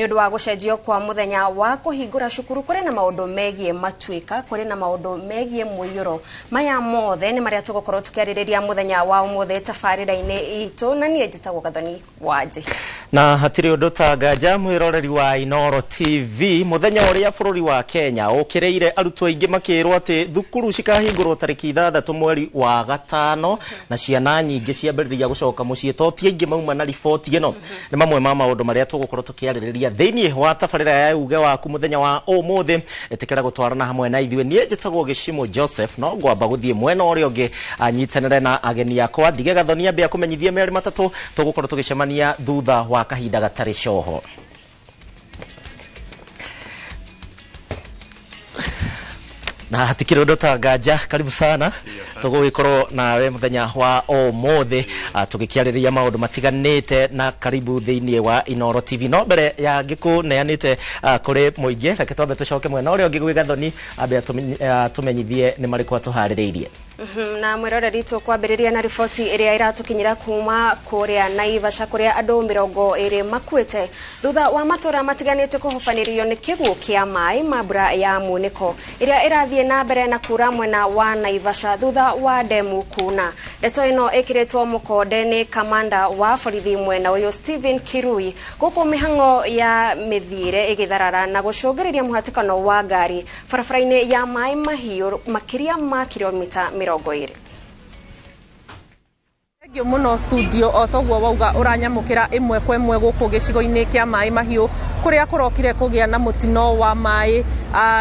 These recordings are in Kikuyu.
Nĩ ũndũ wa gũcenjio kwa mũthenya wa kũhingũra cukuru, kũrĩ na maũndũ megiĩ matuĩka, kũrĩ na maũndũ megiĩ mũiyũro. Maya mothe nĩ marĩa tũgũkorwo tũkĩarĩrĩria mũthenya wa ũmũthĩ tabarĩra-inĩ itũ, na niĩ njĩtagwo Gathoni Wanjĩ. Na hatirĩ ũndũ ta nganja mwĩroreri wa Inooro TV, mũthenya ũrĩa bũrũri wa Kenya ũkĩrĩire arutwo aingĩ makĩrwo atĩ thukuru cikahingũrwo tarĩki 6 mweri wa 5, na ciana nyingĩ ciambĩrĩria gũcoka mũciĩ to ti aingĩ mauma na riboti ĩno. Nĩ mamwe ma maũndũ marĩa tũgũkorwo tũkĩarĩrĩria thĩinĩ wa tabarĩra ya uge waku mũthenya wa ũmũthĩ. Ĩtĩkĩra gũtwarana hamwe na ithuĩ. Niĩ njĩtagwo Gĩcimũ Joseph, no ngwamba gũthiĩ mwena ũrĩa ũngĩ anyitanĩre na ageni akwa. Ndige Gathoni ambe akũmenyithie merĩ matatũ, tũgũkorwo tũgĩcemania thutha wa kahinda gatarĩ coho. Na hatikĩrĩ ũndũ ta nganja, karibu sana. Tũgũgĩkorwo nawe mũthenya wa ũmũthĩ tũgĩkĩarĩrĩria maũndũ matiganĩte, na karibu thĩinĩ wa Inooro TV. No mbere ya ngĩkũneanĩte kũrĩ mũingĩ, reke twambe tũcoke mwena ũrĩa ũngĩ gwĩ Gathoni ambe atũmenyithie nĩ marĩkũ atũharĩrĩirie. Na mwĩroreri, tũkwambĩrĩria na riboti ĩrĩa ĩratũkinyĩra kuma kũrĩa Naivasha, kũrĩa andũ 20 makuĩte thutha wa matũra matiganĩte kũhobanĩrio nĩ kĩguũ kĩa maĩ ma mbura ya munĩko ĩrĩa ĩrathiĩ na mbere na kura mwena wa Naivasha thutha wa ndemu kuna. Ndeto ĩno ĩkĩrĩtwo mũkonde nĩ kamanda wa borithi mwena ũyũ Stephen Kirui, gũkũ mĩhang'o ya mĩthiĩre ĩgĩtharara na gũcũngĩrĩria mũhatĩkano wa ngari barabara-inĩ ya maĩ mahiũ makĩria ma kilomita 20. Thengiũ mũno studio. O toguo wauga, ũranyamũkĩra ĩmwe kwa ĩmwe gũkũ gĩcigo-inĩ kĩa Maĩ Mahiũ, kũrĩa kũrokire kũgĩa na mũtino wa maĩ,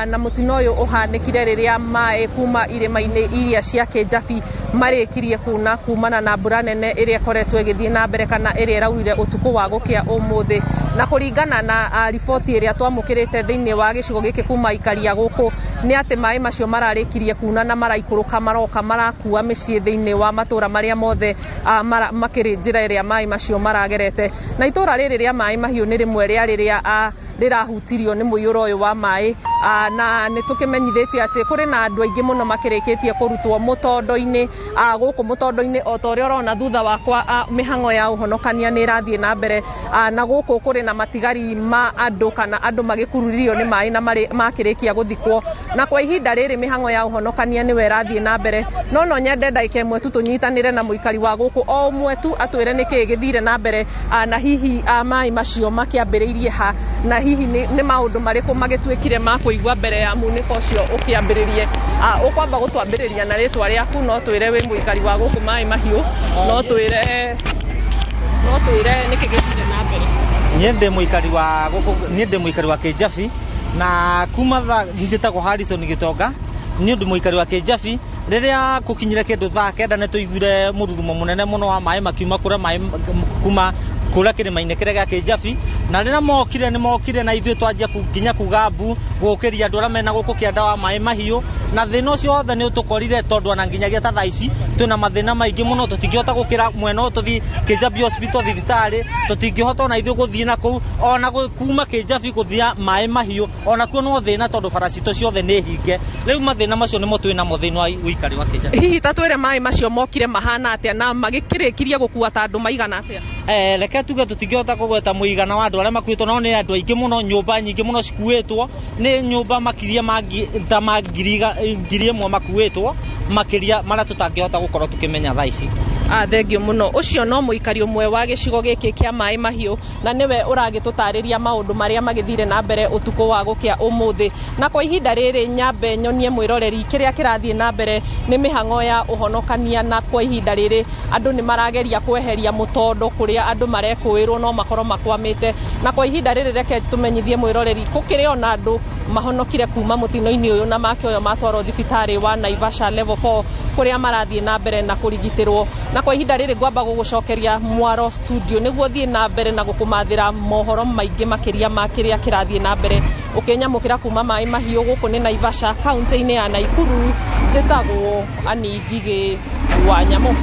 na mũtino ũyũ ũhanĩkire rĩrĩa maĩ kuma irĩma-inĩ iria cia Kĩnjabi marĩkirie kuna kumana na mbura nene ĩrĩa ĩkoretwo ĩgĩthiĩ na mbere kana ĩrĩa ĩraurire ũtukũ wa gũkĩa ũmũthĩ. Na kũringana na riboti ĩrĩa twamũkĩrĩte thĩinĩ wa gĩcigo gĩkĩ kuma aikaria gũkũ, nĩ atĩ maĩ macio mararĩkirie kuna na maraikũrũka, maroka marakua mĩciĩ thĩinĩ wa matũra marĩa mothe makĩrĩ njĩra ĩrĩa maĩ macio maragerete. Na itũra rĩrĩ rĩa Maĩ Mahiũ nĩ rĩmwe rĩa rĩrĩa rĩrahutirio nĩ mũiyũro ũyũ wa maĩ, na nĩ tũkĩmenyithĩtie atĩ kũrĩ na andũ aingĩ mũno makĩrĩkĩtie kũrutwo mũtondo-inĩ gũkũ mũtondo-inĩ. O ta ũrĩa ũrona thutha wakwa, mĩhang'o ya ũhonokania nĩ ĩrathiĩ na mbere, na gũkũ kũrĩ na matigari ma andũ kana andũ magĩkururirio nĩ maĩ na makĩrĩkia gũthikwo. Na kwa ihinda rĩrĩ mĩhang'o ya ũhonokania nĩwe ĩrathiĩ na mbere. No nyende ndagĩka ĩmwe tu tũnyitanĩre na mũikari wa gũkũ o ũmwe tu atwĩre nĩkĩĩ gĩthire na mbere, na hihi maĩ macio makĩambĩrĩirie ha, na hihi nĩ maũndũ marĩkũ magĩtuĩkire ma kũigua mbere ya munĩko ũcio ũkĩambĩrĩrie. Ũkwamba gũtwambĩrĩria na rĩtwa rĩaku, no twĩre wĩ mũikari wa gũkũ Maĩ Mahiũ, no twĩre nĩkĩ gĩthire na mbere. Niĩ ndĩ mũikari wa gũkũ, niĩ ndĩ mũikari wa Kĩnjabi, na kuma thaa, njĩtagwo Harrison Gĩtonga, niĩ ndĩ mũikari wa Kĩnjabi. Rĩrĩa gũkinyire kĩndũ thaa 9, nĩ tũiguire mũrurumo mũnene mũno wa maĩ makiuma kũrĩa maĩ kuma kũrĩa kĩrĩma-inĩ kĩrĩa gĩa Kĩnjabi. Na rĩrĩa mokire, nĩ mokire na ithuĩ twanjia nginya kuga mbu gũkĩria andũ arĩa mena gũkũ kĩanda wa Maĩ Mahiũ. Na thĩna ũcio wothe nĩ ũtũkorire, tondũ ona nginyagia ta thaa ici twĩna mathĩna maingĩ mũno. Tũtingĩhota gũkĩra mwena ũyũ tũthiĩ Kĩnjabi Hospital, thibitarĩ tũtingĩhota ona ithuĩ gũthiĩ na kũu, ona kuma Kĩnjabi gũthiĩ Maĩ Mahiũ ona kuo no thĩna, tondũ bara citũ ciothe nĩ hinge. Rĩu mathĩna macio nĩmo twĩ namo thĩinĩ wa ũikari wa Kĩnjabi. Hihi ta twĩre, maĩ macio mokire mahana atĩa, na magĩkĩrĩkirie gũkua ta andũ maigana atĩa? Reke tuge tũtingĩhota kũgweta mũigana wa andũ arĩa makuĩtwo, no nĩ andũ aingĩ mũno. Nyũmba nyingĩ mũno cikuĩtwo, nĩ nyũmba makĩria ma ta ma 1,000 makuĩtwo, makĩria marĩa tũtangĩhota gũkorwo tũkĩmenya thaa ici. Thengio mũno. Ũcio no mũikari ũmwe wa gĩcigo gĩkĩ kĩa Maĩ Mahiũ, na nĩwe ũragĩtũtarĩria maũndũ marĩa magĩthire na mbere ũtukũ wa gũkĩa ũmũthĩ. Na kwa ihinda rĩrĩ nyambe nyonie mwĩroreri kĩrĩa kĩrathiĩ na mbere nĩ mĩhang'o ya ũhonokania, na kwa ihinda rĩrĩ andũ nĩ marageria kweheria mũtondo kũrĩa andũ marekũĩrwo no makorwo makwamĩte. Na kwa ihinda rĩrĩ reke tũmenyithie mwĩroreri gũkĩrĩ ona andũ mahonokire kuma mũtino-inĩ ũyũ, na makĩoyo matwarwo thibitarĩ wa Naivasha Level 4, kũrĩa marathiĩ na mbere na kũrigitĩrwo. Na kwa ihinda rĩrĩ ngwamba gũgũcokeria mwaro studio, nĩguo thiĩ na mbere na gũkũmathĩra mohoro maingĩ makĩria ma kĩrĩa kĩrathiĩ na mbere. Ũkĩnyamũkĩra kuma Maĩ Mahiũ, gũkũ nĩ Naivasha, kaunti-inĩ ya Naikuru, njĩtagwo Ani Ngigĩ wa Nyamũ.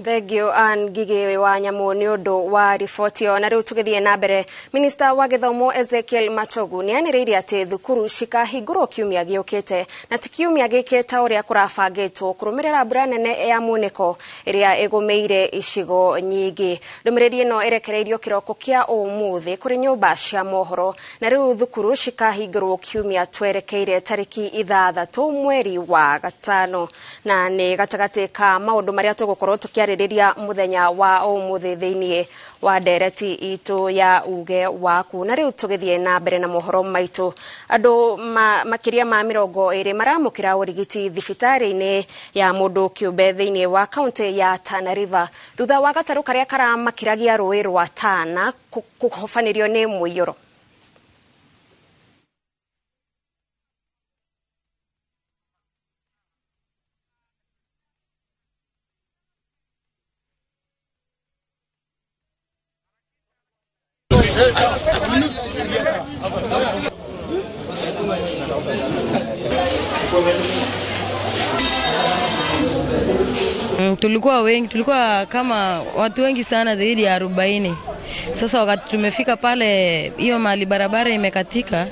Thengio Ann Ngigĩ wa Nyamũ nĩ ũndũ wa riboti ĩyo. Na rĩu tũgĩthiĩ na mbere, minista wa gĩthomo Ezekiel Machogu nĩ anĩrĩire atĩ thukuru cikahingũrwo kiumia gĩũkĩte na ti kiumia gĩkĩ ta ũrĩa kũrabangĩtwo kũrũmĩrĩra mbura nene ya munĩko ĩrĩa ĩgũmĩire icigo nyingĩ. Ndũmĩrĩri ĩno ĩrekereirio kĩroko kĩa ũmũthĩ kũrĩ nyũmba cia mohoro, na rĩu thukuru cikahingũrwo kiumia twerekeire tarĩki 6 mweri wa 5, na nĩ gatagatĩ ka maũndũ marĩa tũgũkorwo tũkĩarĩrĩria muthenya wa ũmũthĩ thĩinĩ wa ndereti itũ ya uge waku. Na rĩu tũgĩthiĩ na mbere na mohoro maitũ, andũ makĩria ma 20 maramũkĩra ũrigiti thibitarĩ-inĩ ya mũndũ kĩũmbe thĩinĩ wa kaunti ya Tana River thutha wa gatarũ karĩa karamakĩragia rũĩ rwa Tana kũhobanĩrio nĩ mũiyũro. Tulikuwa wengi, tulikuwa kama watu wengi sana zaidi ya 40. Sasa wakati tumefika pale hiyo mahali barabara imekatika,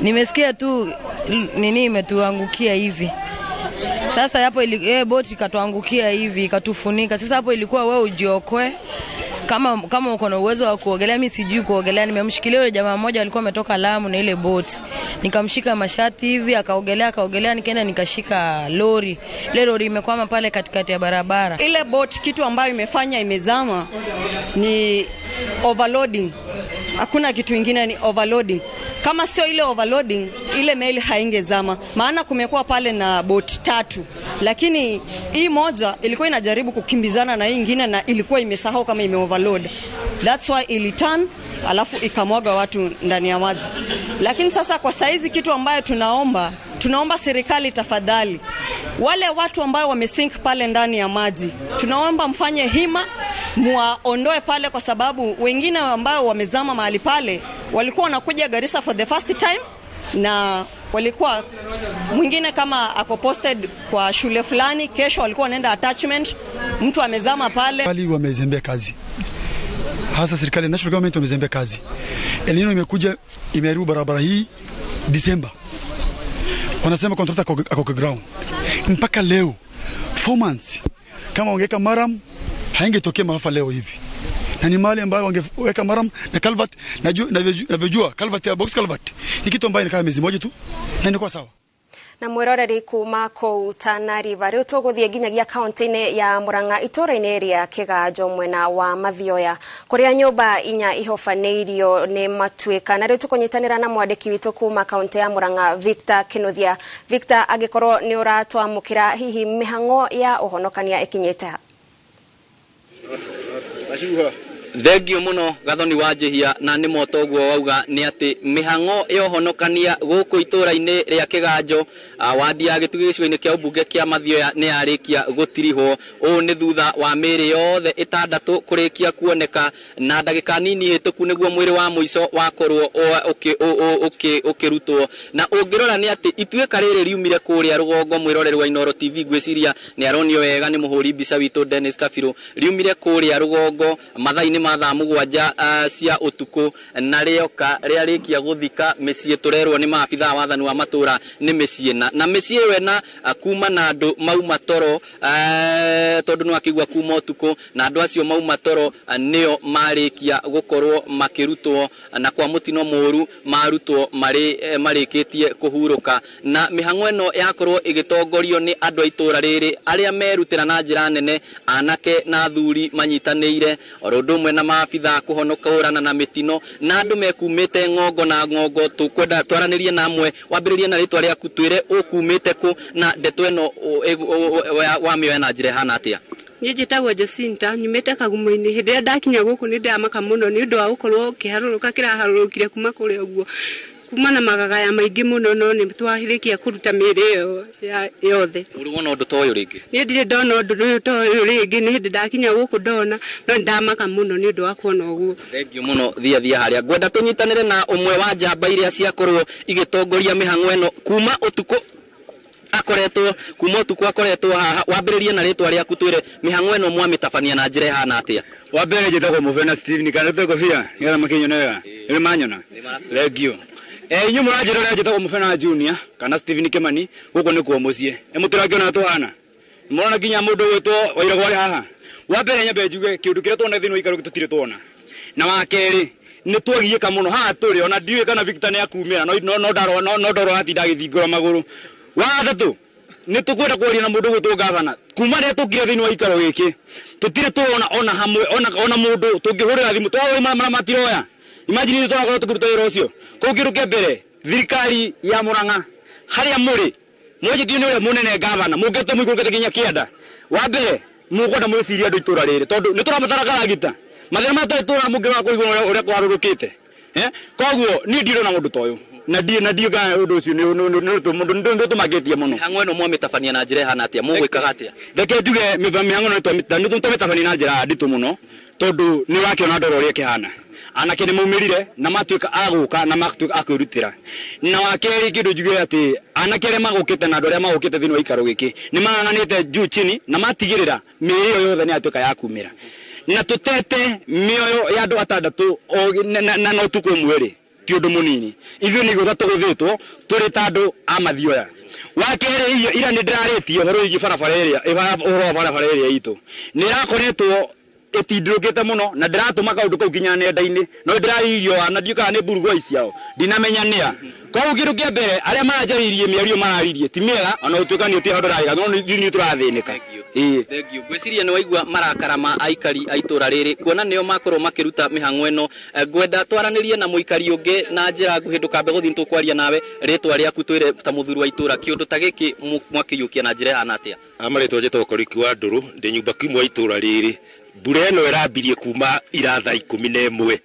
nimesikia tu nini imetuangukia hivi. Sasa hapo boti ikatuangukia hivi ikatufunika. Sasa hapo ilikuwa wewe ujiokoe. Kama uko na uwezo wa kuogelea, mimi sijui kuogelea. Nimemshikilia yule jamaa mmoja alikuwa ametoka Lamu na ile boti. Nikamshika mashati hivi akaogelea, nikaenda nikashika lori. Ile lori imekwama pale katikati ya barabara. Ile boti kitu ambayo imefanya imezama ni overloading. Hakuna kitu kingine, ni overloading. Kama sio ile overloading, ile meli haingezama. Maana kumekuwa pale na boti 3, lakini hii moja ilikuwa inajaribu kukimbizana na hii nyingine na ilikuwa imesahau kama ime overload. That's why iliturn alafu ikamwaga watu ndani ya maji. Lakini sasa kwa saizi kitu ambayo tunaomba serikali tafadhali, wale watu ambao wamesink pale ndani ya maji, tunaomba mfanye hima muwaondoe pale, kwa sababu wengine ambao wamezama mahali pale walikuwa wanakuja Garissa for the first time, na walikuwa mwingine kama ako posted kwa shule fulani, kesho walikuwa wanaenda attachment, mtu amezama pale. Wali wamezembea kazi, hasa serikali national government wamezembea kazi. El Nino imekuja imeharibu barabara hii December, wanasema contractor ako ground mpaka leo 4 months. Kama wangeweka maram haingetokea maafa leo hivi. Na ni mali ambayo wangeweka maram na culvert, navyojua culvert ya box culvert ni kitu ambayo inakaa miezi moja tu na inakuwa sawa. Na mwiroreri kuma kũu Tana River, rĩu tũgũthiĩ nginyagia kaunti-inĩ ya Murang'a itũũra-inĩ rĩa Kĩganjo mwena wa Mathioya kũrĩa nyũmba 4 ihobanĩirio nĩ matuĩka. Na rĩu tũkũnyitanĩra na mwandĩki witũ kuma kaunti ya Murang'a Victor Kinuthia. Victor, angĩkorwo nĩ ũratwamũkĩra, hihi mĩhang'o ya ũhonokania ĩkinyĩte ha? Thengio muno Gathoni wa Njihia, na nĩ moto ũguo wauga nĩ atĩ mĩhang'o ya ũhonokania gũkũ itũũra-inĩ rĩa Kĩganjo wadi ya Gĩtugĩ gĩcigo-inĩ kĩa ũmbunge kĩa Mathioya nĩ yarĩkia gũtirihwo. Ũũ nĩ thutha wa mĩĩrĩ yothe 6 kũrĩkia kuoneka, na ndagĩka nini hĩtũku nĩguo mwĩrĩ wa mũico wakorwo ũkĩrutwo. Na ũngĩrora nĩ atĩ ituĩka rĩrĩ riumire kũrĩa rũgongo, mwĩroreri wa Inooro TV ngwĩciria nĩ aronio wega nĩ mũhũri mbica witũ Dennis Kabirũ, riumire kũrĩa rũgongo mathaa-inĩ ma thaa 7 cia ũtukũ, na rĩoka rĩarĩkia gũthika mĩciĩ tũrerwo nĩ maabithaa wathani wa matũra nĩ mĩciĩ na mĩciĩ ĩyo ĩna kuma na andũ mauma toro, tondũ nĩ wakĩigua kuma ũtukũ, na andũ acio mauma toro nĩo marĩkia gũkorwo makĩrutwo, na kwa mũtino mũru marutwo marĩkĩtie kũhurũka. Na mĩhang'o ĩno yakorwo ĩgĩtongorio nĩ andũ a itũra rĩrĩ arĩa merutĩra na njĩra nene, anake na athuri manyitanĩire oro ũndũ ũmwe na maabithaa kũhonokũrana na mĩtino, na andũ mekumĩte ng'ongo na ng'ongo. Tũkwenda twaranĩrie na amwe, wambĩrĩrie na rĩtwa rĩaku, twĩre ũkumĩte kũ na ndeto ĩno wamĩoya na njĩra ĩhana atĩa? Niĩ njĩtagwo Jacinta, nyumĩte Kagumo-inĩ. Hĩndĩ ĩrĩa ndakinya gũkũ nĩ ndamaka mũno nĩ ũndũ wa gũkorwo kĩharũrũka kĩraharũrũkire kuma kũrĩa ũguo, kuma na magagaya maingĩ mũno, no nĩ twahĩrĩkia kũruta mĩĩrĩ ĩyo yothe. Ũrĩ wona ũndũ ta ũyũ rĩngĩ? Niĩ ndirĩ ndona ũndũ ũyũ ta ũyũ rĩngĩ, nĩ hĩndĩ ndakinya gũkũ ndona, no nĩ ndamaka mũno nĩ ũndũ wa kuona ũguo. Thengiũ mũno. Thia harĩa ngwenda tũnyitanĩre na ũmwe wa njamba iria ciakorwo igĩtongoria mĩhang'o ĩno kuma ũtukũ. Akoretwo kuma ũtukũ akoretwo haha. Wambĩrĩrie na rĩtwa rĩaku, twĩre mĩhang'o ĩno mwamĩtabania na njĩra ĩhana atĩa? Wa mbere njĩtagwo Mũbena Steven, kana rute ngobia nĩgetha makĩnyone wega. Nĩ manyona thengio. Inyuĩ mũranjĩrora, njĩtagwo Mũbena Junior kana Steven Kimani. Gũkũ nĩkuo mũciĩ. Nĩ mũtũrakĩona tũhana mũrona nginya mũndũ gwĩtwo Wairagũ arĩ haha. Wa mbere nyambe njuge kĩũndũ kĩrĩa tuona thĩinĩ wa ikaro tũtirĩ tuona, na wa kerĩ nĩ twagiĩka mũno haha tũrĩ, ona ndiũĩ kana Victor nĩ akumĩra, no ndarora no ndorora atinda agĩthingũra magũrũ. Wa gatatũ nĩ tũkwenda kwaria na mũndũ gwĩtwo gavana. Kuma rĩrĩa tũkire thĩinĩ wa ikaro gĩkĩ, tũtirĩ tũrona ona hamwe ona mũndũ tũngĩhũrĩra thimũ twahũra mara matiroya. Imagine ithuĩ tũrakorwo tũkĩruta wĩra ũcio kũu. Kĩndũ kĩa mbere, thirikari ya Murang'a harĩa mũrĩ mwanjĩtio nĩ ũrĩa mũnene gavana, mũngĩte mũikũrũkĩte nginya kĩanda, wa mbere mũkwenda mwĩcirie andũ itũra rĩrĩ, tondũ nĩ tũrabatara karagita. Mathĩna maya tũra mũngĩrora kũigua ũrĩa kwarũrũkĩte. Koguo niĩ ndirona mũndũ ta ũyũ na ndiũ kana ũndũ ũcio nĩ ũtũmakĩtie mũno. Mĩhang'o ĩno mwamĩtabania na njĩra ĩhana atĩa? Mũgwĩkaga atĩa? Reke njuge mĩhang'o ĩno twamĩtabania na njĩra nditũ mũno, tondũ nĩ ũrakĩona ndoro ũrĩa ĩkĩhana. Anake nĩ maumĩrire na matuĩka a gũka na matuĩka a kwĩrutĩra. Na wa kerĩ, kĩndũ njuge atĩ anake arĩa magũkĩte na andũ arĩa magũkĩte thĩinĩ wa ikaro gĩkĩ nĩ mang'ang'anĩte juu chini na matigĩrĩra mĩĩrĩ ĩyo yothe nĩ yatuĩka ya kumĩra, na tũtete mĩoyo ya andũ atandatũ na ũtukũ ũmwe rĩ, ti ũndũ mũnini. Ithuĩ nĩ igũtha tũgũthĩtwo tũrĩ ta andũ a mathioya. Wa kerĩ, ira nĩ ndĩrarĩtie ũhoro wĩgiĩ barabara ĩrĩa, ũhoro wa barabara ĩrĩa itũ nĩ ĩrakoretwo ĩtindĩrũkĩte mũno, na ndĩratũma kaũndũ kau nginya nenda-inĩ, no ndĩraririo na ndiũ kana nĩ mburugoi ciao, ndinamenya nĩa. Koguo kĩndũ kĩa mbere, arĩa maranjarĩirie mĩario mararirie ti mĩega, ona gũtuĩka nĩ ũtirĩ handũ ũrarĩga, no ithuĩ nĩ tũrathĩnĩka. Thank you. Ngwĩciria nĩ waigua marakara ma aikari a itũra rĩrĩ, kuona nĩo makorwo makĩruta mĩhang'o ĩno. Ngwenda twaranĩrie na mũikari ũngĩ na njĩra nguhĩ, ndũkambe gũthiĩ, nĩtũkwaria nawe. Rĩtwa rĩaku, twĩre ta mũthuri wa itũra, kĩũndũ ta gĩkĩ mwakĩiyũkia na njĩra ĩhana atĩa? Amarĩtwa njĩtagwo Koriki wa Ndũrũ, ndĩ nyũmba kimwe itũra rĩrĩ. Mbura ĩno ĩrambirie kuma ira thaa 11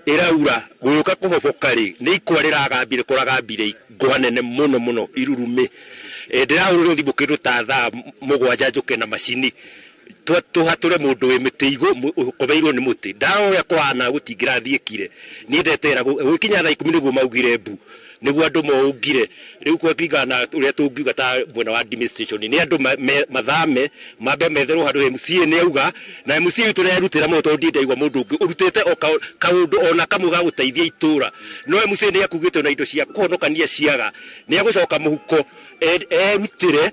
ĩraura, gũgĩũka kũhoboka rĩ, nĩ ikwa rĩragambire kũragambire ngwa nene mũno mũno irurumĩ. Ndĩrahũrĩrwo thimũ kĩndũ ta thaa 7 njũke na macini tũhatũre mũndũ wĩ mĩtĩ igũ ũkomeirwo nĩ mũtĩ. Ndarora ũrĩa kũhana gũtingĩrathiĩkire, niĩ ndetera gũgĩkinya thaa 10 nĩguo maugire mbu, nĩguo andũ moungire. Rĩu kũringana na ũrĩa tũngiuga ta mwena wa administration, nĩ andũ mathame mambe metherwo handũ. MCA nĩ auga na MCA witũ nĩerutĩra mũno, tondũ ndindaigua mũndũ ũngĩ ũrutĩte o kaũndũ ona kamwe ga gũteithia itũra, no MCA nĩ akugĩte ona indo cia kũhonokania ciaga nĩ agũcoka mũhuko erutĩre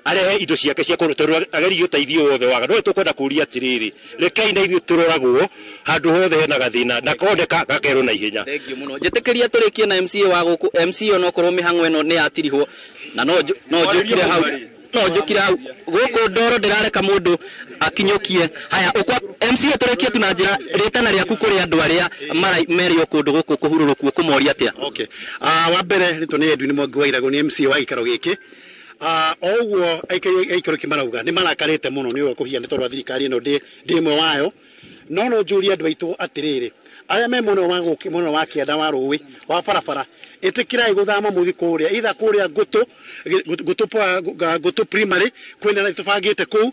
arehe indo ciake cia kũhonokania, tondũ agerie ũteithio wothe waga. No tũkwenda kũria atĩrĩrĩ, rekei na ithuĩ tũroragwo handũ hothe hena gathĩna na koneka gakerwo na ihenya. Thank you mũno. Njĩtĩkĩria tũrĩkie na MCA wa gũkũ. MCA, onokorwo mĩhang'o ĩno nĩ yatirihwo na no njũkire hau, no njũkire hau gũkũ ndoro ndĩrareka mũndũ akinyũkie. Haya, ũkwa MCA, tũrĩkie tu na njĩra rĩtana rĩaku kũrĩ andũ arĩa merio kũndũ gũkũ kũhurũrũkuo, kũmoria atĩa? Okay. Wa mbere rĩtwa nĩ Edwin Mwangi wa Irago, nĩ MCA wa gĩikaro gĩkĩ. O ũguo aikari a gĩikaro gĩkĩ marauga nĩ marakarĩte mũno nĩ ũrĩa kũhiana tondũ wa thirikari ĩno ndĩ ĩmwe wayo, no njũrie andũ aitũ atĩrĩrĩ, arĩa me mwena wa gũkĩ, mwena wa kĩanda wa rũĩ wa barabara, ĩtĩkĩrai gũthama mũthiĩ kũrĩa either kũrĩa Ngũtũ primary kwĩna na tũbangĩte kũu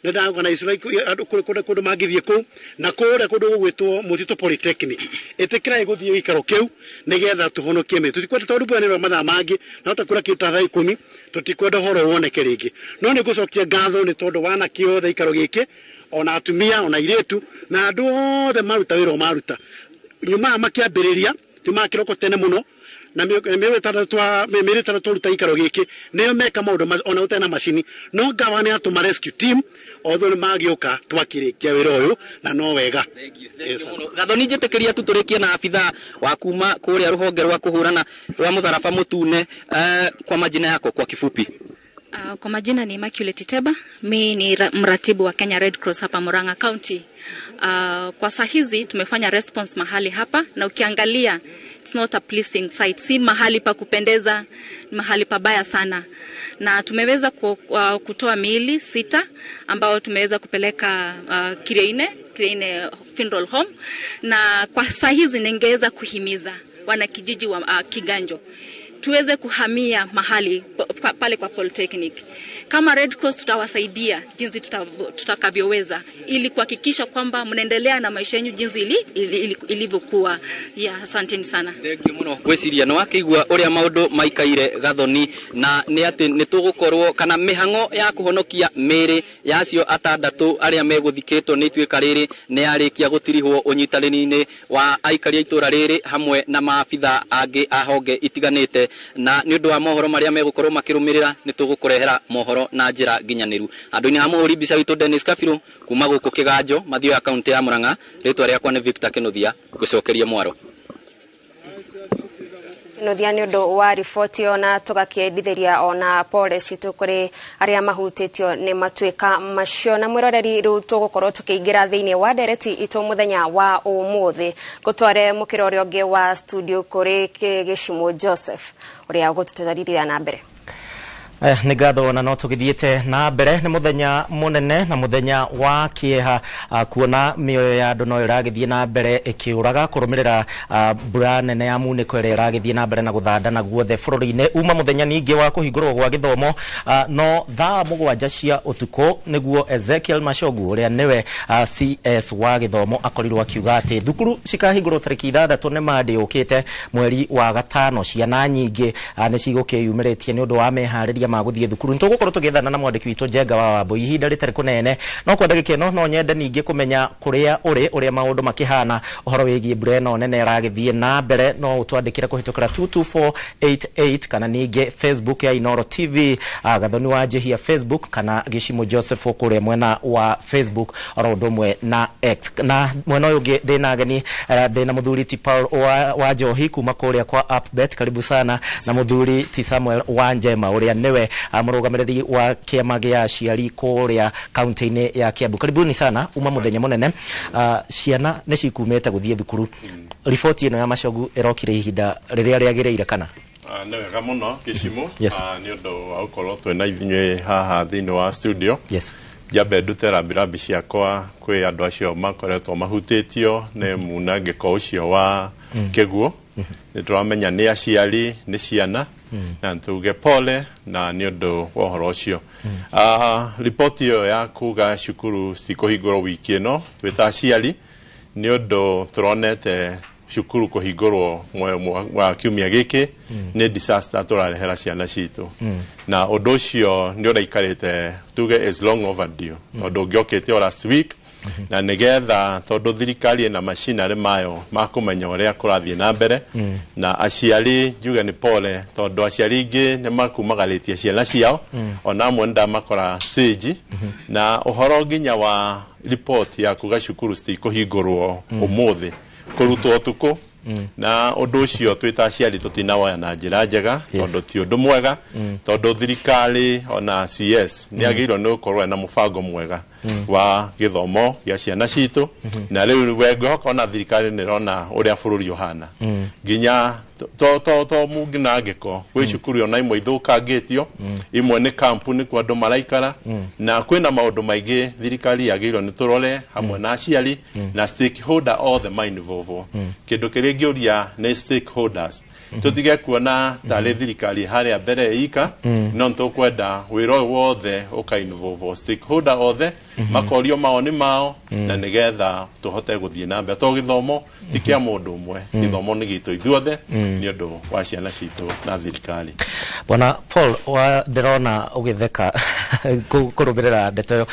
nĩ ndagana icio andũ kũndũ mangĩthiĩ kũu na kũrĩa kũndũ gũgwĩtwo Mũtitũ Polytechnic. Ĩtĩkĩrai gũthiĩ gĩikaro kĩu nĩgetha tũhonokie mĩtĩ. Tũtikwenda, tondũ mbura nĩ mathaa mangĩ na hota kura kĩndũ ta thaa 10, tũtikwenda ũhoro woneke rĩngĩ. No nĩ ngũcokia ngatho nĩ tondũ wanake othe gĩikaro gĩkĩ, ona atumia, ona airĩtu na andũ othe maruta wĩra o maruta nyumaga makĩambĩrĩria, tumaga kĩroko tene mũno na mĩeri 6 twaruta gĩikaro gĩkĩ nĩo meka maũndũ ona ũtarĩ na macini, no ngawa nĩ atũma rescue team othe nĩ magĩũka twakĩrĩkia wĩra ũyũ na no wega. Yes, sir. Gathoni, njĩtĩkĩria tu tũrĩkie na abithaa wa kuma kũrĩa rũhonge rwa kũhũrana rwa mũtharaba mũtune. Kwa majina yako kwa kifupi? Kwa majina ni Immaculate Teba. Mi ni mratibu wa Kenya Red Cross hapa Murang'a County. Kwa saa hizi tumefanya response mahali hapa, na ukiangalia it's not a pleasing sight. Si mahali pa kupendeza, ni mahali pabaya sana. Na tumeweza kutoa miili 6 ambao tumeweza kupeleka Kiriaini Funeral Home, na kwa saa hizi ningeweza kuhimiza wanakijiji wa Kiganjo, tuweze kuhamia mahali pale kwa Polytechnic. Kama Red Cross tutawasaidia jinsi tutakavyoweza ili kuhakikisha kwamba mnaendelea na maisha yenu jinsi ilivyokuwa. Yeah, asanteni sana. Thank you muno. Gweciria no akigwa uria maundu maikaire Gathoni na ni ati ni tugukorwo kana mihango ya kuhonokia miri ya acio atandatu aria meguthikitwo ni ituika riri ni yarikia gutirihwo unyitanĩri-inĩ wa aikari a itura riri hamwe na maabitha angi a honge itiganite, na ni undu wa mohoro maria megukorwo makirumirira ni tugukurehera mohoro na njira nginyaniru. Andu-ini ha muhuri mbica witu Dennis Kabiru kuma guku Kiganjo mathio ya kaunti ya Murang'a, ritwa riakwa ni Victor Kinuthia, ngucokeria mwaro. Kinuthia nĩ ũndũ wa riboti ona tũgakĩendithĩria ona pole citũ kũrĩ arĩa mahutĩtio nĩ matuĩka macio. Na mwĩroreri, rĩu tũgũkorwo tũkĩingĩra thĩinĩ wa ndereti itũ mũthenya wa ũmũthĩ, ngũtware mũkĩra ũrĩa ũngĩ wa studio kũrĩ Gĩcimũ Joseph ũrĩa ũgũtũtarĩria na mbere. Nĩ ngatho na no tũgĩthiĩte na mbere. Nĩ mũthenya mũnene na mũthenya wa kĩeha kuona mĩoyo ya andũ no ĩragĩthiĩ na mbere ĩkĩũraga kũrũmĩrĩra mbura nene ya munĩko ĩrĩa ĩragĩthiĩ na mbere na gũthandana guothe bũrũri-inĩ. Uma mũthenya ningĩ wa kũhingũrwo gwa gĩthomo no thaa 7 cia ũtukũ nĩguo Ezekiel Machogu ũrĩa nĩwe CS wa gĩthomo akorirwo akiuga atĩ thukuru cikahingũrwo tarĩki 6 nĩ Monday ũkĩte mweri wa 5. Ciana nyingĩ nĩ cigũkĩyumĩrĩtie nĩ ũndũ wa meharĩria ma gũthiĩ thukuru. Nĩtũgũkorwo tũgĩethana na mwandĩki witũ Njenga wa Wambui ihinda rĩtarĩ kũnene, no kwa ndagĩka ĩno no nyende ningĩ kũmenya kũrĩa ũrĩ, ũrĩa maũndũ makĩhana ũhoro wĩgiĩ mbura ĩno nene ĩragĩthiĩ na mbere. No ũtwandĩkĩre kũhĩtũkĩra 22488 kana ningĩ Facebook ya Inooro TV, Gathoni wa Njihia Facebook kana Gĩcimũ Joseph kũrĩa mwena wa Facebook oro ũndũ ũmwe na X. Na mwena ũyũ ũngĩ ndĩna ageni, ndĩna mũthuri ti Paul wa Njohi kuma kũrĩa kwa Upbet, karibu sana, na mũthuri ti Samuel wa Njema ũrĩa nĩwe mũrũgamĩrĩri wa kĩama gĩa aciari kũrĩa kaunti-inĩ ya Kiambu. Karibuni sana. Uma mũthenya mũnene, ciana nĩ cikumĩte gũthiĩ thukuru. Riboti ĩno ya Machogu ĩrokire ihinda rĩrĩa rĩagĩrĩire kana? Nĩ wega mũno Gĩcimũ, nĩ ũndũ wa gũkorwo twĩna inyuĩ haha thĩinĩ wa studio. Njambe ndute rambirambi ciakwa kwĩ andũ acio makoretwo mahutĩtio nĩ munangĩko ũcio wa kĩguũ. Nĩ tũramenya nĩ aciari, nĩ ciana, na tuge pole na nĩ ũndũ wa ũhoro ũcio. Riboti ĩyo ya kuga cukuru citikũhingũrwo wiki ĩno twĩ ta aciari nĩ ũndũ tũronete cukuru kũhingũrwo wa kiumia gĩkĩ nĩ disaster tũrarehera ciana citũ, na ũndũ ũcio nĩ ũraikarĩte tuge is long overdue, tondũ ũngĩokĩte o last week, na nĩgetha tondũ thirikari ĩna macinarĩ mayo ma kũmenya ũrĩa kũrathiĩ na mbere. Na aciari njuge nĩ pole, tondũ aciari aingĩ nĩ makumagarĩtie ciana ciao, ona amwe nĩndamakora stage. Na ũhoro nginya wa report ya kuga cukuru citikũhingũrwo ũmũthĩ kũrutwo ũtukũ, na ũndũ ũcio twĩ ta aciari tũtinawoya na njĩra njega, tondũ ti ũndũ mwega, tondũ thirikari ona CS nĩ agĩrĩirwo nĩ gũkorwo ena mũbango mwega wa gĩthomo gĩa ciana citũ. Na rĩu we ngwĩhoka ona thirikari nĩ ĩrona ũrĩa bũrũri ũhana, nginya to munangĩko gwĩ cukuru ona imwe ithũkangĩtio, imwe nĩ kampu nĩkuo andũ maraikara, na kwĩna maũndũ maingĩ thirikari yagĩrĩirwo nĩ tũrore hamwe na aciari na stakeholder othe ma involve. Kĩndũ kĩrĩa ingĩũria nĩ stakeholders tũtige kuona tarĩ thirikari harĩa mbere ika, no nĩtũkwenda wĩra ũyũ wothe ũka involve stakeholder othe, makorio mawoni mao, na nĩgetha tũhote gũthiĩ na mbere, tondũ gĩthomo ti kĩa mũndũ ũmwe, gĩthomo nĩ gitũ ithuothe nĩ ũndũ wa ciana citũ na thirikari. Bwana Paul, ndĩrona ũgĩtheka kũrũmĩrĩra ndeto ĩyo.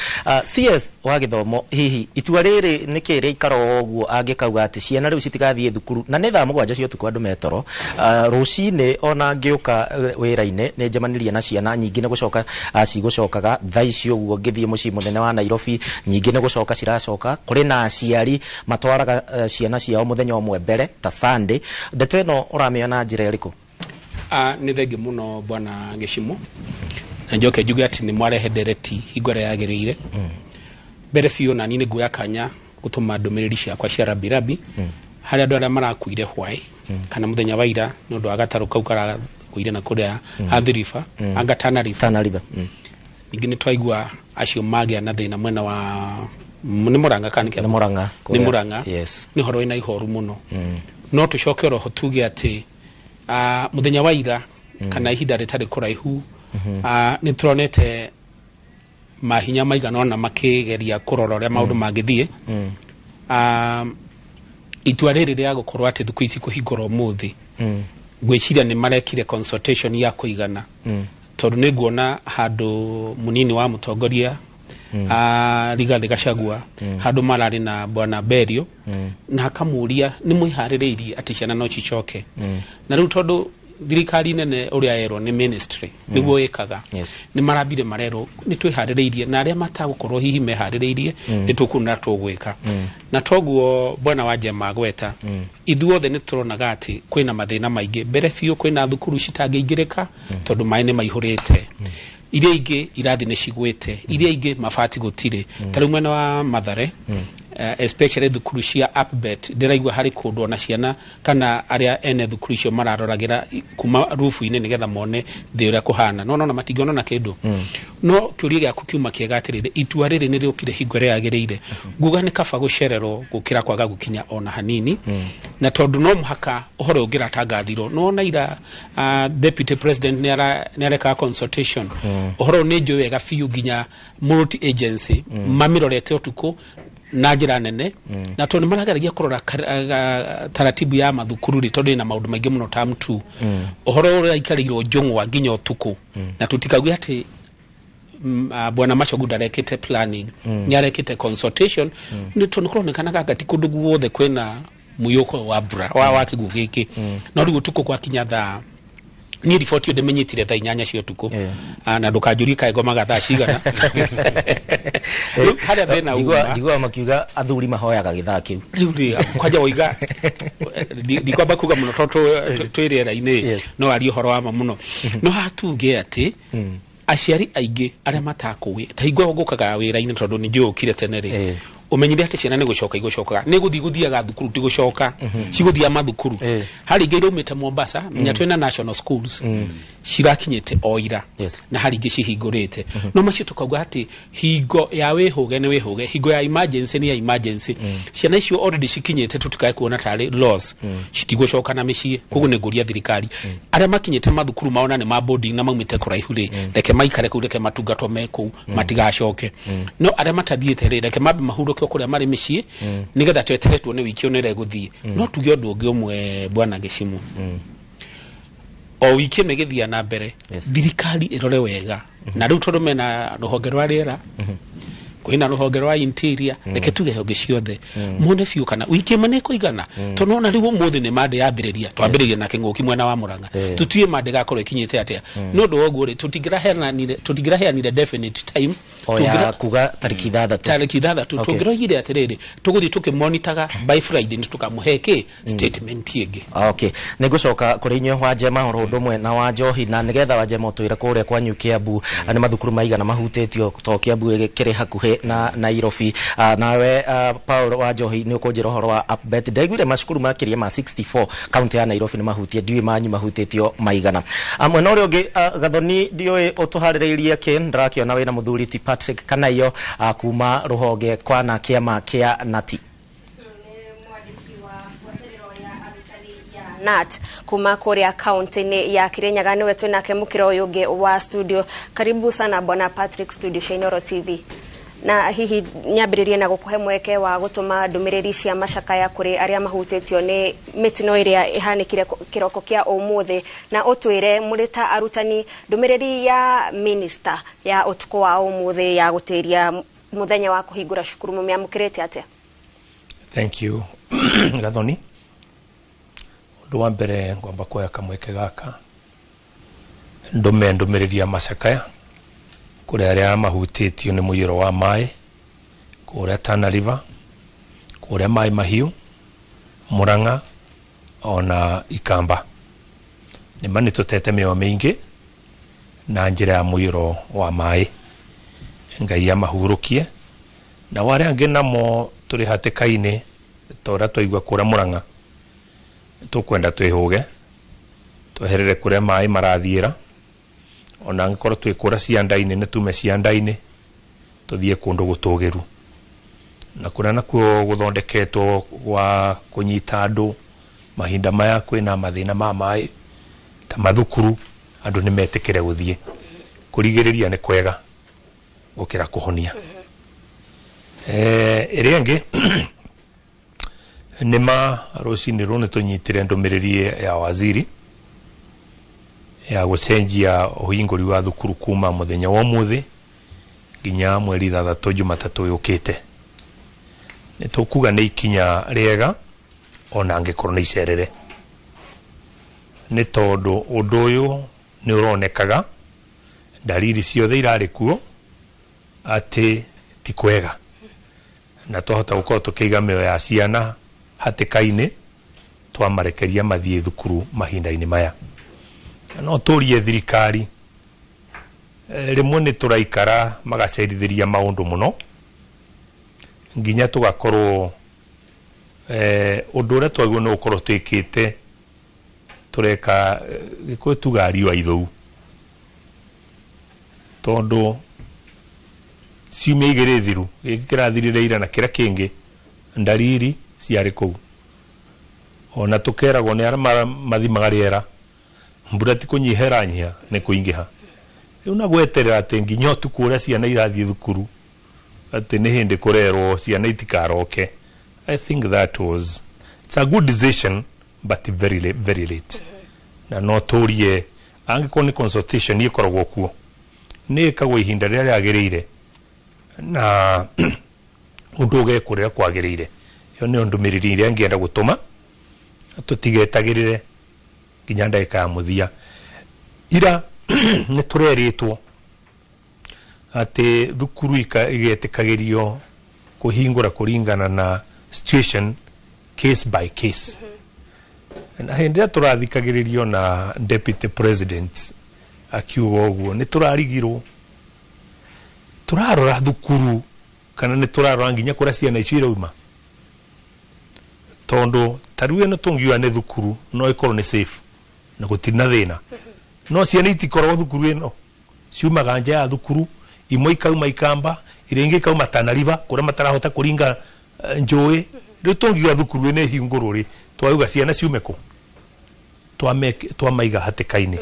CS wa gĩthomo, hihi itua rĩrĩ nĩkĩ rĩikara o ũguo angĩkauga atĩ ciana rĩu citigathiĩ thukuru, na nĩ thaa 7 cia ũtukũ andũ metoro, rũcinĩ ona ngĩũka wĩra-inĩ nĩ njemanirie na ciana nyingĩ nĩ gũcoka cigũcokaga thaa ici ũguo ngĩthiĩ mũciĩ mũnene wa Nairobi, nyingĩ nĩ gũcoka ciracoka. Kũrĩ na aciari matwaraga ciana ciao mũthenya ũmwe mbere ta Sunday. Ndeto ĩno ũramĩona na njĩra ĩrĩkũ? Nĩ thengi mũno bwana Gĩcimũ, na njoke njuge atĩ nĩ mwarehe ndereti hingo ĩrĩa yagĩrĩire. Mbere biũ na niĩ nĩ nguoya kanya gũtũma ndũmĩrĩri ciakwa cia rambirambi harĩ andũ arĩa marakuire hwaĩ kana mũthenya wa ira nĩ ũndũ wa gatarũ kau karagũire na kũrĩa Athi River, anga Tana River. Ningĩ nĩ twaigua acio magĩa na thĩna mwena wa nĩ Murang'a kana nĩ Murang'a, nĩ Murang'a, nĩ ũhoro wĩna ihoru mũno. No tũcoke oroho tuge atĩ mũthenya wa ira Kana ihinda rĩtarĩ kũraihu, nĩ tũronete mahinya maigana ũna makĩgeria kũrora ũrĩa maũndũ mangĩthiĩ. Itua rĩrĩ rĩa gũkorwo atĩ thukuru ici kũhingũra ũmũthĩ, ngwĩciria nĩ marekire consultation ya kũigana, tondũ nĩ nguona handũ mũnini wa mũtongoria, Rigathĩ Gachagua, handũ mararĩ na bwana Berio, na akamũria nĩ mwĩharĩrĩirie atĩ ciana no cicoke. Na rĩu tondũ thirikari nene ũrĩa yerwo nĩ ministry nĩguo ĩkaga, nĩ marambire marerwo nĩ twĩharĩrĩirie, na arĩa matagũkorwo hihi meharĩrĩirie, nĩ tũkuona tũgwĩka. Na toguo bwana wa Njema agweta, ithuothe nĩ tũronaga atĩ kwĩna mathĩna maingĩ. Mbere biũ kwĩna thukuru citangĩingĩrĩka tondũ maĩ nĩ maihũrĩte, iria ingĩ irathi nĩ cigwĩte, iria ingĩ mabati gũtirĩ. Ta rĩu mwena wa Mathare, especially thukuru cia Upbet, ndĩraigua harĩ kũndũ ona ciana kana arĩa ene thukuru icio mararoragĩra kuma rubu-inĩ nĩgetha mone thĩ ũrĩa kũhana, no nona matingĩona na kĩndũ. No kĩũria gĩaku kiuma kĩega atĩrĩrĩ, itua rĩrĩ nĩ rĩũkire hingo ĩrĩa yagĩrĩire. Nguga nĩ kaba gũcererwo gũkĩra kwaga gũkinya ona hanini, na tondũ no mũhaka ũhoro ũngĩratangathirwo. Nĩwona ira, deputy president nĩ arekaga consultation. Ũhoro ũyũ nĩ njũĩ wega biũ, nginya multi agency mamĩrorete ũtukũ na njĩra nene, na tondũ nĩ marageragia kũrora taratibu ya mathukuru rĩ, tondũ ĩna maũndũ maingĩ mũno term 2. Ũhoro ũrĩa aikarĩirwo njũng'wa nginya ũtukũ, na tũtikauge atĩ bwana Machogu ndarekĩte planning, nĩ arekĩte consultation, nĩ tondũ kũronekanaga anga ti kũndũ guothe kwĩna mũiyũko wa mbura wa kĩguũ gĩkĩ. No rĩu ũtukũ gwakinya thaa, niĩ riboti ĩyo ndĩmĩnyitire thaa 8 cia ũtukũ. Na ndũkanjũrie kaĩ ngomaga thaa cigana. Rĩu harĩa thĩna uma Njiguaga makiuga athuri mahoyaga gĩthaa kĩu. Rĩu rĩ kwanja woiga ndikwamba kuga mũno tondũ twĩ rĩera-inĩ, no arie ũhoro wa ma mũno. No haha tuge atĩ aciari aingĩ arĩa matakũĩ ta hingo ngũkaga wĩra-inĩ, tondũ nĩ njũĩ ũkire tene rĩ, ũmenyire atĩ ciana nĩ gũcoka igũcokaga, nĩ gũthiĩ gũthiaga thukuru, ti gũcoka cigũthiaga mathukuru. Harĩ ingĩ iraumĩte Mombasa, menya twĩna national schools cirakinyĩte o ira, na harĩ ingĩ cihingũrĩte. No macio tũkauga atĩ hingo ya wĩhũge nĩ wĩhũge, hingo ya emergency nĩ ya emergency. Ciana icio already cikinyĩte, tũtikae kuona tarĩ loss, citigũcoka na mĩciĩ. Koguo nĩ ngũria thirikari, arĩa makinyĩte mathukuru mao na nĩ ma boarding na maumĩte kũraihu rĩ, reke maikare kũu, reke matungatwo me kũu, matigacoke. No arĩa matathiĩte rĩ, reke mambe mahurũke o kũrĩa marĩ mĩciĩ, nĩgetha twetere tuone wiki ĩno ĩrĩa ĩgũthiĩ. No tuge ũndũ ũngĩ ũmwe, bwana Gĩcimu, o wiki ĩno ĩgĩthiĩ na mbere, thirikari ĩrore wega, na rĩu tondũ mena rũhonge rwa rĩera, kwĩna rũhonge rwa interior, reke tuge honge ciothe muone biũ kana wiki ĩmwe nĩ ĩkũigana, tondũ ona rĩu ũmũthĩ nĩ mande yambĩrĩria, twambĩrĩria na kĩng'ũki mwena wa Mũrang'a, tũtiũĩ mande ĩgakorwo ĩkinyĩte atĩa. Nĩ ũndũ wa ũguo rĩ, tũtingĩraheanire definite time. O ya kuga tarĩki 6. Tarĩki 6. Tũngĩroigire atĩrĩrĩ, tũgũthiĩ tũkĩmonitaga, by Friday nĩ tũkamũhe kĩ statement ĩngĩ. Okay, nĩ ngũcoka kũrĩ inyuĩ wa Njema oro ũndũ ũmwe na wa Njohi, na nĩgetha wa Njema ũtwĩre kũrĩa kwanyu Kiambu nĩ mathukuru maigana mahutĩtio, to Kiambu kĩrĩ hakuhĩ na Nairobi. Nawe Paul wa Njohi nĩ ũkũnjĩra ũhoro wa Upbet. Ndaiguire macukuru makĩria ma 64 kaunti ya Nairobi nĩ mahutie, ndiũĩ manyu mahutĩtio maigana. Mwena ũrĩa ũngĩ, Gathoni, ndiũĩ ũtũharĩrĩirie kĩ, ndĩrakĩona wĩna mũthuri ti Patrick Kanaio kuma rũhonge kwa na kĩama kĩa Nati. Nat kuma kuria kaunti-inĩ ya Kirinyaga niwe twinake mukira ũyũ ũngĩ wa studio. Karibu sana bwana Patrick studio cia Inooro TV. Na hihi nyambĩrĩrie na gũkũhe mweke wa gũtũma ndũmĩrĩri cia macakaya kũrĩ arĩa mahutĩtio nĩ mĩtino ĩrĩa ĩhanĩkire kĩroko kĩa ũmũthĩ, na ũtwĩre mũrĩ ta arutani ndũmĩrĩri ya minister ya ũtukũ wa ũmũthĩ ya gũtĩria mũthenya wa kũhingũra cukuru mũmĩamũkĩrĩte atĩa? Thank you, Gathoni. Ũndũ wa mbere ngwamba kuoya kamweke gaka ndũme ndũmĩrĩri ya macakaya kũrĩ arĩa mahutĩtio nĩ mũiyũro wa maĩ kũrĩa Tana River, kũrĩa Maĩ Mahiũ, Murang'a ona Ikamba. Nĩ ma nĩ tũtete mĩoyo mĩingĩ na njĩra ya mũiyũro wa maĩ. Ngai amahurũkie, na arĩa angĩ namo tũrĩ hatĩka-inĩ ta ũrĩa twaigua kũrĩa Murang'a, tũkwenda twĩhũge tweherere kũrĩa maĩ marathiĩra, ona angĩkorwo twĩ kũrĩa cianda-inĩ nĩ tume cianda-inĩ tũthiĩ kũndũ gũtũgĩru, na kũrĩa nakuo gũthondeketwo gwa kũnyita andũ mahinda maya kwĩna mathĩna ma maĩ ta mathukuru Andũ nĩ metĩkĩre gũthiĩ. Kũrigĩrĩria nĩ kwega gũkĩra kũhonia. Ĩrĩa ĩngĩ nĩ ma rũcinĩ rũu nĩ tũnyitire ndũmĩrĩri ya waziri ya gũcenjia ũhingũri wa thukuru kuma mũthenya wa ũmũthĩ nginya mweri 6 Jumatatũ yũkĩte. Nĩ tũkuga nĩ ikinya rĩega ona angĩkorwo nĩ icerere, nĩ tondũ ũndũ ũyũ nĩ ũronekaga dalili ciothe irarĩ kuo atĩ ti kwega, na twahota gũkorwo tũkĩiga mĩoyo ya ciana hatĩka-inĩ twamarekeria mathiĩ thukuru mahinda-inĩ maya. No tũrie thirikari, rĩmwe nĩ tũraikara magacerithĩria maũndũ mũno nginya tũgakorwo ũndũ ũrĩa twagĩrĩirwo nĩ gũkorwo twĩkĩte tũreka Gĩkũyũ tugaga riũa ithũu, tondũ ciumia igĩrĩ thiru gĩkĩ kĩrathirire ira na kĩrĩa kĩngĩ ndariri ciarĩ kũu. Ona tũkeragwo nĩ arĩa mathimaga rĩera mbura ti kũnyiha ĩranyiha nĩ kũingĩha. Rĩu na gweterera atĩ nginya ũtukũ ũrĩa ciana irathiĩ thukuru atĩ nĩ hĩndĩ kũrerwo ciana itikaroke, I think that was it's a good decision but very late, very late. Na no tũrie angĩkorwo nĩ consultation ĩkoragwo kuo nĩ ĩkagwo ihinda rĩrĩa rĩagĩrĩire na ũndũ ũgekwo rĩrĩa kwagĩrĩire. Ĩyo nĩyo ndũmĩrĩri ĩrĩa ngĩenda gũtũma tũtigetagĩrĩre nginya ndagĩka ya mũthia. Ira nĩ tũrerĩtwo atĩ thukuru igetĩkagĩrio kũhingũra kũringana na situation case by case. Na hĩndĩ ĩrĩa tũrathikagĩrĩrio na deputy president akiuga ũguo nĩ tũrarigirwo tũrarora thukuru kana nĩ tũrarora nginya kũrĩa ciana icio irauma, tondũ ta rĩu ĩno tũngiuga nĩ thukuru no ĩkorwo nĩ safe na gũtirĩ na thĩna, no ciana itikoragwo thukuru ĩno, ciumaga nja ya thukuru, imwe ikauma Ikamba, iria ingĩ ikauma Tana River kũrĩa matarahota kũringa njũĩ. Rĩu tũngiuga thukuru ĩno ĩhingũrwo rĩ, twauga ciana ciume kũ? Twamaiga hatĩka-inĩ.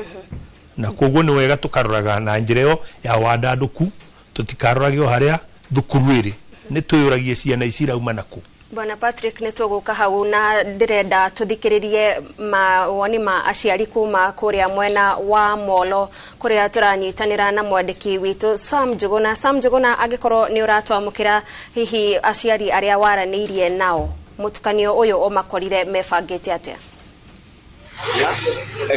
Na koguo nĩ wega tũkaroraga na njĩra ĩyo ya wandandũku, tũtikarorage o harĩa thukuru ĩrĩ, nĩ twĩyũragie ciana ici irauma nakũ. Bwana Patrick, nĩ tũgũka hau na ndĩrenda tũthikĩrĩrie mawoni ma aciari kuma kũrĩa mwena wa Molo kũrĩa tũranyitanĩra na mwandĩki witũ Sam Njuguna. Sam Njuguna, angĩkorwo nĩ ũratwamũkĩra, hihi aciari arĩa waranĩirie nao mũtukanio ũyũ ũmakorire mebangĩte atĩa?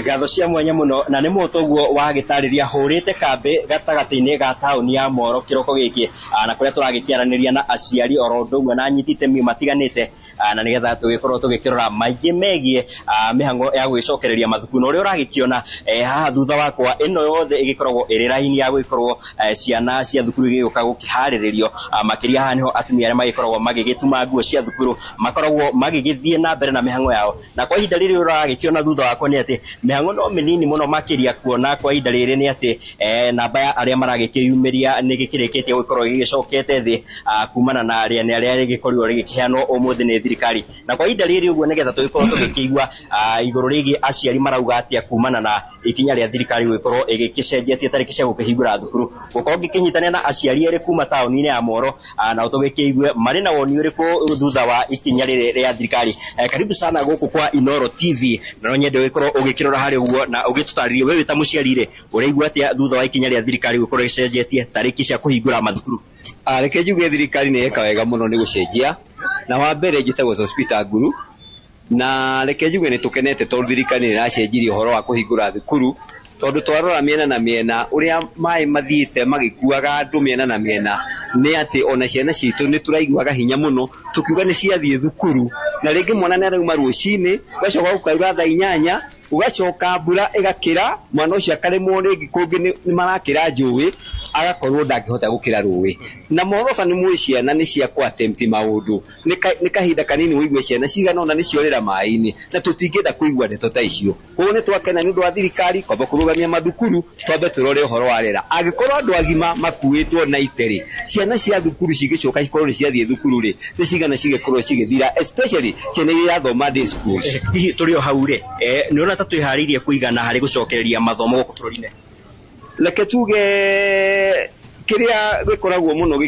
Ngatho cia mwanya muno na nĩ mũtoguo wa gĩtarĩria hũrĩte kambĩ gatagatĩ-inĩ ga taũni ya Moro kĩroko gĩkĩ, na kũrĩa tũragĩkĩaranĩria na aciari oro ũndũ ũmwe na anyiti itemi matiganĩte, na nĩgetha tũgĩkorwo tũgĩkĩrora maingĩ megiĩ mĩhang'o ya gũgĩcokereria mathukuru. Na ũrĩa ũragĩkĩona haha thutha wakwa, ĩno yothe ĩgĩkoragwo ĩrĩ raini ya gũgĩkorwo ciana cia thukuru igĩũka gũkĩharĩrĩrio. Makĩria haha nĩho atumia arĩa magĩkoragwo magĩgĩtuma nguo cia thukuru makoragwo magĩgĩthiĩ na mbere na mĩhang'o yao. Na kwa ihinda rĩrĩ ũragĩkĩona thutha wakwa nĩ atĩ mĩhang'o no mĩnini mũno makĩria, kuona kwa ihinda rĩrĩ nĩ atĩ namba ya arĩa maragĩkĩyumĩria nĩ gĩkĩrĩkĩtie gũkorwo gĩgĩcokete thĩ kumana na rĩana rĩrĩa rĩgĩkorirwo rĩgĩkĩheanwo ũmũthĩ nĩ thirikari. Na kwa ihinda rĩrĩ ũguo nĩgetha tũgĩkorwo tũgĩkĩigua igũrũ rĩgiĩ aciari marauga atĩa kumana na ikinya rĩa thirikari gũgĩkorwo ĩgĩkĩcenjetie tarĩki cia gũkĩhingũra thukuru, gũkorwo ngĩkĩnyitanĩra na aciari erĩ kuma taũni-inĩ ya Moro, na tũgĩkĩigue marĩ na woni ũrĩkũ thutha wa ikinya rĩrĩ rĩa thirikari. Karibu sana gũkũ kwa Inooro TV, na no nyende ũgĩkorwo ũgĩkĩrora harĩ ũguo na ũgĩtũtarĩrie we wĩ ta mũciari rĩ, ũraigua atĩa thutha wa ikinya rĩa thirikari gũkorwo ĩcenjetie tarĩki cia kũhingũra mathukuru? Reke njuge thirikari nĩ yeka wega mũno nĩ gũcenjia, na wa mbere njĩtagwo Sospeter Nguru, na reke njuge nĩ tũkenete tondũ thirikari nĩ ĩracenjirie ũhoro wa kũhingũra thukuru, tondũ twarora mĩena na mĩena ũrĩa maĩ mathiĩte magĩkuaga andũ mĩena na mĩena, nĩ atĩ ona ciana citũ nĩ tũraiguaga hinya mũno tũkiuga nĩ ciathiĩ thukuru, na rĩngĩ mwana nĩ arauma rũcinĩ ũgacoka gũkaura thaa 8, ũgacoka mbura ĩgakĩra, mwana ũcio akaremwo rĩngĩ kũngĩ nĩ marakĩra njũĩ, agakorwo ndangĩhota gũkĩra rũĩ. Na moroba nĩ mũĩ ciana nĩ cia kũ attempt maũndũ, nĩ kahinda kanini ũigue ciana cigana ũna nĩ ciorĩra maĩ-inĩ, na tũtingĩenda kũigua ndeto ta icio. Koguo nĩ twakena nĩ ũndũ wa thirikari kwamba kũrũgamia mathukuru, twambe tũrore ũhoro wa rĩera. Angĩkorwo andũ agima makuĩtwo na ite-rĩ, ciana cia thukuru cigĩcoka cikorwo nĩ ciathiĩ thukuru rĩ, nĩ cigana cigĩkorwo cigĩthira, especially ciana iria irathoma day schools. Hihi tũrĩ o hau rĩ, nĩ ũrona Ta twĩharĩirie kũigana harĩ gũcokereria mathomo gũkũ bũrũri-inĩ? Reke tuge kiria gikoragwo muno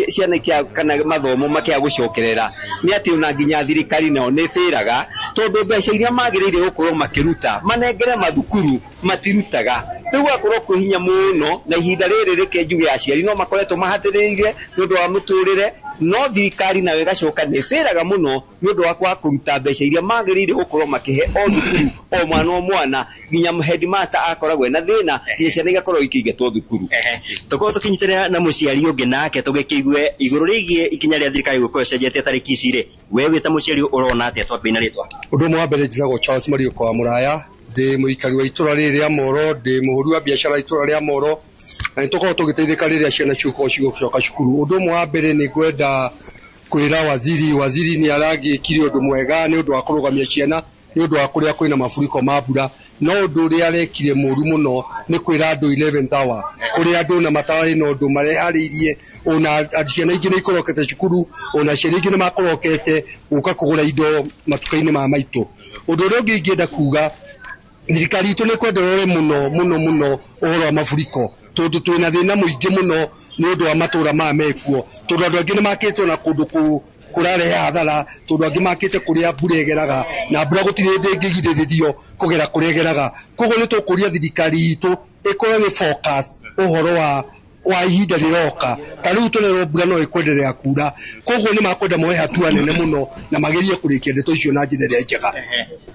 ciana ikia kana mathomo makia gucokerera ni ati ona nginya thirikari nao ni biraga tondu mbeca iria magiriire gukorwo makiruta manengere mathukuru matirutaga. Riu gakorwo kwĩ hinya muno na ihinda rĩrĩ reke njuge aciari no makoretwo mahatĩrĩire nĩ ũndũ wa mũtũrĩre, no thirikari nayo ĩgacoka nĩ ĩbĩraga mũno nĩ ũndũ wa kwaga kũruta mbeca iria magĩrĩire gũkorwo makĩhe o thukuru o mwana o mwana, nginya headmaster akoragwo ena thĩna nginya ciana igakorwo ikĩingatwo thukuru. Tũkorwo tũkĩnyitanĩra na mũciari ũngĩ nake tũgĩkĩigue igũrũ rĩgiĩ ikinya rĩa thirikari gũkorwo ĩcenjetie tarĩki ici rĩ, we wĩ ta mũciari ũrona atĩa? Twambie na rĩtwa. Ũndũ ũmwe wa mbere njĩtagwo Charles Mariũko wa Mũraya, ndĩ mũikari wa itũra rĩrĩ rĩa Moro, ndĩ mũhũri wa biacara itũra rĩa Moro, na nĩtũkoragwo tũgĩteithĩka rĩrĩa ciana cigũkorwo cigũcoka cukuru. Ũndũ ũmwe wa mbere nĩ ngwenda kwĩra waziri, waziri nĩ aragĩkire ũndũ mwega nĩ ũndũ wa kũrũgamia ciana nĩ ũndũ wa kũrĩa kwĩna mafuriko ma mbura, no ũndũ ũrĩa arekire mũru mũno nĩ kwĩra andũ 11th hour kũrĩa andũ na matararĩ na ũndũ mareharĩirie, ona ciana ingĩ nĩ ikorokete cukuru, ona ciana ingĩ nĩ makorokete gũka kũgũra indo matuka-inĩ ma maitũ. Ũndũ ũrĩa ũngĩ ingĩenda kuga, thirikari itũ nĩ kwenda ĩrore mũno mũno mũno ũhoro wa mafuriko tondu twĩna thĩna mũingĩ mũno nĩ ũndũ wa matũra maya mekuo, tondu andũ angĩ nĩ makĩtwo na kũndũ kũrarehe hathara, tondu angĩ makĩte kũrĩa mbura ĩgeraga na mbura gũtirĩ hĩndĩ ĩngĩgirĩrĩrio kũgera kũrĩa ĩgeraga. Koguo nĩ tũkũria thirikari itũ ĩkorwo ĩgĩ focus ũhoro wa ihinda rĩroka. Ta rĩu tũrerwo mbura no ĩkwenderea kura, koguo nĩ makwenda moe hatua nene mũno na magerie kũrĩkia ndeto icio na njĩra ĩrĩa njega.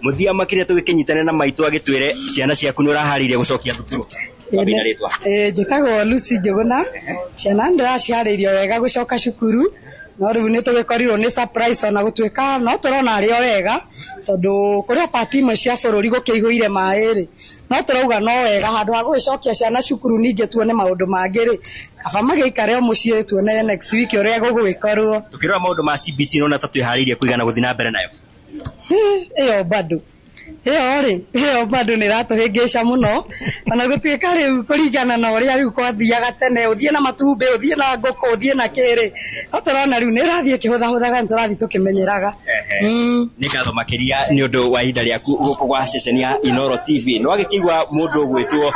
Mũthia makĩria tũgĩkĩnyitane na maitũ agĩtwĩre ciana ciaku nĩ ũraharĩirie gũcokia thukuru. Njĩtagwo Lucy Njũgũna, ciana ndĩraciharĩirie wega gũcoka cukuru, no rĩu nĩ tũgĩkorirwo nĩ surprise ona gũtuĩka no tũrona arĩ o wega tondũ kũrĩ pati imwe cia bũrũri gũkĩihũire maĩ rĩ, no tũrauga no wega handũ ha gũgĩcokia ciana cukuru ningĩ tuone maũndũ mangĩ rĩ, kaba magĩikare o mũciĩ tuone next week ũrĩa gũgũgĩkorwo. Tũkĩrora maũndũ ma CBC nona ta twĩharĩirie kũigana gũthiĩ na mbere nayo? Ĩyo bado ĩyo rĩ, ĩyo bado nĩ ĩratũhĩngĩca mũno ona gũtuĩka rĩu kũringana na ũrĩa rĩu kwathiaga tene, ũthiĩ na matumbĩ, ũthiĩ na ngũkũ, ũthiĩ na kĩrĩ, no tũrona rĩu nĩ ĩrathiĩ ĩkĩhũthahũthaga, nĩ tũrathiĩ tũkĩmenyeraga. Nĩ ngatho makĩria nĩ ũndũ wa ihinda rĩaku gũkũ gwa ceceni ya Inooro TV. Nĩ wagĩkĩigua mũndũ ũgwĩtwo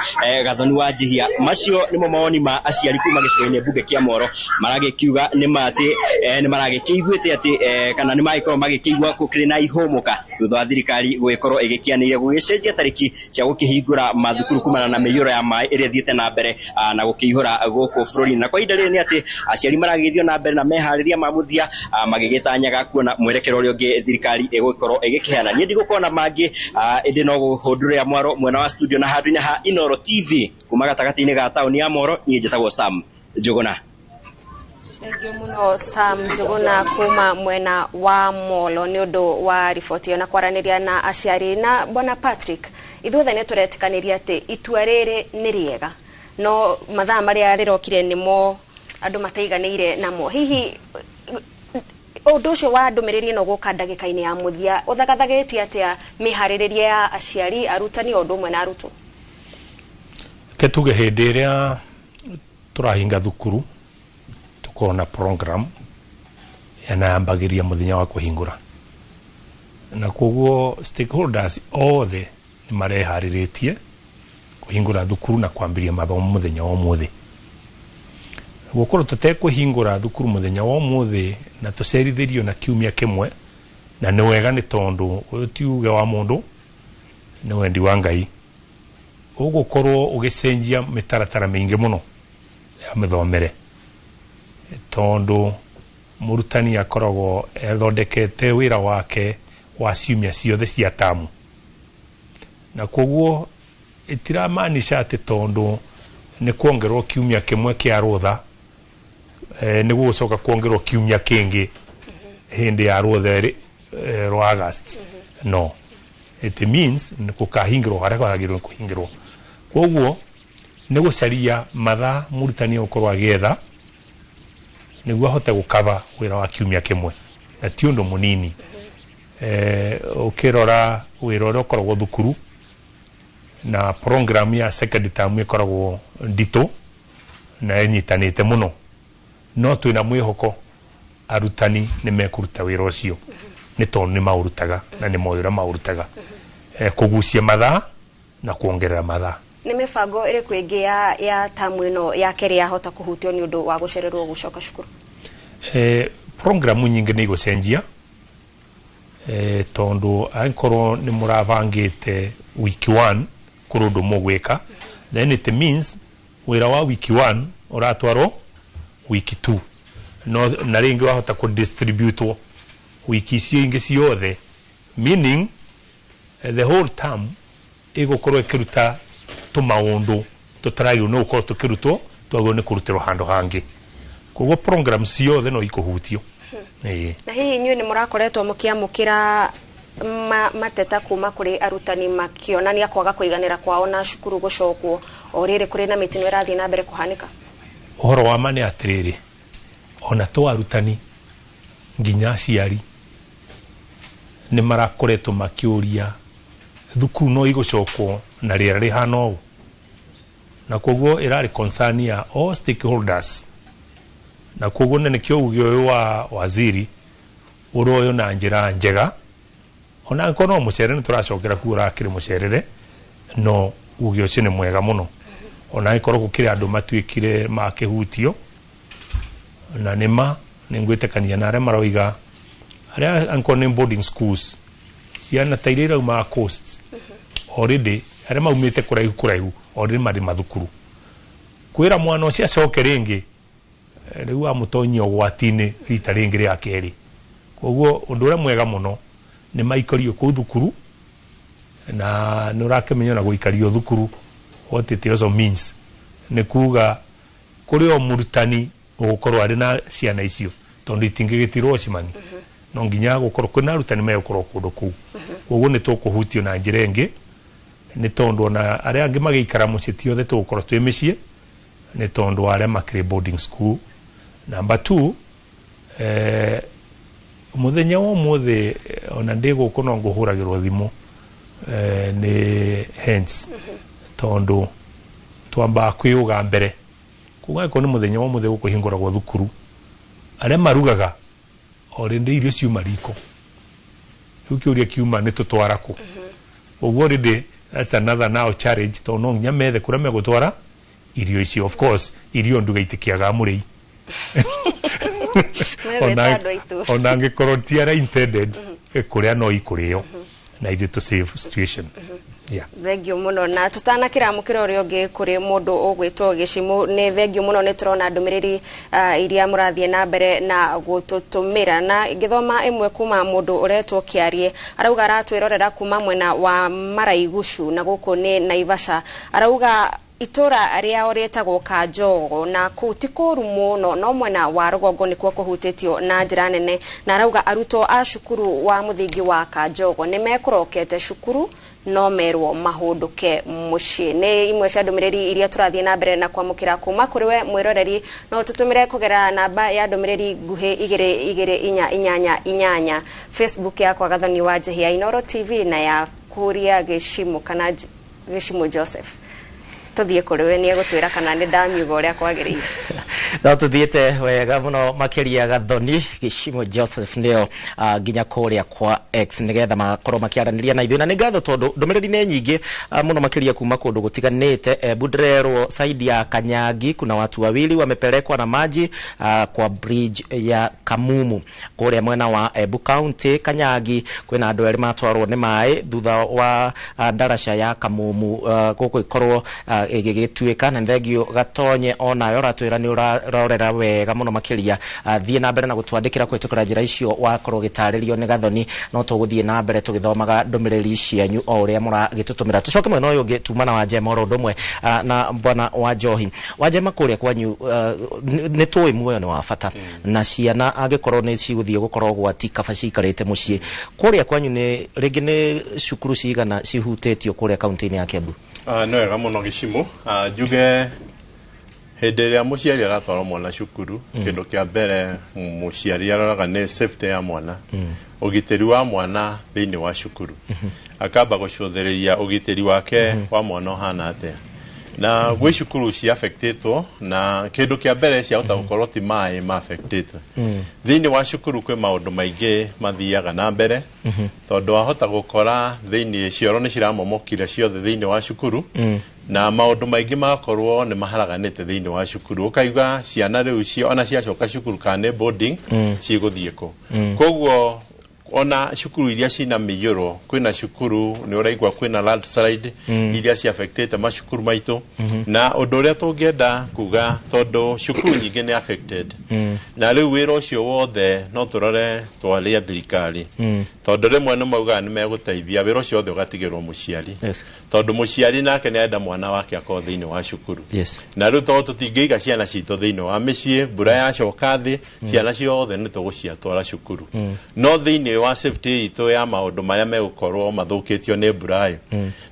Gathoni wa Njihia. Macio nĩmo mawoni ma aciari kuma gĩcigo-inĩ mbunge kĩa Moro, maragĩkiuga nĩ ma atĩ nĩ maragĩkĩiguĩte atĩ kana nĩ magĩkorwo magĩkĩigua gũkĩrĩ na ihũmũka thutha wa thirikari gũgĩkorwo ĩgĩkianĩire gũgĩcenjia tarĩki cia gũkĩhingũra mathukuru kumana na mĩiyũro ya maĩ ĩrĩa ĩthiĩte na mbere na gũkĩihũra gũkũ bũrũri-inĩ. Na kwa ihinda rĩrĩ nĩ atĩ aciari maragĩthiĩ na mbere na meharĩria ma mũthia magĩgĩtanyaga kuona mwerekero ũrĩa ũngĩ thirikari ĩgũkorwo ĩgĩkĩheana. Niĩ ndigũkorwo na mangĩ ĩndĩ no gũhũndũrĩra mwaro mwena wa studio na handũ-inĩ ha Inooro TV kuma gatagatĩ-inĩ ga taũni ya Moro. Niĩ njĩtagwo Sam Njũgũna. Thengiũ mũno Sam Njũgũna kuma mwena wa Molo nĩ ũndũ wa riboti ĩyo na kwaranĩria na aciari. Na bwana Patrick, ithuothe nĩ tũretĩkanĩria atĩ itua rĩrĩ nĩ rĩega, no mathaa marĩa rĩrokire nĩmo andũ mataiganĩire namo. Hihi ũndũ ũcio wa ndũmĩrĩri ĩno gũka ndagĩka-inĩ ya mũthia ũthagathagĩtie atĩa mĩharĩrĩrie ya aciari, arutani o ũndũ ũmwe na arutwo? Reke tuge hĩndĩ ĩrĩa tũrahinga thukuru tukorwo na program yanayambagĩria mũthenya wa kũhingũra, na koguo stakeholders othe nĩ mareharĩrĩtie kũhingũra thukuru na kwambĩrĩria mathomo mũthenya wa ũmũthĩ. Gũkorwo tũtekũhingũra thukuru mũthenya wa ũmũthĩ na tũcerithĩrio na kiumia kĩmwe, na nĩ wega nĩ tondũ ũyũ ti uge wa mũndũ, nĩ wendi wa Ngai, ũgũkorwo ũgĩcenjia mĩtaratara mĩingĩ mũno ya mĩthomere, tondũ mũrutani akoragwo ethondekete wĩra wake wa ciumia ciothe cia tamu, na koguo ĩtiramaanisha atĩ tondũ nĩ kuongererwo kiumia kĩmwe kĩa rũtha nĩ gũgũcoka kuongererwo kiumia kĩngĩ hĩndĩ ya rũtha rwa August. No, it means nĩ gũkahingĩrwo harĩa kwagĩrĩirwo kũhingĩrwo. Koguo nĩ gũcaria mathaa mũrutani egũkorwo agĩetha nĩguo ahote gũkaba wĩra wa kiumia kĩmwe, na ti ũndũ mũnini. Ũkĩrora wĩra ũrĩa ũkoragwo thukuru na program ya second term ĩkoragwo nditũ na ĩnyitanĩte mũno, no twĩna mwĩhoko arutani nĩ mekũruta wĩra ũcio. Nĩ tondũ nĩ maũrutaga na nĩ moĩ ũrĩa maũrutaga, kũgucia mathaa na kuongerera mathaa. Nĩ mĩbango ĩrĩkũ ĩngĩ ya tamu ĩno ya kerĩ yahota kũhutio nĩ ũndũ wa gũcererwo gũcoka cukuru? Programu nyingĩ nĩ igũcenjia, tondũ angĩkorwo nĩ mũrabangĩte week 1 kũrĩ ũndũ mũgwĩka, then it means wĩra wa week 1 ũratwarwo week 2, no na rĩngĩ wahota kũdistributwo wiki icio ingĩ ciothe, meaning the whole term ĩgũkorwo ĩkĩruta tũmaũndũ tũtaragĩrĩirwo nĩ gũkorwo tũkĩrutwo, twagĩrĩirwo nĩ kũrutĩrwo handũ hangĩ. Koguo program ciothe no ikũhutio. Ĩĩ. Na hihi inyuĩ nĩ mũrakoretwo mũkĩamũkĩra mateta kuma kũrĩ arutani makĩonania kwaga kũiganĩra kwao na cukuru gũcokwo o rĩrĩ kũrĩ na mĩtino ĩrathiĩ na mbere kũhanĩka? Ũhoro wa ma nĩ atĩrĩrĩ, ona to arutani, nginya aciari nĩ marakoretwo makĩũria thukuru no igũcokwo na rĩera rĩhana ũũ, na koguo ĩrarĩ concern ya all stakeholders, na koguo na nĩkĩo uge ũyũ wa waziri ũroywo na njĩra njega, ona angĩkorwo no mũcerere nĩ tũracokera kuo ũrakĩrĩ mũcerere, no uge ũcio nĩ mwega mũno, ona angĩkorwo gũkĩrĩ andũ matuĩkire makĩhutio. Na nĩma nĩ ngwĩtĩkania na arĩa maroiga arĩa angĩkorwo nĩ boarding schools, ciana ta iria iraumaga coast already, arĩa maumĩte kũraihu kũraihu already marĩ mathukuru, kwĩra mwana ũcio acoke rĩngĩ, rĩu amũtonyia ũgwati-inĩ rita rĩngĩ rĩa kerĩ. Koguo ũndũ ũrĩa mwega mũno nĩ maikario kũu thukuru, na nĩ ũrakĩmenya ona gũikario thukuru what it also means nĩ kuga kũrĩ o mũrutani ũgũkorwo arĩ na ciana icio, tondũ itingĩgĩtirwo cimani, no nginya gũkorwo kwĩna arutani megũkorwo kũndũ kũu. Koguo nĩ tũkũhutio na njĩra ĩngĩ, nĩ tondũ ona arĩa angĩ magĩikara mũciĩ ti othe tũgũkorwo twĩ mĩciĩ, nĩ tondũ wa arĩa makĩrĩ boarding school. Number 2, mũthenya wa ũmũthĩ ona ndĩ gũkũ no ngũhũragĩrwo thimũ nĩ hens, tondũ twambaga kwĩyũga mbere. Koguo angĩkorwo nĩ mũthenya wa ũmũthĩ gũkũhingũragwo thukuru, arĩa marugaga already irio ciuma riko, rĩu kĩũria kiuma nĩ tũtwara kũ? Koguo already that's another now challenge, tondũ no nginya methe kũrĩa megũtwara irio icio. Of course irio nduga itikĩagaga mũrĩi. Megwĩta andũ aitũ. Ona angĩkorwo ti arĩa intended kũrĩa, no ikũrĩo na ithuĩ to save situation, yeah. Thengio mũno. Na tũtanakĩramũkĩra ũrĩa ũngĩ kũrĩ mũndũ ũgwĩtwo Gĩcimũ, nĩ thengio mũno. Nĩ tũrona ndũmĩrĩri iria mũrathiĩ na mbere na gũtũtũmĩra, na ngĩthoma ĩmwe kuma mũndũ ũretwo Kĩarie, arauga aratwĩrorera kuma mwena wa Maraigucu na gũkũ nĩ Naivasha. Arauga itũra rĩao rĩtagwo Kanjogo na kũu ti kũũru mũno, no mwena wa rũgongo nĩkuo kũhutĩtio na njĩra nene, na arauga arutwo a cukuru wa mũthingi wa Kanjogo nĩ mekũrokete cukuru no merwo mahũndũke mũciĩ. Nĩ imwe cia ndũmĩrĩri iria tũrathiĩ na mbere na kwamũkĩra kuma kũrĩ we mwĩroreri. No tũtũmĩre kũgerera namba ya ndũmĩrĩri nguhĩ 22488, Facebook yakwa Gathoni wa Njehia, Inooro TV, na ya Kuria Gĩcimũ kana Gĩcimũ Joseph. Tũthiĩ kũrĩ we, nĩ egũtwĩra kana nĩ ndamiuga ũrĩa kwagĩrĩire. No tuthiĩte wega mũno makĩria. Gathoni Gĩcimo Joseph nĩo nginya kũrĩa kwa X nĩgetha makorwo makĩaranĩria na ithuĩ, na nĩ ngatho tondũ ndũmĩrĩri nĩ nyingĩ mũno makĩria kuma kũndũ gũtiganĩte. Budrerwo side ya Kanyangi kuna watu wawili wamepelekwa na maji kwa bridge ya Kamumu. Kũrĩa mwena wa Embu County Kanyangi kwĩna andũ erĩ matwarwo nĩ maĩ thutha wa ndaraca ya Kamumu gũkũ ĩkorwo ĩgĩgĩtuĩka. Na thengio Gatonye, onayo ũratwĩra nĩ ũrarorera wega mũno makĩria. Thiĩ na mbere na gũtwandĩkĩra kũhĩtũkĩra njĩra icio wakorwo ũgĩtarĩrio nĩ Gathoni, no tũgũthiĩ na mbere tũgĩthomaga ndũmĩrĩri cianyu o ũrĩa mũragĩtũtũmĩra. Tũcoke mwena ũyũ ũngĩ tuma na Wanjema oro ũndũ ũmwe na bwana wa Njohi. Wanjema, kũrĩa kwanyu nĩ tũĩ muoyo nĩ wa bata, na ciana angĩkorwo nĩ cigũthiĩ gũkorwo gwati kaba ciikarĩte mũciĩ. Kũrĩa kwanyu nĩ rĩngĩ nĩ cukuru cigana cihutĩtio kũrĩa kaunti-inĩ ya Kiambu? Nĩ wega mũno Gĩcimũ. Njuge hĩndĩ ĩrĩa mũciari aratwara mwana cukuru, kĩndũ kĩa mbere mũciari aroraga nĩ safety ya mwana, ũgitĩri wa mwana thĩinĩ wa cukuru. Akamba gũcũthĩrĩria ũgitĩri wake wa mwana ũhana atĩa. Na gwĩ cukuru ci affectĩtwo, na kĩndũ kĩa mbere ciahota gũkorwo ti maĩ ma affectĩtwo. Thĩinĩ wa cukuru kwĩ maũndũ maingĩ mathiaga na mbere, tondũ wahota gũkora thĩinĩ cioro nĩ ciramomokire ciothe thĩinĩ wa cukuru, na maũndũ maingĩ magakorwo nĩ maharaganĩte thĩinĩ wa cukuru, ũkaiga ciana rĩu ona ciacoka cukuru kana nĩ boarding, cigũthiĩ kũ? Koguo ona cukuru iria cina mĩiyũro, kwĩna cukuru nĩ ũraigua kwĩna landslide iria ci affectĩte macukuru maitũ. Na ũndũ ũrĩa tũngĩenda kuga, tondũ cukuru nyingĩ nĩ affected, na rĩu wĩra ũcio wothe no tũrore twaria thirikari, tondũ rĩmwe nĩ maugaga nĩ megũteithia, wĩra ũcio wothe ũgatigĩrwo mũciari, tondũ mũciari nake nĩ arenda mwana wake akorwo thĩinĩ wa cukuru. Na rĩu tondũ tũtingĩiga ciana citũ thĩinĩ wa mĩciĩ, mbura yacoka thĩ, ciana ciothe nĩ tũgũciatwara cukuru. No thĩinĩ wa safety itũ ya maũndũ marĩa megũkorwo mathũkĩtio nĩ mbura ĩ,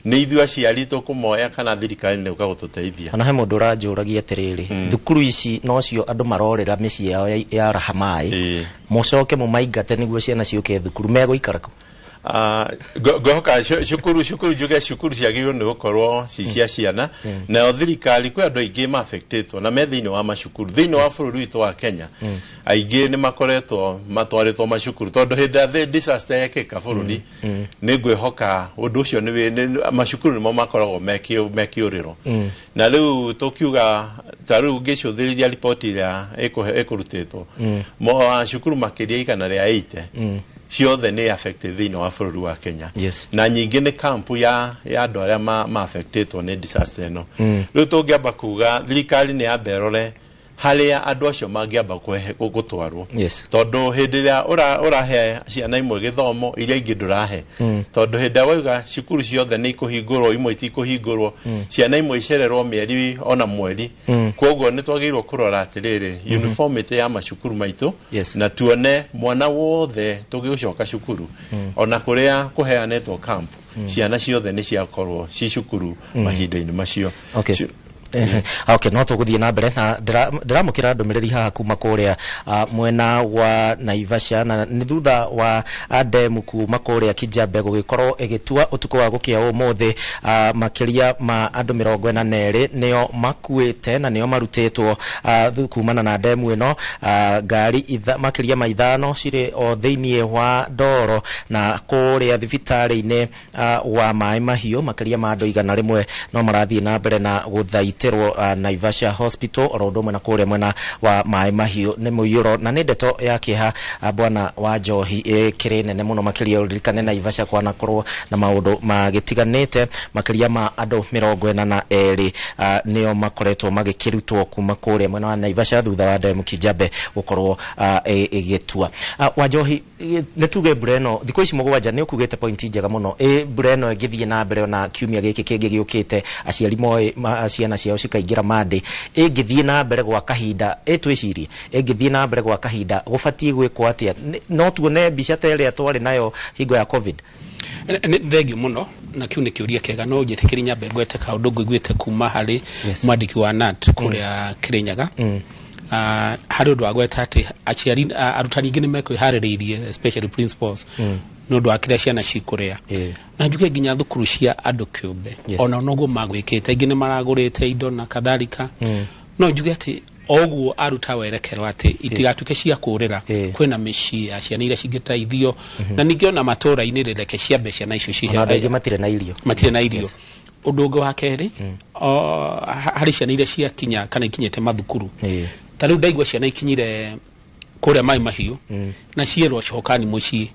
nĩ ithuĩ aciari tũkũmoya kana thirikari nĩ gũka gũtũteithia? Ona he mũndũ ũranjũragia atĩrĩrĩ, thukuru ici nocio andũ marorĩra mĩciĩ yao yaraha maĩ, mũcoke mũmaingate nĩguo ciana ciũke thukuru, megũikara kũ? Ngwĩhoka cukuru njuge cukuru ciagĩrĩirwo nĩ gũkorwo ci cia ciana. Nayo thirikari, kwĩ andũ aingĩ ma-affectĩtwo na me thĩinĩ wa macukuru thĩinĩ wa bũrũri witũ wa Kenya. Aingĩ nĩ makoretwo matwarĩtwo macukuru, tondũ hĩndĩ ĩrĩa disaster yekĩka bũrũri, nĩ ngwĩhoka ũndũ ũcio nĩ macukuru nĩmo makoragwo mekĩũrĩro. Na rĩu tũkiuga ta rĩu ngĩcũthĩrĩria riboti ĩrĩa ĩkũrutĩtwo, cukuru makĩria 180 ciothe nĩ affected thĩinĩ wa bũrũri wa Kenya. Na nyingĩ nĩ kampu ya andũ arĩa ma affectĩtwo nĩ disaster ĩno. Rĩu tũngĩamba kuga thirikari nĩ yambe ĩrore harĩa andũ acio mangĩamba gũtwarwo, tondũ hĩndĩ ĩrĩa ũrahe ciana imwe gĩthomo, iria ingĩ ndũrahe, tondũ hĩndĩ ĩrĩa wauga cukuru ciothe nĩ ikũhingũrwo, imwe itikũhingũrwo, ciana imwe icererwo mĩeri ona mweri. Koguo nĩ twagĩrĩirwo kũrora atĩrĩrĩ, uniformity ya macukuru maitũ, na tuone mwana wothe tũgĩgũcoka cukuru, ona kũrĩa kũheanĩtwo camp, ciana ciothe nĩ ciakorwo ci cukuru mahinda-inĩ macio. Okay, no tũgũthiĩ na mbere na ndĩramũkĩra ndũmĩrĩri haha kuma kũrĩa mwena wa Naivasha, na nĩ thutha wa demu kuma kũrĩa Kijabe gũgĩkorwo ĩgĩtua ũtukũ wa gũkĩa ũmũthĩ, makĩria ma andũ 42 nĩo makuĩte na nĩo marutĩtwo kumana na demu ĩno. Ngari makĩria ma 5 cirĩ o thĩinĩ wa ndoro, na kũrĩa thibitarĩ-inĩ wa Maĩ Mahiũ makĩria ma andũ 100 no marathiĩ na mbere na gũthaitĩrwo Naivasha Hospital, oro ũndũ ũmwe na kũrĩa mwena wa Maĩ Mahiũ nĩ mũiyũro, na nĩ ndeto ya kĩeha, bwana wa Njohi, ĩkĩrĩ nene mũno makĩria ũririkane Naivasha kwanakorwo na maũndũ magĩtiganĩte. Makĩria ma andũ 42 nĩo makoretwo magĩkĩrutwo kuma kũrĩa mwena wa Naivasha thutha wa demu Kijabe gũkorwo ĩgĩtua. Wa Njohi, nĩ tuge mbura ĩno thikũ ici 7 nĩ ũkugĩte pointi njega mũno, mbura ĩno ĩngĩthiĩ na mbere ona kiumia gĩkĩ kĩngĩ gĩũkĩte, aciari moĩ ciana ciao cikaingĩra Monday, ĩngĩthiĩ na mbere gwa kahinda, twĩcirie ĩngĩthiĩ na mbere gwa kahinda gũbatiĩ gwĩkwo atĩa? No tuone mbica ta ĩrĩa twarĩ nayo hingo ya COVID? Nĩ thengiũ mũno, na kĩu nĩ kĩũria kĩega. No njĩtĩkĩri nyambe ngwete kaũndũ ngũiguĩte kuma harĩ mwandĩki wa KNUT kũrĩa Kĩrĩnyaga. Harĩ ũndũ wagweta atĩ aciari, arutani aingĩ nĩ mekwĩharĩrĩirie, especially principals, nĩ ũndũ wa kĩrĩa ciana cikũrĩa. Na njuge nginya thukuru cia andũ kĩũmbe, ona noguo magwĩkĩte, aingĩ nĩ maragũrĩte indo na kadhalika. No njuge atĩ o ũguo aruta werekero atĩ itigatuĩke cia kũrĩra, kwĩna mĩciĩ ya ciana iria cingĩteithio, na ningĩ ona matũũra-inĩ rĩreke ciambe ciana icio cihe. Ona andũ aingĩ matirĩ na irio. Matirĩ na irio. Ũndũ ũngĩ wa kerĩ, harĩ ciana iria ciakinya kana ikinyĩte mathukuru, ta rĩu ndaigua ciana ikinyire kũrĩa Maĩ Mahiũ na cierwo cokani mũciĩ,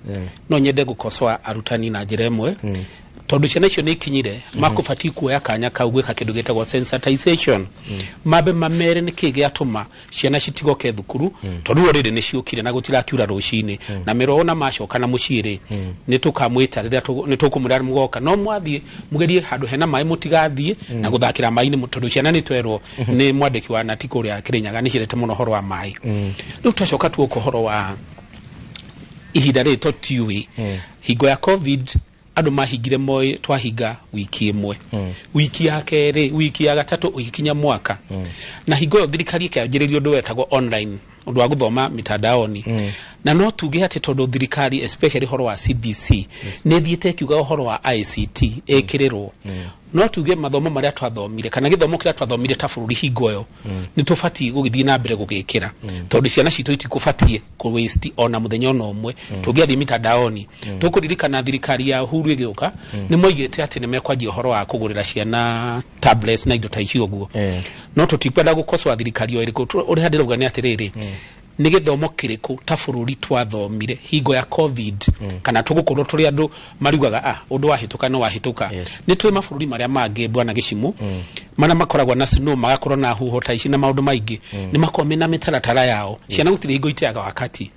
no nyende gũkosoa arutani na njĩra ĩmwe, tondũ ciana icio nĩ ikinyire, makũbatiĩ kuoya kanya kau gwĩka kĩndũ gĩtagwo sensitization, mambe mamere nĩkĩ gĩatũma ciana citigoke thukuru, tondũ rĩrĩ nĩ ciũkire na gũtirakiura rũcinĩ, na mĩro ona macoka na mũciĩ rĩ, nĩ tũkamwĩta rĩrĩa nĩ tũkũmwĩra mũgoka, no mwathiĩ mũgerie handũ hena maĩ mũtigathiĩ na gũthakĩra maĩ-inĩ, tondũ ciana nĩ twerwo nĩ mwandĩki wa KNUT kũrĩa Kĩrĩnyaga nĩ ciendete mũno ũhoro wa maĩ. Rĩu twacoka tuoka ũhoro wa ihinda rĩrĩ, tũtiũĩ hingo ya COVID andũ mahingire moĩ twahinga wiki ĩmwe, wiki ya kerĩ, wiki ya gatatũ, ũgĩkinya mwaka. Na hingo ĩyo thirikari ĩkĩanjĩrĩria ũndũ wetagwo online, ũndũ wa gũthoma mitandaoni. Na no tuge atĩ tondũ thirikari, especially ũhoro wa CBC, nĩ ĩthiĩte ĩkiuga ũhoro wa ICT ĩkĩrĩrwo, No tuge mathomo maria twathomire kana githomo kiria twathomire ta bururi hingo yo ni tubati gugithii na mbere gugikira, tondu ciana citu itikubatie ku waste ona muthenya ona umwe. Tungiathii mitandaoni, tukuririkana thirikari ya Uhuru igiuka ni moigite ati ni mekwanjia uhoro wa kugurira ciana tablets na indo ta icio uguo. No tutikwenda gukosoa thirikari o iriku, uria ndirauga ni atiriri, nĩ gĩthomo kĩrĩkũ ta bũrũri twathomire hingo ya COVID, kana tũgũkorwo tũrĩ andũ mariugaga ũndũ wahĩtũka no wahĩtũka. Nĩ twĩ mabũrũri marĩa mangĩ, bwana Gĩcimu, marĩa makoragwo na snow, magakorwo na huho ta ici na maũndũ maingĩ, nĩ makoragwo mena mĩtaratara yao. Ciana gũtirĩ hingo iteaga wakati.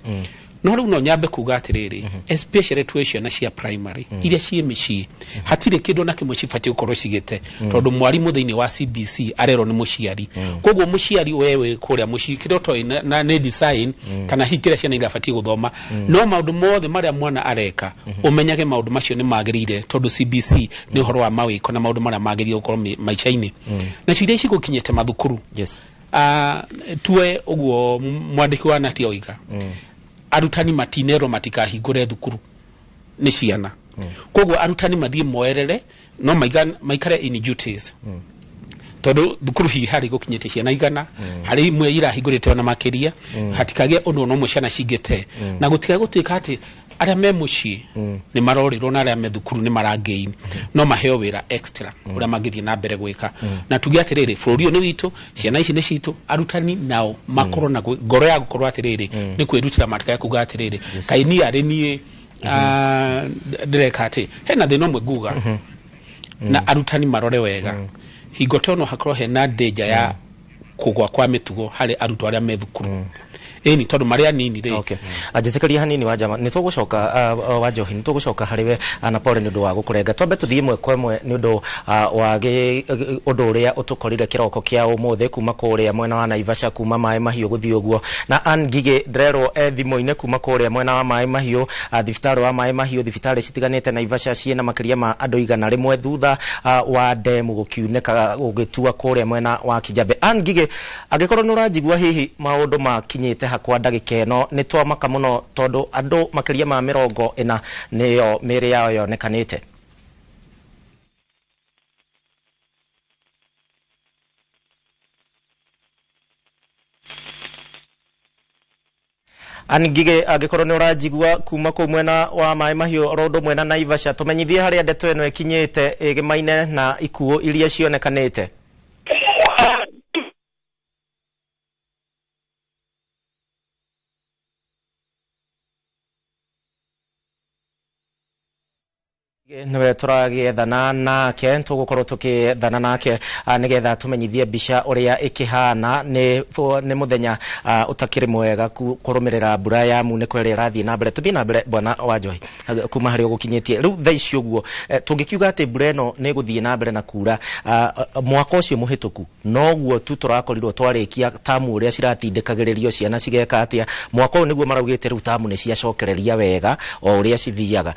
No rĩu no nyambe kuga atĩrĩrĩ, especially twĩ ciana cia primary iria ciĩ mĩciĩ, hatirĩ kĩndũ na kĩmwe cibatiĩ gũkorwo cigĩte, tondũ mwarimũ thĩinĩ wa CBC arerwo nĩ mũciari. Koguo mũciari wewe kũrĩa mũciĩ kĩrĩa ũtoĩ na nĩ design kana hihi kĩrĩa ciana irabatiĩ gũthoma, no maũndũ mothe marĩa mwana areka ũmenyage maũndũ macio nĩ magĩrĩire, tondũ CBC nĩ ũhoro wa mawĩko na maũndũ marĩa magĩrĩire gũkorwo maica-inĩ. Nacio iria cigũkinyĩte mathukuru, tuwe ũguo mwandĩki wa Nati oiga, arutani matinerwo matikahingũre thukuru nĩ ciana. Koguo arutani mathiĩ moerere, no maikare in duties, tondũ thukuru hihi harĩ gũkinyĩte ciana 100, harĩ imwe irahingũrĩte ona makĩria, hatikagĩe ũndũ ona ũmwe ciana cingĩte, na gũtigae gũtuĩka atĩ arĩa me mũciĩ nĩ marorĩrwo na arĩa me thukuru nĩ maragain. No maheo wĩra extra ũrĩa mangĩthiĩ na mbere gwĩka. Na tuge atĩrĩrĩ, bũrũri ũyũ nĩ witũ, ciana ici nĩ citũ, arutani nao makorwo na ngoro ya gũkorwo atĩrĩrĩ nĩ kwĩrutĩra, matikae kuga atĩrĩrĩ kaĩ niĩ arĩ niĩ ndĩreka atĩ hena thĩna ũmwe nguga, na arutani marore wega hingo ta ĩno hakorwo hena danger ya kũgwa kwa mĩtugo harĩ arutwo arĩa me thukuru, ĩni tondũ marĩ anini rĩ. Okay. Anjĩtĩkĩria hanini wa jama, nĩ tũgũcoka wa Njohi, nĩ tũgũcoka harĩ we na pole nĩ ũndũ wa gũkũrenga. Twambe tũthiĩ ĩmwe kwa ĩmwe nĩ ũndũ wa ũndũ ũrĩa ũtũkorire kĩroko kĩa ũmũthĩ kuma kũrĩa mwena wa Naivasha, kuma Maĩ Mahiũ gũthiĩ ũguo. Na Ann Ngigĩ ndĩrerwo e thimũ-inĩ kuma kũrĩa mwena wa Maĩ Mahiũ, thibitarĩ wa Maĩ Mahiũ, thibitarĩ citiganĩte Naivasha ciĩna makĩria ma andũ 100 thutha wa ndemu gũkiunĩka gũgĩtua kũrĩa mwena wa Kijabe. Ann Ngigĩ, angĩkorwo nĩ ũranjigua, hihi maũndũ makinyĩte hakwa ndagĩka ĩno nĩ twamaka mũno, tondũ andũ makĩria ma 40 nĩyo mĩĩrĩ yao yonekanĩte. Ann Ngigĩ, angĩkorwo nĩ ũranjigua kuma kũu mwena wa Maĩ Mahiũ oro ũndũ mwena Naivasha, tũmenyithie harĩa ndeto ĩno ĩkinyĩte ĩgĩmaine na ikuũ iria cionekanĩte. Nĩwe tũragĩethana nake, tũgũkorwo tũkĩethana nake nĩgetha tũmenyithie mbica ũrĩa ĩkĩhana. Nĩ mũthenya ũtakĩrĩ mwega kũrũmĩrĩra mbura ya munĩko ĩrĩa ĩrathiĩ na mbere. Tũthiĩ na mbere bwana wa Njohi kuma harĩa ũgũkinyĩtie rĩu thaa ici ũguo, tũngĩkiuga atĩ mbura ĩno nĩ ĩgũthiĩ na mbere na kura mwaka ũcio mũhĩtũku, noguo tu tũrakorirwo twarĩkia tamu ũrĩa ciratindĩkagĩrĩrio ciana cigeka atĩa. Mwaka ũyũ nĩguo maraugĩte rĩu tamu nĩ ciacokereria wega o ũrĩa cithiaga,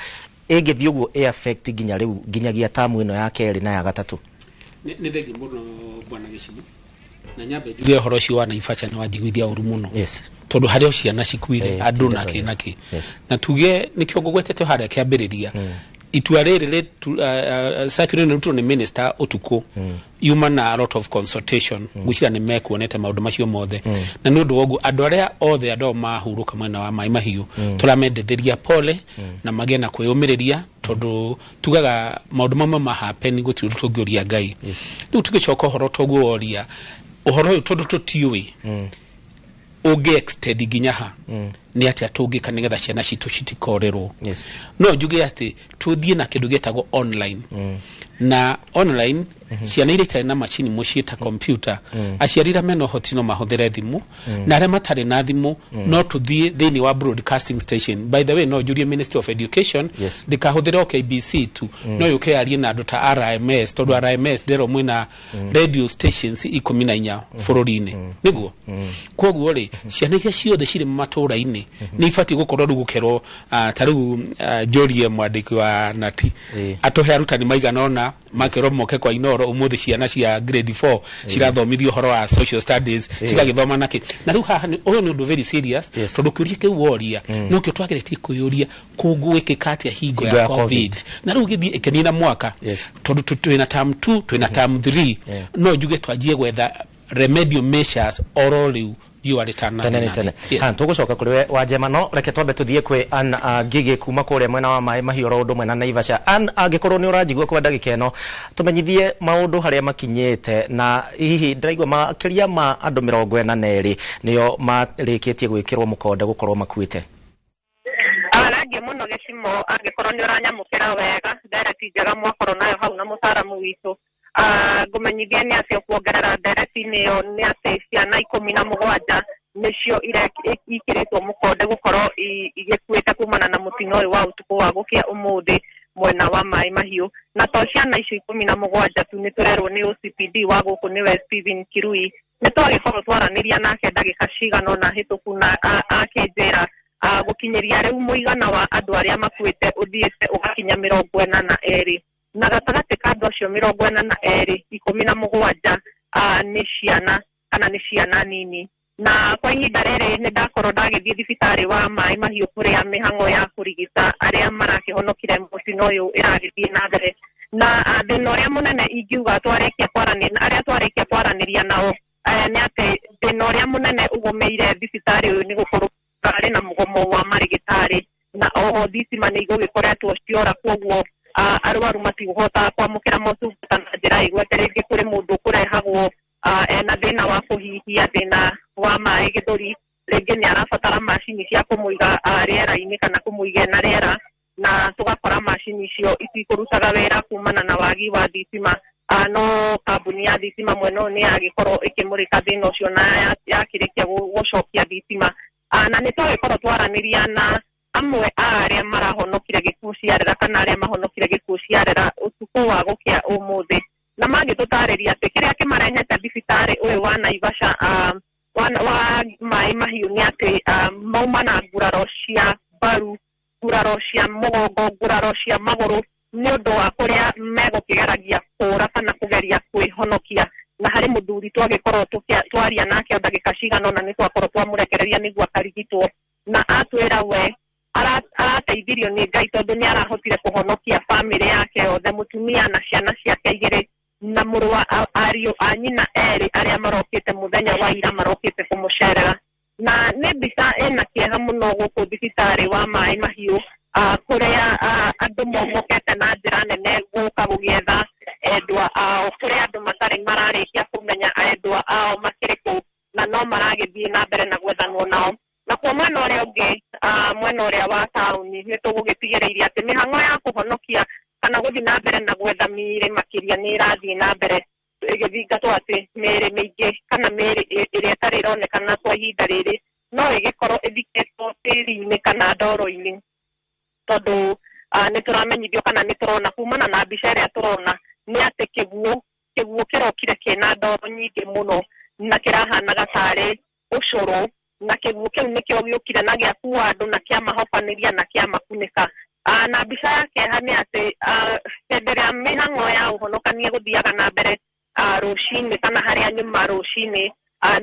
ĩngĩthiĩ ũguo ĩ affect nginya rĩu nginyagia tamu ĩno ya kerĩ na ya gatatũ. Nĩ thengi mũno bwana Gĩcimu, na nyambe njuge ũhoro ũcio wa Naivasha nĩ wanjiguithia ũru mũno, tondũ harĩ o ciana cikuire andũ nakĩ nakĩ, na tuge nĩkĩo ngũgwetete harĩa kĩambĩrĩria itua rĩrĩ circular nĩ nĩ minister ũtukũ yuma na a lot of consultation, gwĩciria nĩ mekuonete maũndũ macio mothe, na nĩ ũndũ woguo andũ arĩa othe andũ mahurũka mwena wa Maĩ Mahiũ tũramendithĩria pole na magĩe na kwĩyũmĩrĩria, tondũ tugaga maũndũ mamwe ma happen gũtirĩ ũndũ tũngĩũria Ngai. Rĩu tũgĩcoka ũhoro toguo woria ũhoro ũyũ, tondũ tũtiũĩ ũngĩ extend nginya ha, nĩ atĩa tũngĩka nĩgetha ciana citũ citikorerwo. No njuge atĩ tũthiĩ na kĩndũ gĩtagwo online, na online ciana iria itarĩ na macini mũciĩ ta computer, aciari arĩa mena ũhoti no mahũthĩre thimũ, na arĩa matarĩ na thimũ no tũthiĩ thĩinĩ wa broadcasting station. By the way, no njurie Ministry of Education ndĩkahũthĩre o KBC tu, no yũke yarie na andũ ta RMS, tondũ RMS ndĩrwo mwĩna radio stations 14 bũrũri-inĩ, nĩguo. Koguo rĩ, ciana iria ciothe cirĩ matũũra-inĩ rĩ nĩ ibatiĩ gũkorwo rĩu gũkerwo ta rĩu njũrie mwandĩki wa nati atũhe arutani maigana ũna makerwo moke kwa Inoro ũmũthĩ ciana cia grade 4 cirathomithio ũhoro wa social studies cigagĩthoma nakĩ. Na rĩu haha ũyũ nĩ ũndũ very serious tondũ kĩũria kĩu woria nokĩo twageretie kwĩyũria kũngwĩkĩka atĩa hingo ya COVID. Na rĩu gĩthiĩ ĩkĩnina mwaka tondũ twĩna term 2 twĩna term 3 no njuge twanjie gwetha remedial measures oro rĩu riũa rĩtanathiĩ. Tene ha tũgũcoka kũrĩ we wa Njema, no reke twambe tũthiĩ kwĩ Ann Ngigĩ kuma kũrĩa mwena wa Maĩ Mahiũ oro ũndũ mwena Naivasha. Ann, angĩkorwo nĩ ũranjigua kwa ndagĩka ĩno, tũmenyithie maũndũ harĩa makinyĩte, na hihi ndĩraigua makĩria ma andũ 42 nĩo marĩkĩtie gwĩkĩrwo mũkonde gũkorwo makuĩte. Arangi mũno Gĩcimo, angĩkorwo nĩ ũranyamũkĩra wega ndereti njega mwakorwo nayo hau na mũtaaramu witũ. Ngũmenyithia nĩ atĩ kuongerera ndereti-inĩ ĩyo nĩ atĩ ciana 17 nĩcio ikĩrĩtwo mũkonde gũkorwo igĩkuĩte kumana na mũtino ũyũ wa ũtukũ wa gũkĩa ũmũthĩ mwena wa Maĩ Mahiũ. Na to ciana icio 17 tu, nĩ tũrerwo nĩ OCPD wa gũkũ nĩwe Stephen Kirui, nĩ twagĩkorwo twaranĩria nake ndagĩka cigana ũna hĩtũku na akĩnjĩra gũkinyĩria rĩu mũigana wa andũ arĩa makuĩte ũthiĩte ũgakinya 42, na gatagatĩ ka andũ acio 42 17 nĩ ciana kana nĩ ciana nini. Na kwa ihinda rĩrĩ nĩ ndakorwo ndagĩthiĩ thibitarĩ wa Maĩ Mahiũ kũrĩa mĩhang'o ya kũrigita arĩa marakĩhonokire mũtino ũyũ ĩragĩthiĩ na mbere. Na thĩna ũrĩa mũnene ingiuga twarĩkia kwaranĩria arĩa twarĩkia kwaranĩria nao nĩ atĩ thĩna ũrĩa mũnene ũgũmĩire thibitarĩ ũyũ nĩ gũkorwo harĩ na mũgomo wa marĩgĩtarĩ, na oho thitima nĩ igũgĩkoretwo ciora, koguo arwaru matikũhota kwamũkĩra motungata na njĩra ĩgwete. Rĩngĩ kũrĩ mũndũ ũkũrehagwo ena thĩna wa kũhihia, thĩna wa maĩ gĩthũri, rĩngĩ nĩ arabatara macini cia kũmũiga rĩera-inĩ kana kũmũiga na rĩera, na tũgakora macini icio itikũrutaga wĩra kumana na wagi wa thitima. No kambuni ya thitima mwena ũyũ nĩ yagĩkorwo ĩkĩmũrĩka thĩna ũcio na yakĩrĩkia gũcokia thitima. Na nĩ twagĩkorwo twaranĩria na amwe a arĩa marahonokire gĩkuũ ciarera kana arĩa mahonokire gĩkuũ ciarera ũtukũ wa gũkĩa ũmũthĩ, na mangĩtũtarĩria atĩ kĩrĩa kĩmarehete thibitarĩ ũyũ wa Naivasha wa Maĩ Mahiũ nĩ atĩ mauma na nguraro cia mbaru, nguraro cia mũgongo, nguraro cia magũrũ nĩ ũndũ wa kũrĩa megũkĩgeragia kũũra kana kũgeria kwĩhonokia. Na harĩ mũthuri twagĩkorwo twaria nake o ndagĩka cigana ũna nĩ twakorwo twamũrekereria nĩguo akarigitwo, na atwĩra we arateithirio nĩ Ngai tondũ nĩ arahotire kũhonokia bamĩrĩ yake yothe, mũtumia na ciana ciake igĩrĩ na mũrũ wa ariũ a nyina erĩ arĩa marokĩte mũthenya wa ira marokĩte kũmũcerera. Na nĩ mbica ĩna kĩeha mũno gũkũ thibitarĩ wa Maĩ Mahiũ kũrĩa andũ momokete na njĩra nene gũka gũgĩetha endwa ao, kũrĩa andũ matarĩ mararĩkia kũmenya endwa ao makĩrĩ kũ, na no maragĩthiĩ na mbere na gwethanwo nao. Na kuo mwena ũrĩa ũngĩ, mwena ũrĩa wa taũni, nĩ tũgũgĩtigĩrĩirie atĩ mĩhang'o ya kũhonokia kana gũthiĩ na mbere na gwetha mĩĩrĩ makĩria nĩ ĩrathiĩ na mbere ĩgĩthingatwo atĩ mĩĩrĩ mĩingĩ kana mĩĩrĩ ĩrĩa ĩtarĩ ĩronekana kwa ihinda rĩrĩ no ĩgĩkorwo ĩthikĩtwo tĩri-inĩ kana ndoro-inĩ, tondũ nĩ tũramenyithio kana nĩ tũrona kumana na mbica ĩrĩa tũrona nĩ atĩ kĩguũ kĩrokire kĩna ndoro nyingĩ mũno na kĩrahanaga tarĩ ũcũrũ, na kĩguũ kĩu nĩkĩo gĩũkire na gĩakua andũ na kĩamahobanĩria na kĩamakunĩka. Na mbica ya kĩeha nĩ atĩ hĩndĩ ĩrĩa mĩhang'o ya ũhonokania gũthiaga na mbere rũcinĩ kana harĩa nyuma rũcinĩ,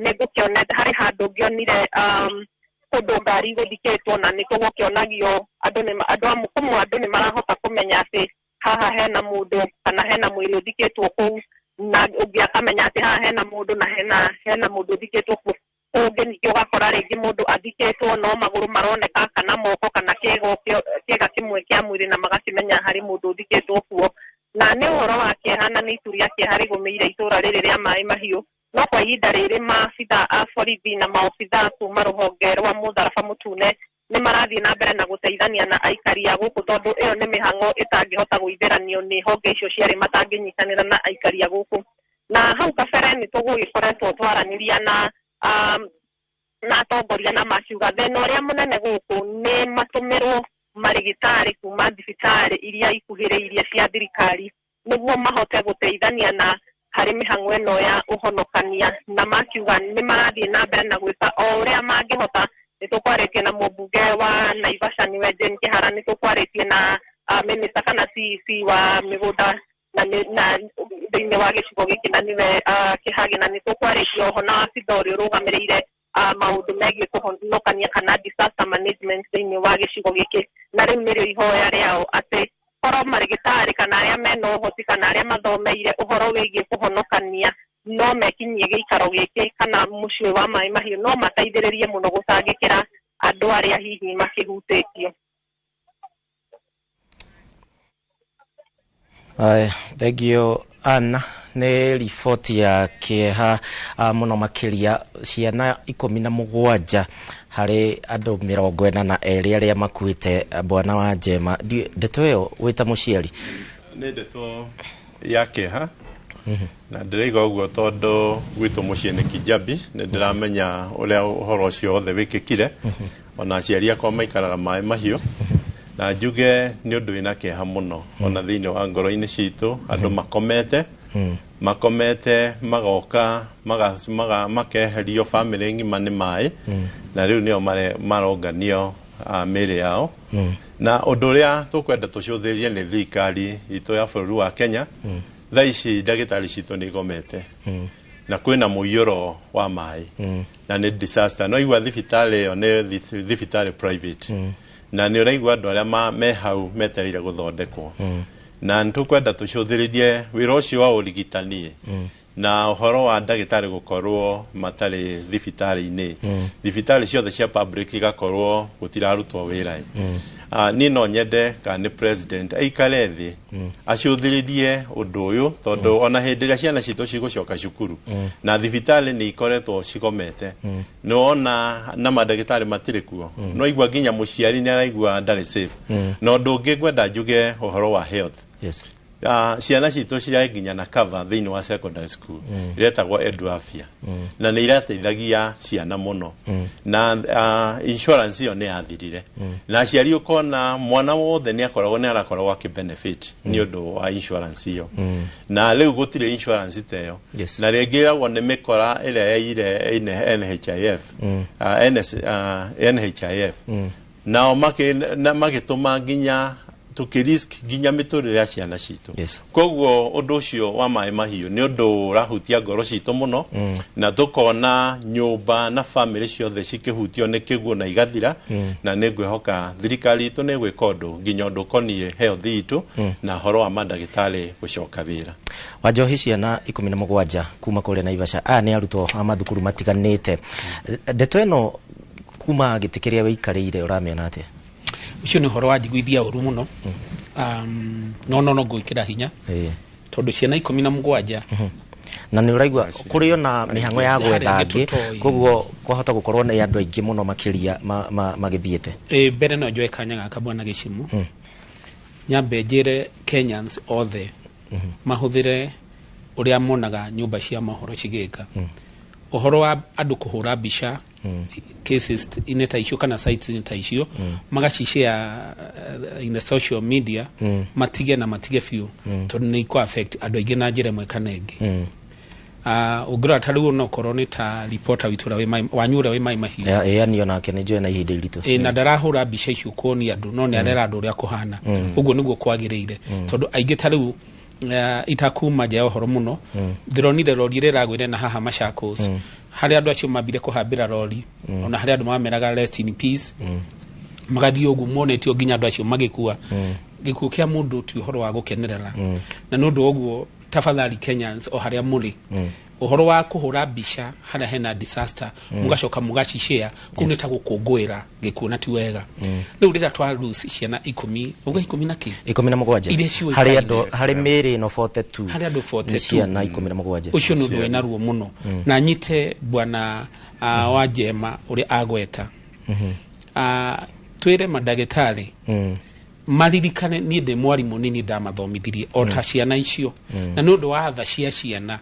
nĩ ngũkĩonete harĩ handũ ngĩonire kũndũ ngari gũthikĩtwo, na nĩ gũkĩonagio andũ kũmwe andũ nĩ marahota kũmenya atĩ haha hena mũndũ kana hena mwĩrĩ ũthikĩtwo kũu, na ũngĩ akamenya atĩ haha hena mũndũ na hena mũndũ ũthikĩtwo kũu. Kũngĩ ningĩ ũgakora rĩngĩ mũndũ athikĩtwo no magũrũ maroneka kana moko kana kĩga kĩmwe kĩa mwĩrĩ, na magakĩmenya harĩ mũndũ ũthikĩtwo kuo. Na nĩ ũhoro wa kĩeha na nĩ itu rĩa kĩeha rĩgũmĩire itũũra rĩrĩ rĩa Maĩ Mahiũ. No kwa ihinda rĩrĩ maabithaa a borithi na maobithaa kuma rũhonge rwa mũtharaba mũtune nĩ marathiĩ na mbere na gũteithania na aikari a gũkũ, tondũ ĩyo nĩ mĩhang'o ĩtangĩhota gũitheranio nĩ honge icio ciarĩ matangĩnyitanĩra na aikari a gũkũ. Na hau kabere nĩ tũgũgĩkoretwo twaranĩria na atongoria na makiuga thĩna ũrĩa mũnene gũkũ nĩ matũmĩrwo marĩgĩtarĩ kuma thibitarĩ iria ikuhĩrĩirie cia thirikari nĩguo mahote gũteithania na harĩ mĩhang'o ĩno ya ũhonokania, na makiuga nĩ marathiĩ na mbere na gwĩka o ũrĩa mangĩhota Nĩ tũkwarĩtie na mũmbunge wa Naivasha nĩwe Jane Kĩhara, nĩ tũkwarĩtie na minister kana CEC wa mĩgũnda na thĩinĩ wa gĩcigo gĩkĩ na nĩwe Kĩhagĩ, na nĩ tũkwarĩtie oho na abitha ũrĩa ũrũgamĩrĩire maũndũ megiĩ kũhonokania kana disaster management thĩinĩ wa gĩcigo gĩkĩ. Na rĩu nĩrĩo ihoya rĩao atĩ korwo marĩgĩtarĩ kana arĩa mena ũhoti kana arĩa mathomeire ũhoro wĩgiĩ kũhonokania no mekinyie gĩikaro gĩkĩ kana mũciĩ wa Maĩ Mahiũ, no mateithĩrĩrie mũno gũtangĩkĩra andũ arĩa hihi makĩhutĩtio. Thank you Anna, nĩ riboti ya kĩeha mũno makĩria, ciana 17 harĩ andũ 42 arĩa makuĩte. Bwana wa Njema, ndeto ĩyo wĩta mũciari? Nĩ ndeto ya kĩeha na ndĩraiga ũguo tondũ gwitũ mũciĩ nĩ Kijabi, nĩ ndĩramenya ũrĩa ũhoro ũcio wothe wĩkĩkire, ona aciari akwa maikaraga Maĩ Mahiũ, na njuge nĩ ũndũ wĩna kĩeha mũno ona thĩinĩ wa ngoro-inĩ citũ. Andũ makomete magoka makeherio bamĩrĩ ng'ima nĩ maĩ, na rĩu nĩo maronganio mĩĩrĩ yao. Na ũndũ ũrĩa tũkwenda tũcũthĩrĩrie nĩ thirikari itũ ya bũrũri wa Kenya. Thaa ici ndagĩtarĩ citũ nĩ igomete na kwĩna mũiyũro wa maĩ na nĩ disaster. No igua thibitarĩ ĩyo nĩ thibitarĩ private, na nĩ ũraigua andũ arĩa me hau metereire gũthondekwo, na nĩ tũkwenda tũcũthĩrĩrie wĩra ũcio wa ũrigitani na ũhoro wa ndagĩtarĩ gũkorwo matarĩ thibitarĩ-inĩ. Thibitarĩ ciothe cia public igakorwo gũtirarutwo wĩra. Niĩ no nyende kana nĩ president aikare thĩ acũthĩrĩrie ũndũ ũyũ, tondũ ona hĩndĩ ĩrĩa ciana citũ cigũcoka cukuru na thibitarĩ nĩ ikoretwo cigomete, nĩ wona na mandagĩtarĩ matirĩ kuo, no igua nginya mũciari nĩ araigua ndarĩ safe. Na ũndũ ũngĩ ngwenda njuge ũhoro wa health. Ciana citũ cirarĩ nginya na cover thĩinĩ wa secondary school iretagwo Edu Afya, na nĩ irateithagia ciana mũno, na insurance ĩyo nĩ yathirire, na aciari ũkona mwana wothe nĩ akoragwo nĩ arakoragwo akĩ-benefit nĩ ũndũ wa insurance ĩyo, na rĩu gũtirĩ insurance ta ĩyo. Na rĩngĩ ĩragwo nĩ mĩkora ĩrĩa yaire NHIF, NHIF, nao magĩtũma nginya tukirisk nginya mĩtũrĩre ya ciana citũ. Koguo ũndũ ũcio wa Maĩ Mahiũ nĩ ũndũ ũrahutia ngoro citũ mũno, na tũkona nyũmba na bamĩrĩ ciothe cikĩhutio nĩ kĩguũ na igathira, na nĩ ngwĩhoka thirikari itũ nĩ ĩgwĩka ũndũ nginya ũndũ ũkoniĩ health itũ na ũhoro wa mandagĩtarĩ gũcoka wĩra. Wanjohi, ciana 17 kuma kũrĩa Naivasha, aya nĩ arutwo a mathukuru matiganĩte. Ndeto ĩno kuma gĩtĩ kĩrĩa wĩikarĩire ũramĩona atĩa? Ũcio nĩ ũhoro wa njiguithia ũru mũno, no ngwĩkĩra hinya tondũ ciana 17 na nĩ ũraigua kũrĩ ona mĩhang'o ya gwetha angĩ, koguo kwahota gũkorwo nĩ andũ aingĩ mũno makĩria magĩthiĩte. Mbere no njoe kanya gaka bwana Gĩcimu, nyambe njĩre Kenyans othe mahũthĩre ũrĩa monaga nyũmba cia mohoro cigĩka. Ũhoro wa andũ kũhũra mbica cases inĩ ta icio kana sites inĩ ta icio magacishare in the social media, matige na matige biũ, tondũ nĩ ikũ affect andũ aingĩ na njĩra ĩmwe kana ĩngĩ. Ũngĩrora ta rĩu onokorwo nĩ ta reporter witũ ũrĩa wanyu ũrĩa wĩ Maĩ Mahiũ, ĩĩ niĩ onake nĩ njũĩ na ihinda iritũ, na ndarahũra mbica icio kuonia andũ, no nĩ arera andũ ũrĩa kũhana. Ũguo nĩguo kwagĩrĩire, tondũ aingĩ ta rĩu itakuma nja ya ũhoro mũno, ndĩronire rori ĩrĩa ĩragũire na haha Machakos, harĩa andũ acio mambire kũhambĩra rori, ona harĩa andũ mameraga rest in peace, magathiĩ ũguo monetio nginya andũ acio magĩkua. Gĩkuũ kĩa mũndũ ti ũhoro wa gũkenerera, na nĩ ũndũ ũguo tafadhali Kenyans o harĩa mũrĩ, ũhoro wa kũhũra mbica harĩa hena disaster mũgacoka mũgacishare, kũu nĩ ta gũkũngũĩra gĩkuũ na ti wega. Rĩu rĩrĩa twa lose ciana 10 uga 10 na kĩ? 17 iria ciũĩkaine harĩ andũ harĩ mĩĩrĩ ĩno 42, harĩ andũ 42 nĩ ciana 17. Ũcio nĩ ũndũ wĩna ruo mũno, na nyite bwana wa Njema ũrĩa agweta, twĩre mandagĩtarĩ maririkane niĩ ndĩ mwarimũ nini ndamathomithirie o ta ciana icio, na nĩ ũndũ wa tha cia ciana,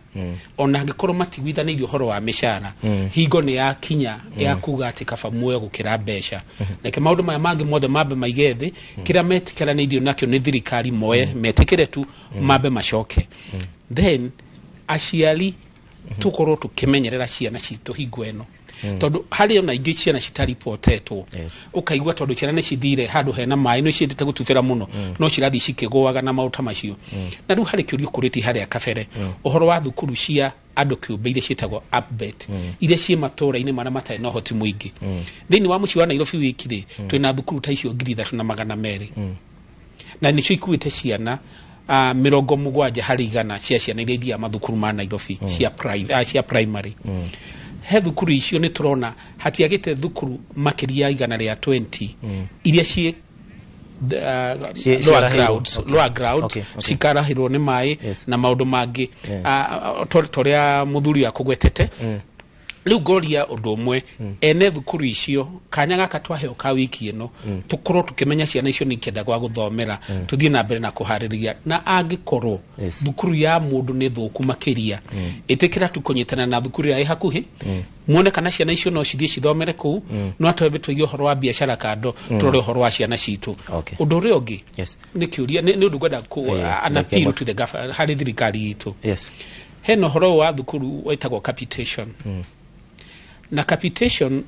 ona angĩkorwo matiguithanĩirie ũhoro wa mĩcara, hingo nĩ yakinya ya kuga atĩ kaba muoyo gũkĩra mbeca. Reke maũndũ maya mangĩ mothe mambe maige thĩ, kĩrĩa metĩkĩranĩirio nakĩo nĩ thirikari moe metĩkĩre tu, mambe macoke. Then aciari tũkorwo tũkĩmenyerera ciana citũ hingo ĩno. Tondu harĩ ona ingĩ ciana citaripotetwo ũkaigua tondu ciana nĩ cithire handũ hena maĩ nĩ ciendete gũtubĩra mũno no cirathiĩ cikĩgũaga na maũndũ ta macio. Na rĩu harĩ kĩũria ũkũrĩtie harĩa kabere ũhoro wa thukuru cia andũ kĩũmbe iria ciĩtagwo upbet iria ciĩ matũũra-inĩ marĩa matarĩ na ũhoti mũingĩ. Thĩinĩ wa mũciĩ wa Nairobi wiki rĩ, twĩna thukuru ta icio 3200 na nĩcio ikuĩte ciana 70% cia ciana iria ithiaga mathukuru ma Nairobi cia private, cia primary. He thukuru icio nĩ tũrona hatiagĩte thukuru makĩria ya 120 iria ciĩ lower grounds, lower ground cikarahĩrwo nĩ maĩ na maũndũ mangĩ torĩa mũthuri akũgwetete. Rĩu ngoria ũndũ ũmwe, ene thukuru icio kanya gaka twaheo ka wiki ĩno tũkorwo tũkĩmenya ciana icio nĩ ikĩenda gwa gũthomera, tũthiĩ na mbere na kũharĩrĩria, na angĩkorwo thukuru ya mũndũ nĩ thũku makĩria, ĩtĩkĩra tu kũnyitana na thukuru ĩrĩa ĩ hakuhĩ, muone kana ciana icio no cithiĩ cithomere kũu, no twambe tũige ũhoro wa biacara kando, tũrore ũhoro wa ciana citũ. Ũndũ ũrĩa ũngĩ nĩ kĩũria, nĩ ũndũ ngwenda an appeal to the government, harĩ thirikari itũ. Hena ũhoro wa thukuru wĩtagwo capitation. Na capitation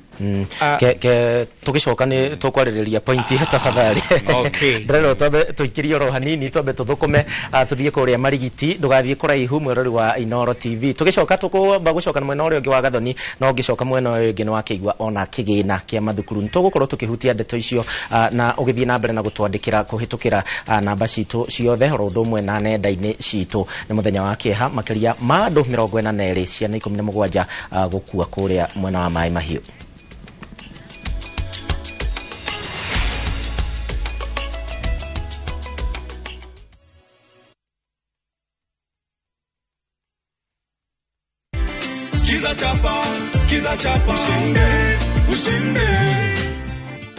ke tugicoka ni tukwarĩrĩria point ya tafadhali. Ndĩrerwo twambe tũikĩrie oro hanini, twambe tũthũkũme, tũthiĩ kũrĩa Marigiti, ndũgathiĩ kũraihu mwĩrori wa Inooro TV. Tũgĩcoka tũkũamba gũcoka na mwena ũrĩa ũngĩ wa Gathoni, no ngĩcoka mwena ũyũ ũngĩ nĩ wakĩigua ona kĩgĩna kĩa mathukuru. Nĩtũgũkorwo tũkĩhutia ndeto icio, na ũgĩthiĩ na mbere na gũtwandĩkĩra kũhĩtũkĩra namba citũ ciothe oro ũndũ ũmwe na nenda-inĩ citũ. Nĩ mũthenya wa kĩeha makĩria ma andũ 42 ciana 17 gũkua kũrĩa mwena wa Maĩ Mahiũ. Skiza chapa, skiza chapa, ushinde, ushinde.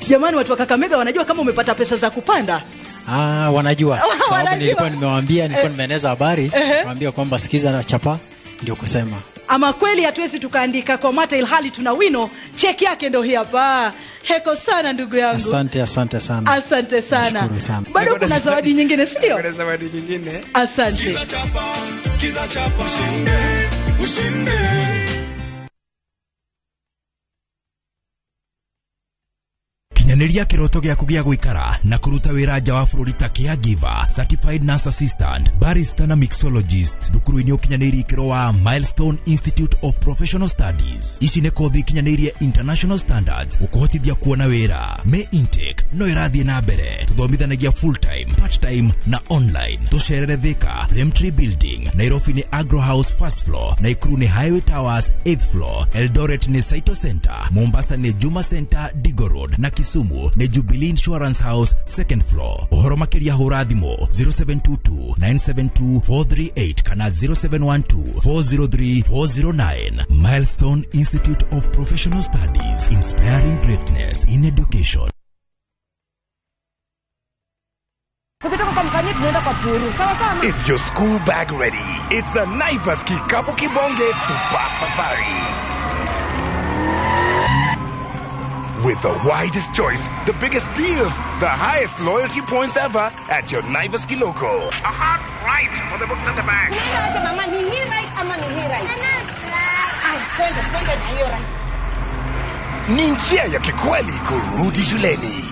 Jamani, watu wa Kakamega wanajua kama umepata pesa za kupanda? Wanajua. Sababu nilikuwa nimewaambia, nilikuwa nimeeneza habari, nimewaambia kwamba skiza na chapa ndio kusema. Ama kweli hatuwezi tukaandika kwa mata ilhali tuna wino. Cheki yake ndio hii hapa. Heko sana ndugu yangu. Asante, asante sana. Asante sana. Nashukuru sana. Bado kuna zawadi nyingine, si ndio? Kuna zawadi nyingine. Asante. Skiza chapa, skiza chapa, ushinde, ushinde. Kinyanĩria kĩroto gĩaku gĩa gũikara na kũruta wĩra nja wa bũrũri ta caregiver, certified nurse assistant, barista na mixologist. Thukuru-inĩ ũkinyanĩirie ikĩro wa Milestone Institute of Professional Studies. Ici nĩ kothi ikinyanĩirie international standards gũkũhotithia kuona wĩra. May intake no ĩrathiĩ na mbere. Tũthomithanagia full time, part time na online. Tũcerere Thika, Flame Tree Building, Nairobi nĩ Agro House first floor, Nakuru nĩ Highway Towers 8th floor, Eldoret nĩ Saito Center, Mombasa nĩ Juma Center Digo Road na Kisumu nĩ Jubilee Insurance House second floor. Ũhoro makĩria hũra thimũ 0722 972 438 kana 0712 403 409. Milestone Institute of Professional Studies, inspiring greatness in education. Tukitoka kwa mkanye tunaenda kwa Puru. Sawa sawa. Is your school bag ready? It's the Naivas Kikapu Kibonge Super Safari. With the widest choice, the biggest deals, the highest loyalty points ever at your Naivas Kiloko. A hard right for the books at the back. Tunaenda aje mama, ni hii right ama ni hii right? Ay, twende twende na hiyo right. Ni njia ya kikweli kurudi shuleni.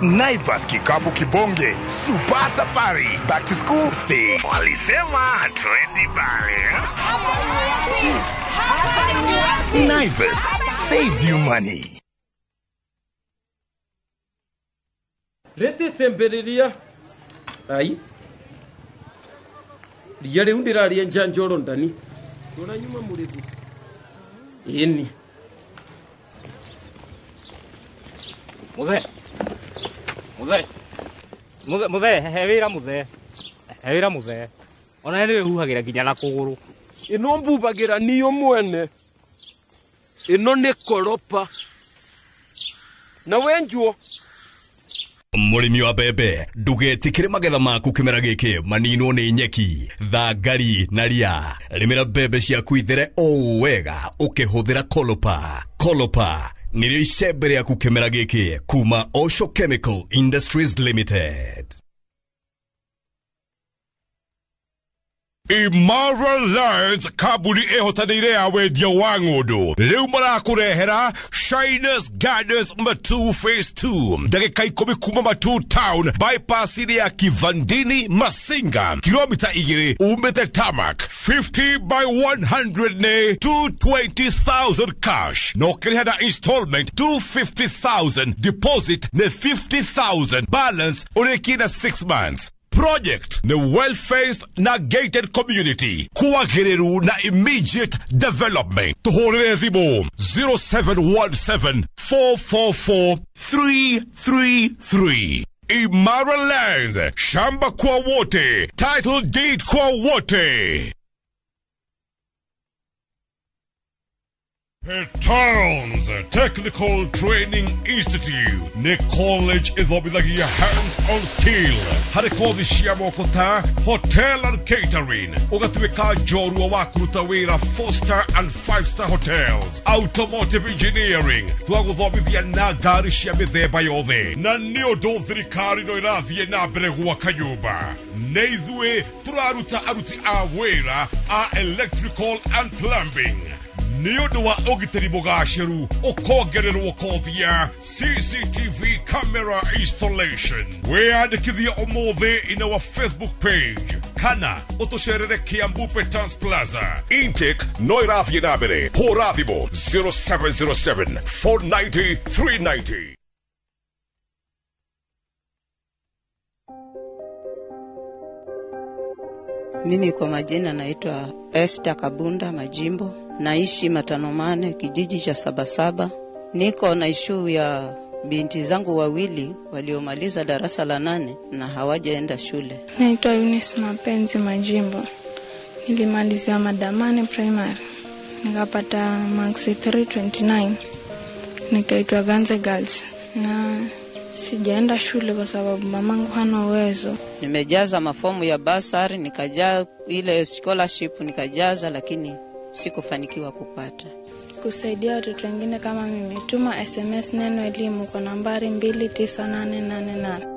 Naivas Kikapu Kibonge Super Safari. Back to school stay. Walisema trendy bari. Naivas saves you money. Rete sembereria. Ai. Ria riu ndiraria njanjoro ndani. Ndona nyuma murithi. Ĩni. Muthe. Muthe. Muthe, muthe, he wĩra muthe. He wĩra muthe. Ona nĩ wĩhuhagĩra nginya na kũgũrũ. Ĩno mbubagĩra niyo mwene. Ĩno nĩ koropa. Na wenjuo. Mũrĩmi wa mbembe, ndũgetĩkĩre magetha maku kĩmera gĩkĩ maninwo nĩ nyeki, thangari na ria. Rĩmĩra mbembe ciaku ithere o wega ũkĩhũthĩra Kolopa. Kolopa nĩrĩo icembe rĩaku kĩmera gĩkĩ kuma Osho Chemical Industries Limited. Imara Lands kambuni ĩhotanĩire ya wendia wa ng'ũndũ rĩu marakũrehera Shiners Gardens Matu Phase 2 ndagĩka 10 kuma Matu Town bypass-inĩ ya Kivandini Masinga kilomita 2 umĩte Tamak 50 by 100 nĩ 220,000 cash na ũkĩrĩha na installment 250,000 deposit nĩ 50,000 balance ũrĩkie na 6 months. Project ni well-faced na gated community kwagĩrĩru na immediate development. Tũhũrĩre thimũ 0717 444 333. Imara Lands, shamba kwa wote, title deed kwa wote. Towns Technical Training Institute nĩ college ĩthomithagia hands-on skill harĩ kothi cia moko ta hotel and catering, ũgatuĩka njorua wa kũruta wĩra 4-star and 5-star hotels, automotive engineering twagũthomithia na ngari cia mĩthemba yothe, na nĩ ũndũ thirikari no ĩrathiĩ na mbere gwaka nyũmba nĩ ithuĩ tũraruta aruti a wĩra a electrical and plumbing. Nĩ ũndũ wa ũgitĩri mũgacĩru ũkongererwo kothi ya CCTV camera installation. Wĩyandĩkithie ũmũthĩ in our Facebook page kana ũtũcerere Kiambu Petans Plaza. Intake no ĩrathiĩ na mbere. Hũra thimũ 0707 490 390. Mimi kwa majina naitwa Esther Kabunda Majimbo, naishi Matanomane, kijiji cha Sabasaba. Niko na ishu ya binti zangu wawili waliomaliza darasa la 8 na hawajaenda shule. Naitwa Eunice Mapenzi Majimbo. Nilimalizia Madamane Primary, nikapata marks 329. Nikaitwa Ganze Girls na sijaenda shule kwa sababu mamangu hana uwezo. Nimejaza mafomu ya basari, nikajaza ile scholarship nikajaza, lakini sikufanikiwa kupata. Kusaidia watoto wengine kama mimi, tuma SMS neno elimu kwa nambari 29888.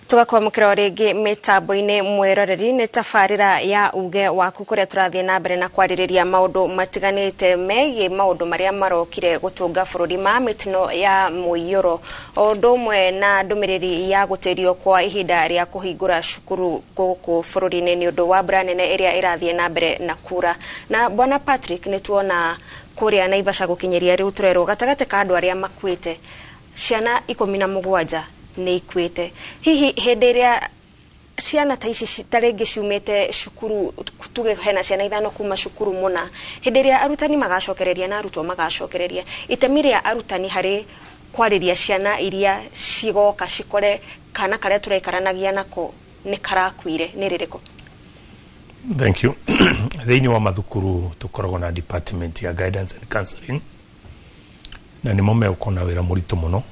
Tugakwamukira rĩngĩ mĩtambo-inĩ mwĩroreri nĩ tabarĩra ya uge waku kũrĩa tũrathiĩ na mbere na kwarĩrĩria maũndũ matiganĩte megiĩ maũndũ marĩa marokire gũtũnga bũrũri ma mĩtino ya mũiyũro, o ũndũ ũmwe na ndũmĩrĩri ya gũtĩrio kwa ihinda rĩa kũhingũra cukuru gũkũ bũrũri-inĩ nĩ ũndũ wa mbura nene ĩrĩa ĩrathiĩ na mbere na kura. Na Bwana Patrick, nĩ tuona kũrĩa Naivasha gũkinyĩria rĩu tũrerwo gatagatĩ ka andũ arĩa makuĩte ciana 17 nĩ ikuĩte. Hihi hĩndĩ ĩrĩa ciana ta ici ta rĩngĩ ciumĩte cukuru, tuge hena ciana 5 kuma cukuru mũna, hĩndĩ ĩrĩa arutani magacokereria na arutwo magacokereria, itemi rĩa arutani harĩ kwarĩria ciana iria cigoka cikore kana karĩa tũraikaranagia nako nĩ karakuire nĩ rĩrĩkũ? Thank you. Thĩinĩ wa mathukuru tũkoragwo na department ya guidance and counseling, na nĩmo megũkorwo na wĩra mũritũ mũno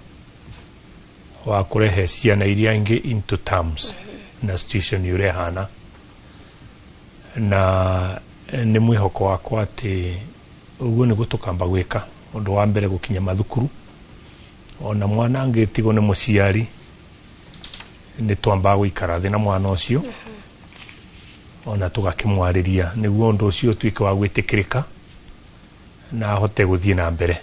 wa kũrehe ciana iria ingĩ into terms na situation ũrĩa ĩhana, na nĩ mwĩhoko wakwa atĩ ũguo nĩguo tũkamba gwĩka. Ũndũ wa mbere gũkinya mathukuru, ona mwana angĩtigwo nĩ mũciari nĩ twambaga gũikara thĩ na mwana ũcio ona tũgakĩmwarĩria nĩguo ũndũ ũcio ũtuĩke wa gwĩtĩkĩrĩka na ahote gũthiĩ na mbere.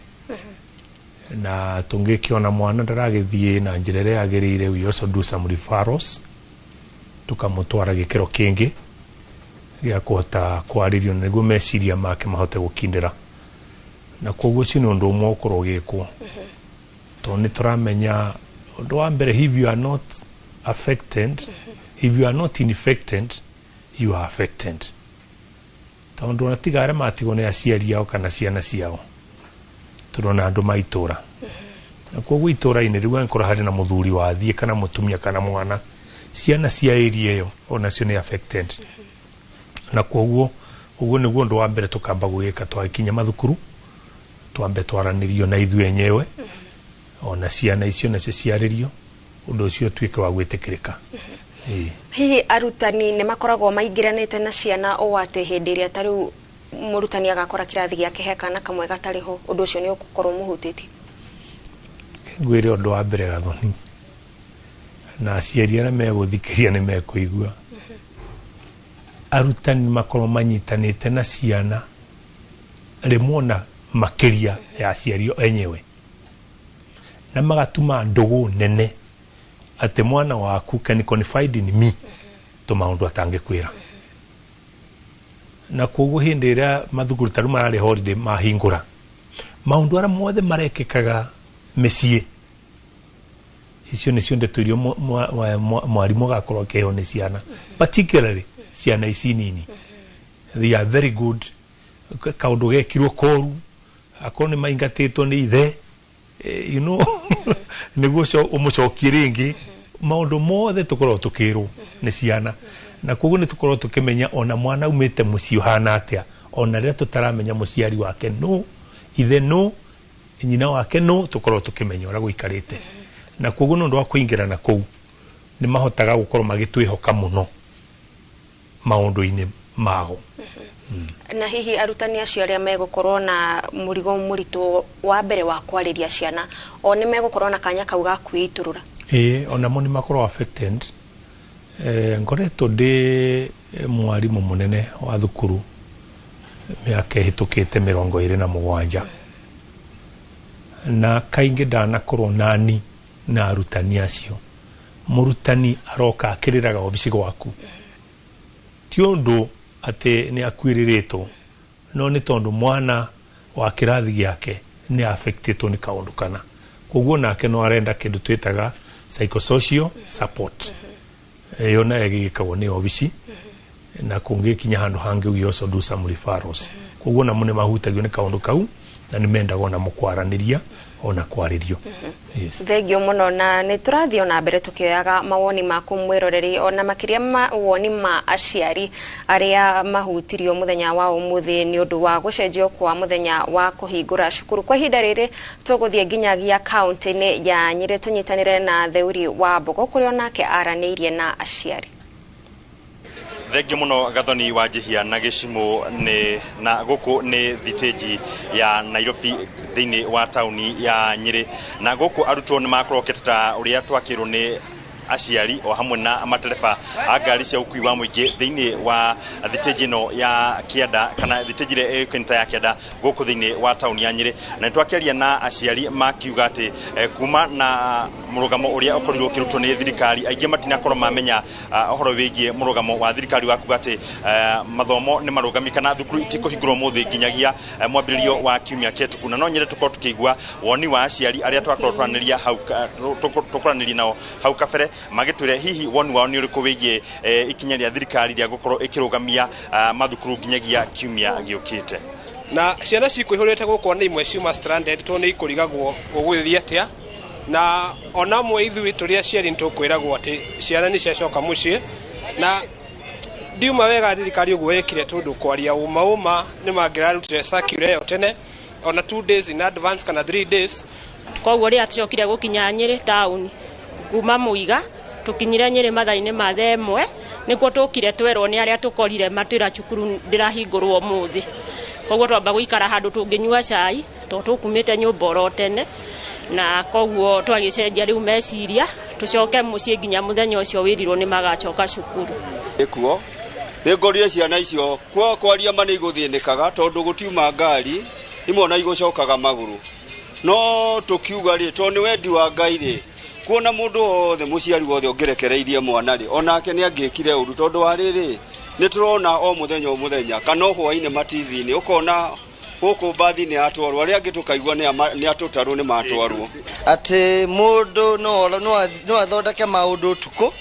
Na tũngĩkĩona mwana ndaragĩthiĩ na njĩra ĩrĩa yagĩrĩire, we also do some referrals, tũkamũtwara gĩkĩro kĩngĩ gĩa kũhota kwarĩrio nĩguo meciria make mahote gũkindĩra. Na koguo ũcio nĩ ũndũ ũmwe ũkorwo ũgĩkwo, tondũ nĩ tũramenya ũndũ wa mbere, if you are not affected, if you are not infected, you are affected. Tondũ ona tiga arĩa matigwo nĩ aciari ao kana ciana ciao, tũrona andũ ma itũra. Na koguo itũra-inĩ rĩu angĩkorwo harĩ na mũthuri wathiĩ kana mũtumia kana mwana, ciana cia area ĩyo onacio nĩ affected. Na koguo ũguo nĩguo ũndũ wa mbere tũkamba gwĩka twagĩkinya mathukuru, twambe twaranĩrio na ithuĩ enyewe, ona ciana icio nacio ciarĩrio, ũndũ ũcio ũtuĩke wa gwĩtĩkĩrĩka. Hihi arutani nĩ makoragwo maingĩranĩte na ciana o atĩ hĩndĩ ĩrĩa ta rĩu Mũrutani agakora kĩrathi gĩake he kana kamwe gatarĩ ho, ũndũ ũcio nĩ ũgũkorwo mũhutĩtie? Ngwĩre ũndũ wa mbere, Gathoni, na aciari arĩa megũthikĩria nĩ mekũigua. Arutani makorwo manyitanĩte na ciana rĩmwe ona makĩria ya aciari o enyewe, na magatuma ndũgũ nene atĩ mwana waku can confide in me tũmaũndũ atangĩkwĩra. Na koguo hĩndĩ ĩrĩa mathukuru ta rĩu mararĩ holiday mahingũra, maũndũ arĩa mothe marekĩkaga mĩciĩ icio nĩcio ndeto iria mwarimũ agakorwo akĩheo nĩ ciana, particularly ciana ici nini. They are very good. Kaũndũ gekirwo koru, akorwo nĩ maingatĩtwo nĩ ithe, nĩguo ũmũcokie rĩngĩ. Maũndũ mothe tũkoragwo tũkĩrwo nĩ ciana, na koguo nĩ tũkoragwo tũkĩmenya ona mwana aumĩte mũciĩ ũhana atĩa, ona rĩrĩa tũtaramenya mũciari wake nũ, ithe nũ, nyina wake nũ, tũkoragwo tũkĩmenya ũrĩa gũikarĩte. Na koguo nĩ ũndũ wa kũingĩrana kũu nĩ mahotaga gũkorwo magĩtwĩhoka mũno maũndũ-inĩ mao. Na hihi arutani acio arĩa megũkorwo na mũrigo mũritũ wa mbere wa kwarĩria ciana, o nĩ megũkorwo na kanya kau ga kwĩitũrũra? Ĩĩ, onamo nĩ makorwo affected. Ngoretwo ndĩ mwarimũ mũnene wa thukuru mĩaka ĩhĩtũkĩte 27, na kaingĩ ndanakorwo nani na arutani acio. Mũrutani aroka akĩrĩraga obici gwaku, ti ũndũ atĩ nĩ akuĩrĩrĩtwo, no nĩ tondũ mwana wa kĩrathi gĩake nĩ affectĩtwo nĩ kaũndũ kana. Koguo nake no arenda kĩndũ twĩtaga psychosocial support. Ĩyo nayo ĩgĩkagwo nĩ obici, na kũngĩkinya handũ hangĩ we also do some referrals. Koguo namo nĩ mahutagio nĩ kaũndũ kau, na nĩ mendaga onamo kwaranĩria ona kwarĩrio. Yes. Thengio mũno, na nĩ tũrathiĩ ona mbere tũkĩoyaga mawoni maku mwĩroreri, ona makĩria mawoni ma aciari arĩa mahutirio mũthenya wa ũmũthĩ nĩ ũndũ wa gũcenjio kwa mũthenya wa kũhingũra cukuru. Kwa ihinda rĩrĩ tũgũthiĩ nginyagia kaunti-inĩ ya Nyĩrĩ tũnyitanĩre na Theuri wa Mbogo, kũrĩa onake aranĩirie na aciari. Thengio muno, Gathoni wa Njihia na Gĩcimũ. Nĩ na gũkũ nĩ thitĩnji ya Nairobi thĩinĩ wa taũni ya Nyĩrĩ, na gũkũ arutwo nĩ makorwo ta ũrĩa twakĩrwo nĩ aciari o hamwe na matereba a ngari cia ũkui wa mũingĩ thĩinĩ wa thitĩnji ĩno ya kĩanda, kana thitĩnji ĩrĩa ĩũkaine ya kĩanda gũkũ thĩinĩ wa taũni ya Nyĩrĩ. Na nĩ twakĩaria na aciari makiuga atĩ kuma na mũrũgamo ũrĩa ũkorirwo ũkĩrutwo nĩ thirikari, aingĩ matinakorwo mamenya ũhoro wĩgiĩ mũrũgamo wa thirikari wa kuga atĩ mathomo nĩ marũgami kana thukuru itikũhingũrwo mũthĩ nginyagia mwambĩrĩrio wa kiumia kĩhĩtũku. Na no nyende tũkorwo tũkĩigua woni wa aciari arĩa twakorwo twaranĩria hau tũkoranĩria nao hau kabere, magĩtwĩre hihi woni wao nĩ ũrĩkũ wĩgiĩ ikinya rĩa thirikari rĩa gũkorwo ĩkĩrũgamia mathukuru nginyagia kiumia gĩũkĩte. Na ciana cikũihũrĩte gũkũ nĩ imwe ciuma stranded tondũ nĩ ikũrigagwo gũgũthiĩ atĩa, na ona amwe ithuĩ tũrĩ aciari nĩ tũkwĩragwo atĩ ciana nĩ ciacoka mũciĩ. Na ndiuma wega thirikari ũguo ĩkire, tondũ kwaria ũma ũma nĩ mangĩrarutire circular ĩyo tene, ona 2 days in advance kana 3 days. Koguo rĩrĩa tũcokire gũkinya Nyĩrĩ taũni kuma Mũiga, tũkinyire Nyĩrĩ mathaa-inĩ ma 1:00, nĩkuo tũkire twerwo nĩ arĩa tũkorire matwĩra cukuru ndĩrahingũrwo ũmũthĩ. Koguo twamba gũikara handũ tũngĩnyua cai tondũ tũkumĩte nyũmba oro tene, na koguo twagĩcenjia rĩu meciria tũcoke mũciĩ nginya mũthenya ũcio wĩrirwo nĩ magacoka cukuru. Kuo nĩngorire ciana icio kwa kwaria ma nĩ igũthĩnĩkaga tondũ gũtiuma ngari imwe ona igũcokaga magũrũ, no tũkiuga rĩ, tondũ nĩ wendi wa Ngai rĩ, kuona mũndũ wothe mũciari wothe ũngĩrekereirie mwana rĩ, onake nĩ angĩkire ũru, tondũ wa rĩrĩ nĩ tũrona o mũthenya o mũthenya kana o hwainĩ matithi-inĩ, ũkona gũkũ mbathi-inĩ yatwarwo, arĩa angĩ tũkaigua nĩ atũtarwo nĩ matwarwo. Atĩ mũndũ no athondeke maũndũ ũtukũ,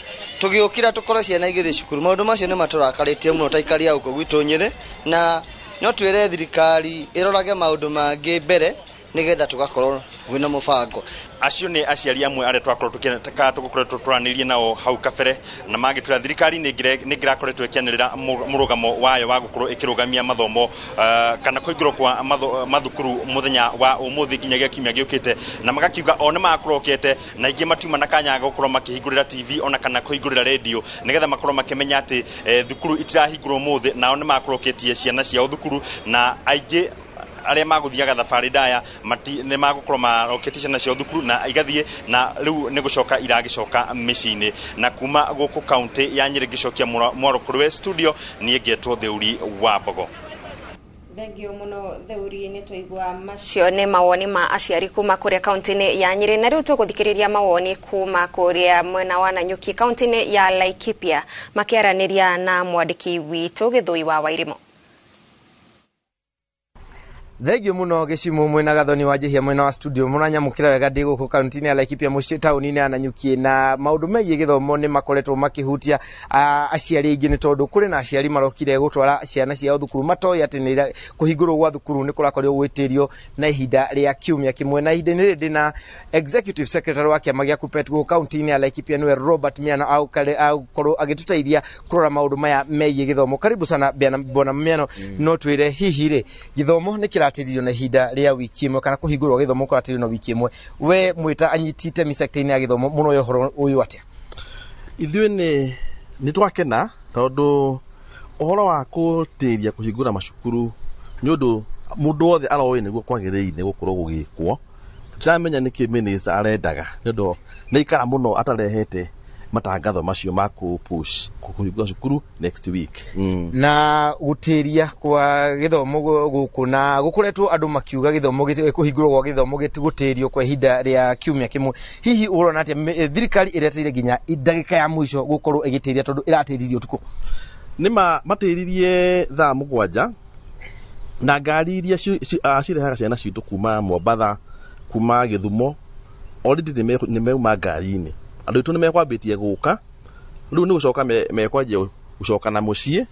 tũgĩũkĩra tũkorwo ciana igĩthiĩ cukuru. Maũndũ macio nĩ matũrakarĩtie mũno ta aikari a gũkũ gwitũ Nyĩrĩ, na no twĩre thirikari ĩrorage maũndũ mangĩ mbere. Nĩgetha tũgakorwo kwĩna mũbango. Acio nĩ aciari amwe arĩa twakorwo tũgũkoretwo twaranĩirie nao hau kabere, na magĩtwĩra thirikari nĩ ĩngĩrakoretwo ĩkĩanĩrĩra mũrũgamo wayo wa gũkorwo ĩkĩrũgamia mathomo kana kũhingũrwo kwa mathukuru mũthenya wa ũmũthĩ nginyagia kiumia gĩũkĩte, na magakiuga o nĩ makorokete na ingĩ matiuma na kanya ga gũkorwo makĩhingũrĩra TV ona kana kũhingũrĩra radio nĩgetha makorwo makĩmenya atĩ thukuru itirahingũrwo ũmũthĩ, nao nĩ makoroketie ciana ciao thukuru, na aingĩ arĩa magũthiaga thabarĩ ndaya nĩ magũkorwo maroketie ciana ciao thukuru na igathiĩ, na rĩu nĩ gũcoka iragĩcoka mĩciĩ-inĩ. Na kuma gũkũ kaunti ya Nyĩrĩ ngĩcokia mwaro kũrĩ studio, niĩ ngetwo Theuri wa Mbogo. Thengio muno Theuri, nĩ twaigua macio nĩ mawoni ma aciari kuma kũrĩa kaunti-inĩ ya Nyĩrĩ, na rĩu tũgũthikĩrĩria mawoni kuma kũrĩa mwena wa Nanyuki kaunti-inĩ ya Laikipia makĩaranĩria na mwandĩki witũ Gĩthũi wa Wairimo. Thengio muno Gĩcimu mwena Gathoni wa Njihia mwena wa studio mũranyamũkĩra wega ndĩ gũkũ kaunti-inĩ ya Laikipia mũciĩ taũni-inĩ ya Nanyuki, na maũndũ megiĩ gĩthomo nĩ makoretwo makĩhutia aciari aingĩ, nĩ tondũ kũrĩ na aciari marokire gũtwara ciana ciao thukuru matoĩ atĩ nĩ kũhingũrwo gwa thukuru nĩ kũrakorirwo gwĩtĩrio na ihinda rĩa kiumia kĩmwe. Na ihinda-inĩ rĩrĩ ndĩna executive secretary wa kĩama gĩa KUPPET gũkũ kaunti-inĩ ya Laikipia nĩwe Robert Miano, agũkorwo agĩtũteithia kũrora maũndũ maya megiĩ gĩthomo. Karibu sana bwana Miano. No twĩre hihi rĩ gĩthomo nĩ kĩratĩririo na ihinda rĩa wiki ĩmwe kana kũhingũrwo gĩthomo kũratĩririo na wiki ĩmwe, we mwĩta anyiti itemi sector-inĩ ya gĩthomo mũno ũhoro ũyũ atĩa? Ithuĩ nĩ twakena tondũ ũhoro wa kũtĩria kũhingũra macukuru nĩ ũndũ mũndũ wothe aroĩ nĩguo kwagĩrĩire gũkorwo gũgĩkwo. Tũtiramenya nĩkĩ minister arendaga nĩ ũndũ nĩ aikara mũno atarehete matangatho macio ma kũ-push kũhingũra cukuru next week. Na gũtĩria kwa gĩthomo gũkũ na gũkoretwo andũ makiuga gĩthomo kũhingũrwo gwa gĩthomo gũtĩrio kwa ihinda rĩa kiumia kĩmwe, hihi ũrona atĩa thirikari ĩreteire nginya ndagĩka ya mũico gũkorwo ĩgĩtĩria tondũ ĩratĩririe ũtukũ? Nĩ matĩririe thaa 7 na ngari iria cirehaga ciana citũ kuma Mombatha, kuma Gĩthumo, already nĩ meuma ngari-inĩ. Andũ aitũ nĩ mekwambĩtie gũka, rĩu nĩ gũcoka mekwanjia gũcoka na mũciĩ.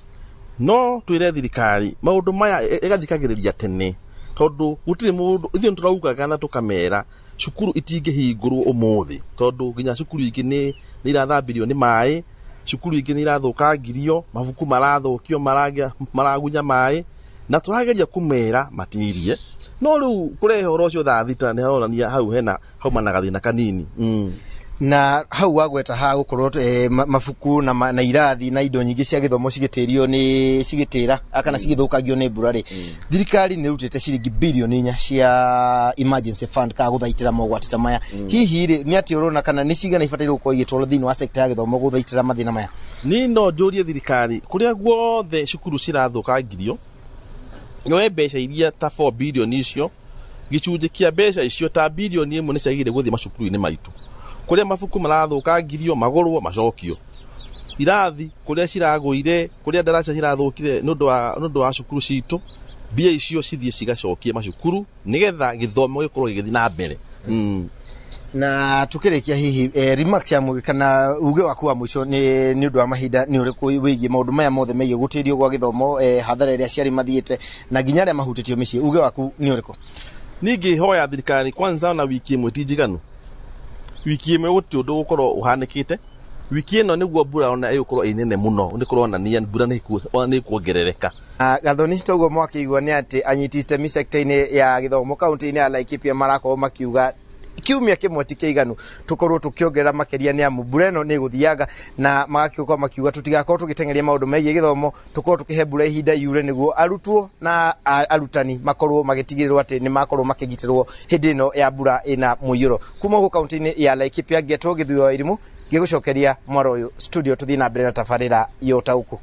No twĩre thirikari maũndũ maya ĩgathikagĩrĩria tene, tondũ gũtirĩ mũndũ, ithuĩ nĩ tũraugaga na tũkamera cukuru itingĩhingũrwo ũmũthĩ, tondũ nginya cukuru ingĩ nĩ irathambirio nĩ maĩ, cukuru ingĩ nĩ irathũkangirio, mabuku marathũkio, maragunya maĩ, na tũrageria kũmera matirie. No rĩu kũrehe ũhoro ũcio thaa 6 nĩ haronania hau hena hauma na gathĩna kanini. Na hau wagweta ha gũkorwo mabuku na irathi na indo nyingĩ cia gĩthomo cigĩtĩrio nĩ cigĩtĩra kana cigĩthũkangio nĩ mbura rĩ, thirikari nĩ ĩrutĩte ciringi bilioni 4 cia emergency fund ka gũthaitĩra mogwati ta maya. Hihi rĩ nĩ atĩ ũrona kana nĩ cigana ibataire gũkorwo igĩtwarwo thĩinĩ wa sector ya gĩthomo gũthaitĩra mathĩna maya? Niĩ no njũrie thirikari kũrĩa guothe cukuru cirathũkangirio yoe mbeca iria ta 4 bilioni icio, gĩcunjĩ kĩa mbeca icio ta bilioni 1 nĩ ciagĩrĩire gũthiĩ macukuru-inĩ maitũ, kũrĩa mabuku marathũkangirio magũrwo macokio, irathi kũrĩa ciragũire, kũrĩa ndaraca cirathũkire nĩ ũndũ wa cukuru citũ, mbia icio cithiĩ cigacokie macukuru nĩgetha gĩthomo gĩkorwo gĩgĩthiĩ na mbere. Na tukĩrĩkia hihi remarks ya mũgĩ kana uge waku wa mũico nĩ ũndũ wa mahinda nĩ ũrĩkũ wĩgiĩ maũndũ maya mothe megiĩ gũtĩrio gwa gĩthomo, hathara ĩrĩa aciari mathiĩte na nginya arĩa mahutĩtio mĩciĩ, uge waku nĩ ũrĩkũ? Ningĩ hoya thirikari kwanza na wiki ĩmwe ti njiganu, wiki ĩmwe gũtirĩ ũndũ ũgũkorwo ũhanĩkĩte. Wiki ĩno nĩguo mbura ona ĩgũkorwo ĩ nene mũno, nĩ kũronania mbura nĩ ĩkuongerereka. Gathoni, toguo mwakĩigua nĩ atĩ anyiti itemi sector-inĩ ya gĩthomo kaunti-inĩ ya Laikipia marakorwo makiuga kiumia kĩmwe ti kĩiganu tũkorwo tũkĩongerera makĩria nĩ amu mbura ĩno nĩ ĩgũthianga, na magagĩkorwo makiuga tũtigakorwo tũgĩteng'eria maũndũ megiĩ gĩthomo, tũkorwo tũkĩhe mbura ihinda yure nĩguo arutwo na arutani makorwo magĩtigĩrĩrwo atĩ nĩ makorwo makĩgitĩrwo hĩndĩ ĩno ya mbura ĩna mũiyũro. Kuma gũkũ kaunti-inĩ ya Laikipia ngetwo Gĩthuĩ wa Irimũ ngĩgũcokeria mwaro ũyũ studio tũthiĩ na mbere na tabarĩra ya ũtaũku.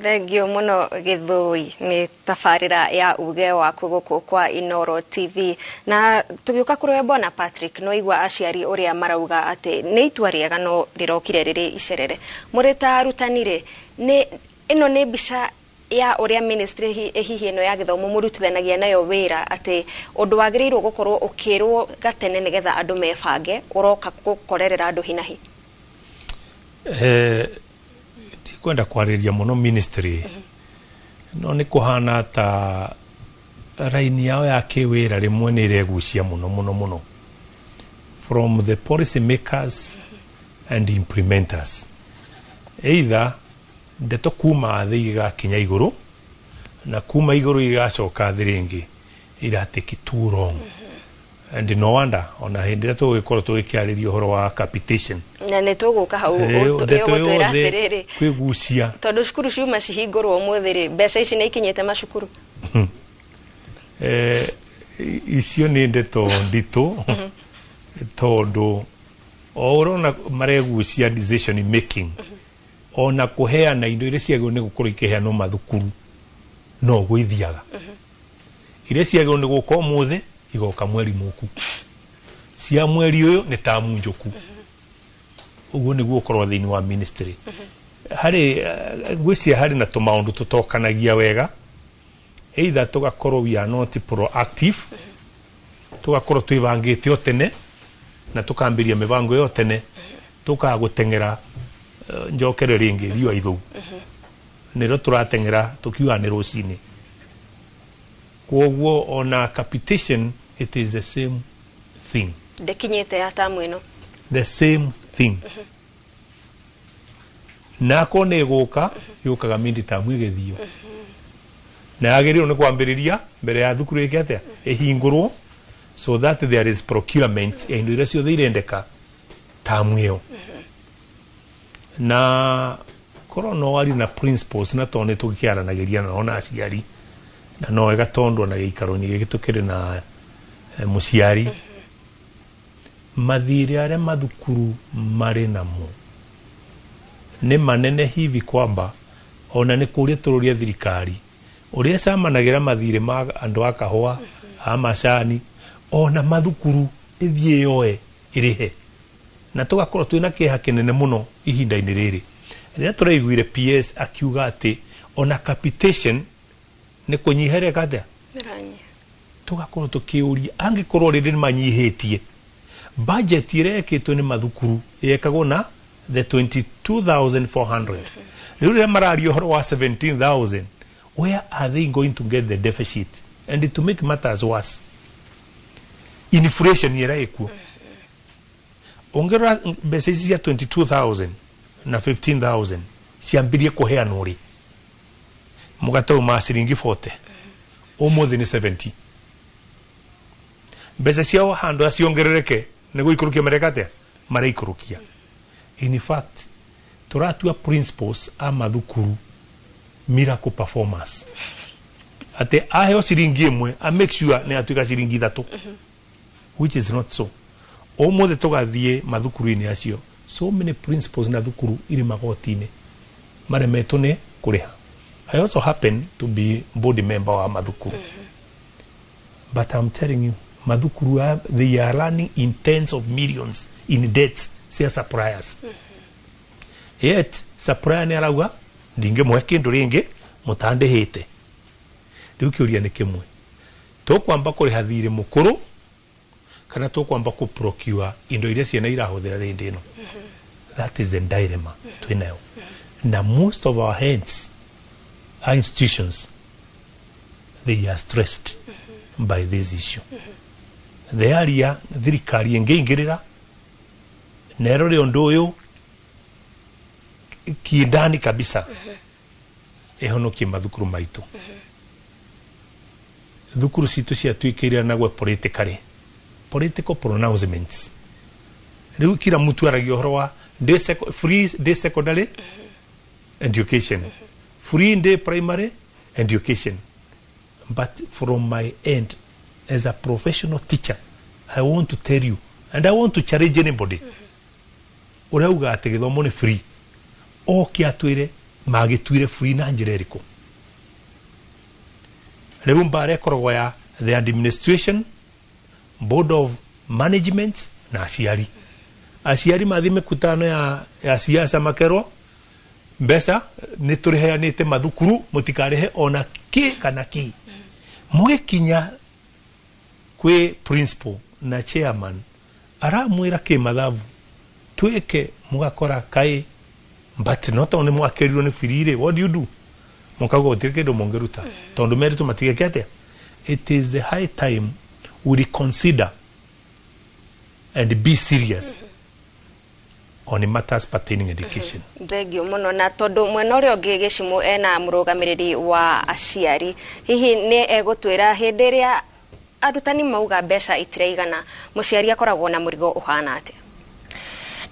Thengio muno Gĩthũi nĩ tabarĩra ya uge waku gũkũ kwa Inooro TV. Na tũgĩũka kũrĩ we bwana Patrick, no igua aciari ũrĩa marauga atĩ nĩ itua rĩega no rĩrokire rĩrĩ icerere. Mũrĩ ta arutani rĩ, nĩ ĩno nĩ mbica ya ũrĩa ministry hihi ĩno ya gĩthomo mũrutithanagia nayo wĩra, atĩ ũndũ wagĩrĩirwo gũkorwo ũkĩrwo gatene nĩgetha andũ mebange, ũroka gũkorerera andũ hinahi? Tikwenda kwarĩria mũno ministry, no nĩ kũhana ta Raini yao ya kĩwĩra rĩmwe nĩ ĩregucia mũno mũno mũno from the policy makers and implementers, either ndeto kuma thĩ igakinya igũrũ na kuma igũrũ igacoka thĩ rĩngĩ, iratake too long. And no wonder ona hĩndĩ ĩrĩa tũgũgĩkorwo tũgĩkĩarĩria ũhoro wa capitation. Na nĩ tũgũka hau. Ndeto ũgũtwĩra yothe atĩrĩrĩ, kwĩgucia. Tondũ cukuru ciuma cihingũrwo ũmũthĩ rĩ, mbeca ici nĩ ikinyĩte macukuru? Icio nĩ ndeto nditũ, tondũ o ũrona maregucia decision making, ona kũheana indo iria ciagĩrĩirwo nĩ gũkorwo ikĩheanwo mathukuru no gwĩthiaga. Iria ciagĩrĩirwo nĩ gũka ũmũthĩ igoka mweri mũku, cia mweri ũyũ nĩ tamu njũku. Ũguo nĩguo ũkorwo thĩinĩ wa ministry harĩ ngwĩciria harĩ na tũmaũndũ tũtokanagia wega, either tũgakorwo we are not proactive, tũgakorwo twĩbangĩte o tene na tũkambĩria mĩbango ĩyo tene, tũkaga gũteng'era njokere rĩngĩ riũa ithũu nĩrĩo tũrateng'era tũkiuga nĩ rũcinĩ. Kwoguo ona capitation, it is the same thing. Ndĩkinyĩte ya tamu ĩno. The same thing. Nako nĩ ĩgũka, yũkaga mid term ĩgĩthio, na yagĩrĩirwo nĩ kwambĩrĩria mbere ya thukuru ĩke atĩa, ĩhingũrwo, so that there is procurement ya indo iria ciothe irendeka tamu ĩyo. Na korwo no wari na principles, na tondũ nĩ tũgĩkĩaranagĩria nao na aciari, na no wega tondũ ona gĩikaro-inĩ gĩkĩ tũkĩrĩ na mũciari, mathirĩ arĩa mathukuru marĩ namo nĩ manene hivi kwamba ona nĩ kũria tũrũria thirikari ũrĩa ĩcamanagĩra mathirĩ ma andũ a kahũa, a macani, ona mathukuru ĩthiĩ yoe ĩrĩhe. Na tũgakorwo twĩna kĩeha kĩnene mũno ihinda-inĩ rĩrĩ rĩrĩa tũraiguire PS akiuga atĩ ona capitation nĩ kũnyiha ĩreka atĩa. Tũgakorwo tũkĩũria, angĩkorwo rĩrĩ nĩ manyihĩtie budget ĩrĩa ĩkĩtwo nĩ mathukuru yekagwo na the 22,400, rĩu rĩrĩa mararia ũhoro wa 17,000, where are they going to get the deficit? And to make matters worse, inflation ĩrĩa ĩkuo, ũngĩrora mbeca ici cia 22,000 na 15,000 ciambirie kũheanwo rĩ, mũgate uma ciringi 40, ũmũthĩ nĩ 70. Mbeca ciao handũ aciongerereke nĩ gũikũrũkia mareka atĩa, maraikũrũkia. In fact, tũratua principals a mathukuru miracle performers, atĩ aheo ciringi ĩmwe a make sure nĩ atuĩka ciringi ithatũ, which is not so. Ũmũthĩ tũgathiĩ mathukuru-inĩ acio, so many principals na thukuru irĩ magoti-inĩ maremetwo nĩ kũrĩha. I also happen to be board member wa mathukuru, but I'm telling you, mathukuru they are running in tens of millions in debts cia suppliers, yet supplier nĩ arauga ndingĩmũhe kĩndũ rĩngĩ mũtandĩhĩte. Rĩu kĩũria nĩ kĩmwe, tũkwamba kũrĩha thirĩ mũkũrũ kana tũkwamba kũ procure indo iria ciana irahũthĩra hĩndĩ ĩno? That is the dilemma twĩnayo, na most of our heads, our institutions, they are stressed by this issue. The area thirikari ĩngĩingĩrĩra na ĩrore ũndũ ũyũ kindani kabisa, ĩhonokie mathukuru maitũ. Thukuru citũ ciatuĩkĩire nagwe politically, political pronouncements. Rĩu kila mtu aragia ũhoro wa free day secondary education, free day primary education, but from my end as a professional teacher, I want to tell you and I want to challenge anybody ũrĩa uga atĩ gĩthomo nĩ free, oke atwĩre magĩtuire free na njĩra ĩrĩkũ. Rĩu mbara ĩkoragwo ya the administration, board of management na aciari. Aciari mathiĩ mĩkutano ya siasa makerwo mbeca nĩ tũrĩheanĩte mathukuru, mũtikarĩhe ona kĩ kana kĩ. Mũgĩkinya kwĩ principal na chairman aramwĩra kĩ mathabu twĩke, mũgakora kaĩ but no tondũ nĩ mwakĩrirwo nĩ free rĩ, what do you do? Mũkauga gũtirĩ kĩndũ mũngĩruta tondũ merĩtwo matigeke atĩa. It is the high time we reconsider and be serious on matters pertaining education. Thengio muno. Na tondu mwena uria ungi Gĩcimũ ena mũrũgamĩrĩri wa aciari, hihi nĩ egũtwĩra hĩndĩ ĩrĩa arutani mauga mbeca itiraigana, mũciari akoragwo na mũrigo ũhana atĩa?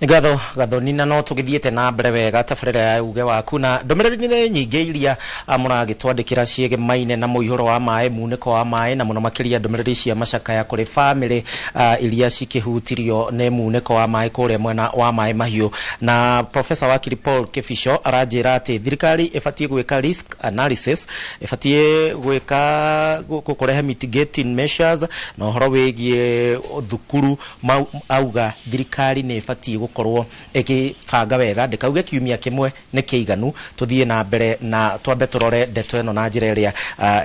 Nĩ ngatho, Gathoni, na no tũgĩthiĩte na mbere wega tabarĩra ya uge waku na ndũmĩrĩri nĩ nyingĩ iria mũragĩtwandĩkĩra ciĩgemaine na mũihũro wa maĩ, munĩko wa maĩ, na mũno makĩria ndũmĩrĩri cia macakaya kũrĩ bamĩrĩ iria cikĩhutirio nĩ munĩko wa maĩ kũrĩa mwena wa Maĩ Mahiũ. Na Professor Wakiri Paul Kĩbico aranjĩra atĩ thirikari ĩbatiĩ gwĩka risk analysis, ĩbatiĩ gwĩka kũrehe mitigating measures, na ũhoro wĩgiĩ thukuru auga thirikari nĩ ĩbatiĩ gũkorwo ĩgĩbanga wega, ndĩkauge kiumia kĩmwe nĩ kĩiganu. Tũthiĩ na mbere na twambe tũrore ndeto ĩno na njĩra ĩrĩa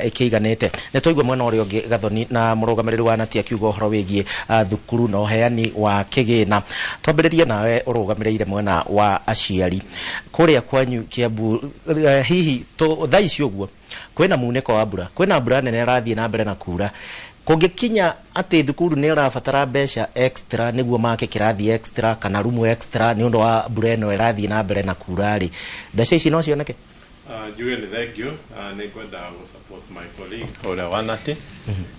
ĩkĩiganĩte. Nĩ twaigua mwena ũrĩa ũngĩ Gathoni na mũrũgamĩrĩri wa nati akiuga ũhoro wĩgiĩ thukuru na ũheani wa kĩgĩna. Twambĩrĩrie nawe ũrũgamĩrĩire mwena wa aciari kũrĩa kwanyu Kiambu. Hihi thaa ici ũguo kwĩna munĩko wa mbura, kwĩna mbura nene ĩrathiĩ na mbere na kura, kũngĩkinya atĩ thukuru nĩ ĩrabatara mbeca extra nĩguo make kĩrathi extra kana rumu extra nĩ ũndũ wa mbura ĩno ĩrathiĩ na mbere na kura rĩ, mbeca ici no cioneke? Njuge nĩ thank you. Nĩ ngwenda gũ support my colleague ũrĩa wanati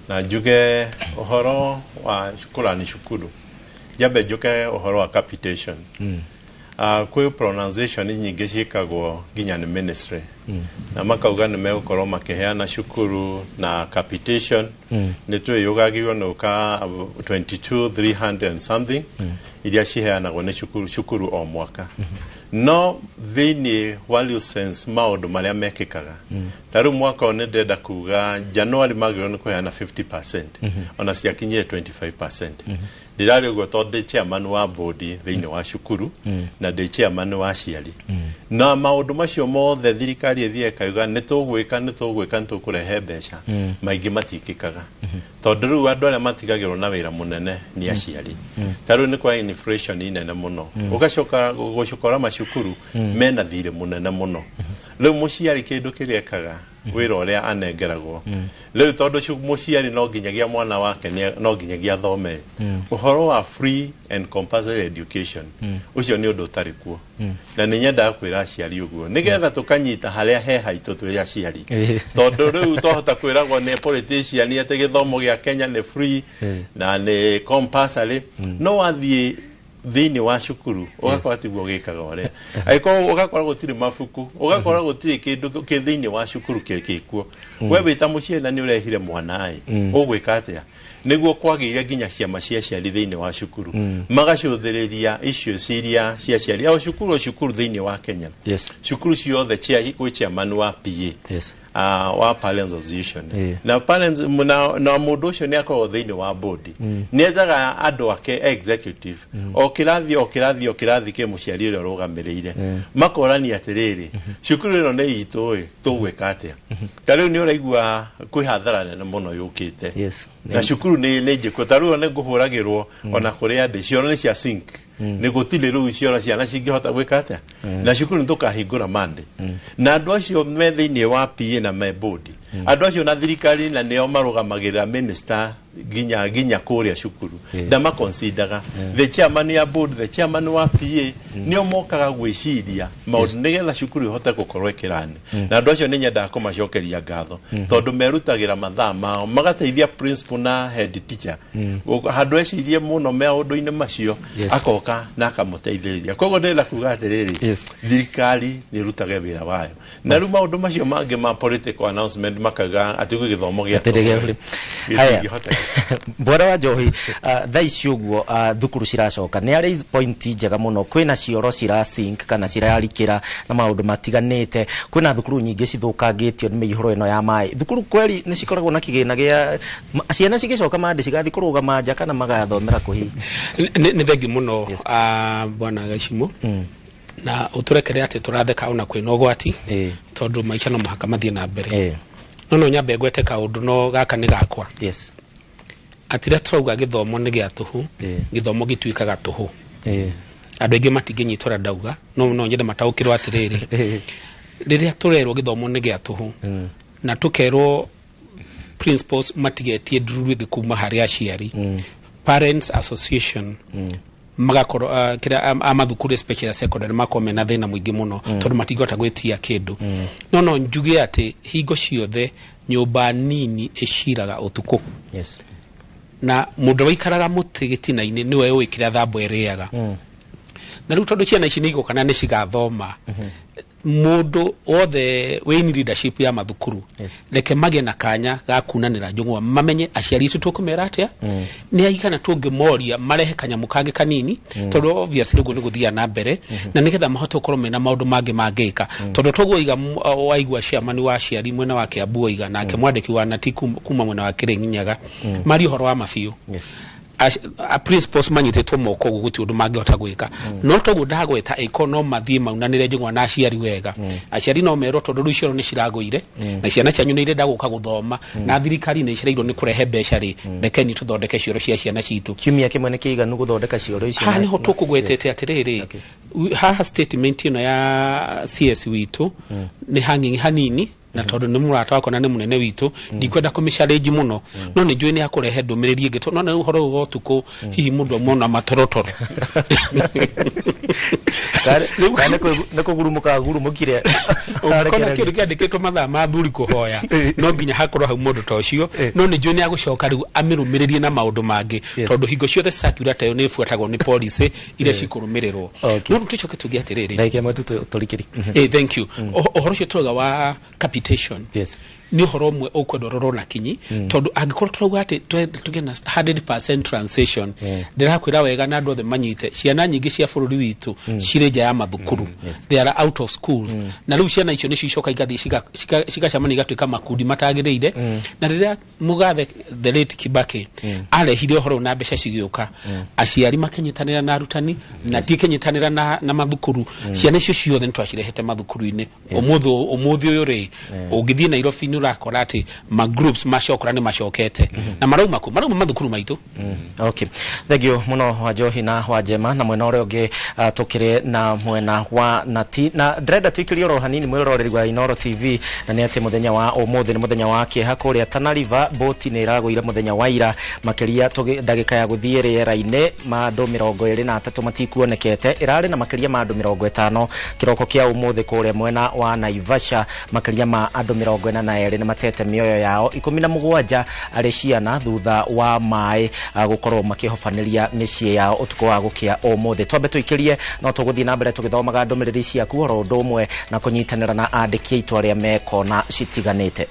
na njuge ũhoro wa kũrani cukuru. Njambe njuke ũhoro wa capitation. Kwĩ pronunciation nyingĩ ciĩkagwo nginya nĩ ministry na makauga nĩ megũkorwo makĩheana cukuru na capitation. Nĩ twĩyũgagio nĩ ũka 22 300 and something iria ciheanagwo nĩ cukuru cukuru o mwaka, no thĩinĩ wa sense maũndũ marĩa mekĩkaga ta rĩu mwaka ũyũ nĩ ndĩrenda kuga January magĩrĩirwo nĩ kũheana 50%, ona ciakinyire 25%. Ndĩrarĩ ũguo tondũ ndĩ chairman wa board thĩinĩ wa cukuru na ndĩ chairman wa aciari, na maũndũ macio mothe thirikari ĩthiĩ ĩkauga nĩ tũgwĩka, nĩ tũgwĩka, nĩ tũkũrehe mbeca, maingĩ matikĩkaga tondũ rĩu andũ arĩa matigagĩrwo na wĩra mũnene nĩ aciari. Ta rĩu nĩ kwa inflation nene mũno, ũgacoka gũcokora macukuru mena thirĩ mũnene mũno. Rĩu mũciari kĩndũ kĩrĩa ekaga, wĩra ũrĩa anengeragwo rĩu, tondũ mũciari no nginyagia mwana wake no nginyagia athome, ũhoro wa free and compulsory education ũcio nĩ ũndũ ũtarĩ kuo. Na nĩ nyendaga kwĩra aciari ũguo nĩgetha tũkanyita harĩa he haitũ twĩ aciari, tondũ rĩu twahota kwĩragwo nĩ politician atĩ gĩthomo gĩa Kenya nĩ free na nĩ compulsory, no wathiĩ thĩinĩ wa cukuru ũgakora tiguo gĩkaga ũrĩa angĩkorwo ũgakora gũtirĩ mabuku, ũgakora gũtirĩ kĩndũ kĩ thĩinĩ wa cukuru kĩkuo. We wĩ ta mũciari na nĩ ũrehire mwana ĩ, ũgwĩka atĩa nĩguo kwagĩire nginya ciama cia aciari thĩinĩ wa cukuru magacũthĩrĩria issues iria cia aciari o cukuru o cukuru thĩinĩ wa Kenya? Cukuru ciothe cia gwĩ chairman wa PA, wa Parents Association, na parents na mũndũ ũcio nĩ akoragwo thĩinĩ wa board, nĩ ethaga andũ ake executive, o kĩrathi o kĩrathi o kĩrathi kĩ mũciari ũrĩa ũrũgamĩrĩire, makorania atĩrĩrĩ, cukuru ĩno nĩ itũ ĩ, tũgwĩka atĩa? Ta rĩu nĩ ũraigua kwĩ hathara nene mũno yũkĩte na cukuru nĩ njĩkũ. Ta rĩu nĩ ngũhũragĩrwo ona kũrĩa ndĩ cioro nĩ cia sink, nĩ gũtirĩ rĩu cioro ciana cingĩhota gwĩka atĩa, na cukuru nĩ tũkahingũra Monday, na andũ acio me thĩinĩ wa PA na me board, andũ acio na thirikari na nĩo marũgamagĩrĩra minister nginya kũrĩa cukuru ndamaconsideraga. The chairman ya board, the chairman wa PA, nĩo mokaga gwĩciria maũndũ nĩgetha cukuru ĩhote gũkorwo ĩkĩrani, na andũ acio nĩ nyendaga kũmacokeria ngatho tondũ merutagĩra mathaa mao magateithia principal na head teacher. Handũ ecirie mũno maũndũ-inĩ macio, akoka na akamũteithĩrĩria. Koguo ndĩrenda kuga atĩrĩrĩ, thirikari nĩ ĩrutage wĩra wayo, na rĩu maũndũ macio mangĩ ma political announcement makaga atĩ gwĩ gĩthomo gĩa Atĩ gĩa free. Haya. gĩtingĩhoteka. Bwana wa Njohi, thaa ici ũguo thukuru ciracoka, nĩ arĩ point njega mũno. Kwĩna cioro cira sink kana cirarikĩra na maũndũ matiganĩte, kwĩna thukuru nyingĩ cithũkangĩtio nĩ mĩihũro ĩno ya maĩ. Thukuru kweri nĩ cikoragwo na kĩgĩna gĩa ciana cigĩcoka mandĩ cigathiĩ kũrũgama nja kana magathomera kũhi? Nĩ thengi mũno, bwana Gacimũ, na ũtũrekere atĩ tũratheka ona kwĩna ũgwati tondũ maica no mũhaka mathiĩ na mbere, no nyambe ngwete kaũndũ no gaka nĩ gakwa atĩ rĩrĩa tũrauga gĩthomo nĩ gĩa tũhũ, gĩthomo gĩtuĩkaga tũhũ. Andũ aingĩ matingĩnyita ũrĩa ndauga, no nyende mataũkĩrwo atĩrĩrĩ, rĩrĩa tũrerwo gĩthomo nĩ gĩa tũhũ na tũkerwo Principals matigetie ndururu ĩngĩ kuma harĩ aciari, parents association magakorwo kĩrĩa a mathukuru, especially a secondary, makorwo mena thĩna mũingĩ mũno tondũ matingĩhota gwĩtia kĩndũ. No njuge atĩ hingo ciothe nyũmba nini ĩciraga ũtukũ. Na mũndũ waikaraga mũtĩ gĩtina-inĩ nĩwe ũĩ kĩrĩa thambo ĩrĩaga. Na rĩu tondũ ciana ici nĩ igũka na nĩ cigathoma, mũndũ wothe wĩ in leadership ya mathukuru, reke magĩe na kanya ga kunanĩra njũng'wa, mamenye aciari itũ tũkũmera atĩa, nĩ aigana tũngĩmoria marehe kanyamũ kangĩ kanini, tondũ obviously ũguo nĩ gũthiaga na mbere, na nĩgetha mahote gũkorwo mena maũndũ mangĩ mangĩka, tondũ toguo iga waigua chairman wa aciari mwena wa Kiambu oiga, nake mwandĩki wa nati kuma mwena wa Kĩrĩnyaga maria ũhoro wa mabiũ. A principals manyitĩtwo moko ũguo gũtirĩ ũndũ mangĩhota gwĩka. No toguo ndagweta, ĩko no mathiĩ maunanĩre njũng'wa na aciari wega. Aciari no merwo, tondũ rĩu cioro nĩ ciragũire na ciana cianyu nĩ irenda gũka gũthoma na thirikari nĩ icereirwo nĩ kũrehe mbeca rĩ, rekeni tũthondeke cioro cia ciana citũ. Kiumia kĩmwe nĩ kĩiganu gũthondeka cioro icio? Haha nĩho tũkũgwetete atĩrĩrĩ, haha statement ĩno ya CS witũ nĩ hang'ing'i hanini, na tondũ nĩ mũrata wakwa na nĩ mũnene witũ, ndikwenda kũmĩchallenge mũno, no nĩ njũĩ nĩ akũrehe ndũmĩrĩri ĩngĩ, no nĩ ũhoro ũyũ wa ũtukũ hihi mũndũ amona matorotoro. Kana nĩ kũgurumũka agurumũkire. Ũngĩkona kĩndũ kĩandĩkĩtwo mathaa ma athuri kũhoya, no nginya hakorwo hau mũndũ ta ũcio. No nĩ njũĩ nĩ agũcoka rĩu amĩrũmĩrĩrie na maũndũ mangĩ, tondũ hingo ciothe circular ta ĩyo nĩ ĩbuatagwo nĩ policy iria cikũrũmĩrĩrwo. No rĩu tũcoke tuge atĩrĩrĩ, Ndagĩka ĩmwe tu tũrikĩri. Thank you. Ũhoro ũcio tũrauga wa capitation nĩ ũhoro ũmwe ũkwenda ũrorwo na kinyi, tondũ angĩkorwo tũrauga atĩ tũgĩe na 100% transition, ndĩrakwĩra wega na andũ othe manyite, ciana nyingĩ cia bũrũri witũ cirĩ nja ya mathukuru, they are out of school. Na rĩu ciana icio nĩcio icoka igathiĩ cigacemania, igatuĩka makundi matagĩrĩire. Na rĩrĩa mũgathe the late Kibaki arehire ũhoro ũyũ na mbeca cigĩũka, aciari makĩnyitanĩra na arutani na tikĩnyitanĩra na mathukuru, ciana icio ciothe nĩ twacirehete mathukuru-inĩ. Ũmũthĩ ũyũ rĩ, ũngĩthiĩ Nairobi nĩ ũrakora atĩ ma groups macokora nĩ macokete na marauma kũ? Marauma mathukuru maitũ. Okay, thank you muno Wanjohi na Wanjema. Na mwena ũrĩa ũngĩ tũkĩrĩ na mwena wa nati, na ndĩrenda tũikĩrie oro hanini mwĩroreri wa Inooro TV, na nĩ atĩ mũthenya wa ũmũthĩ nĩ mũthenya wa kĩeha kũrĩa Tana River. Boti nĩ ĩragũire mũthenya wa ira makĩria ndagĩka ya gũthiĩ rĩera-inĩ, ma andũ 23 matikuonekete. Ĩrarĩ na makĩria ma andũ 50. Kĩroko kĩa ũmũthĩ kũrĩa mwena wa Naivasha, makĩria ma andũ 42 nĩ matete mĩoyo yao, 17 arĩ ciana, thutha wa maĩ gũkorwo makĩhobanĩria mĩciĩ yao ũtukũ wa gũkĩa ũmũthĩ. Twambe tũikĩrie, no tũgũthiĩ na mbere tũgĩthomaga ndũmĩrĩri ciaku oro ũndũ ũmwe na kũnyitanĩra na andĩki aitũ arĩa me kona citiganĩte.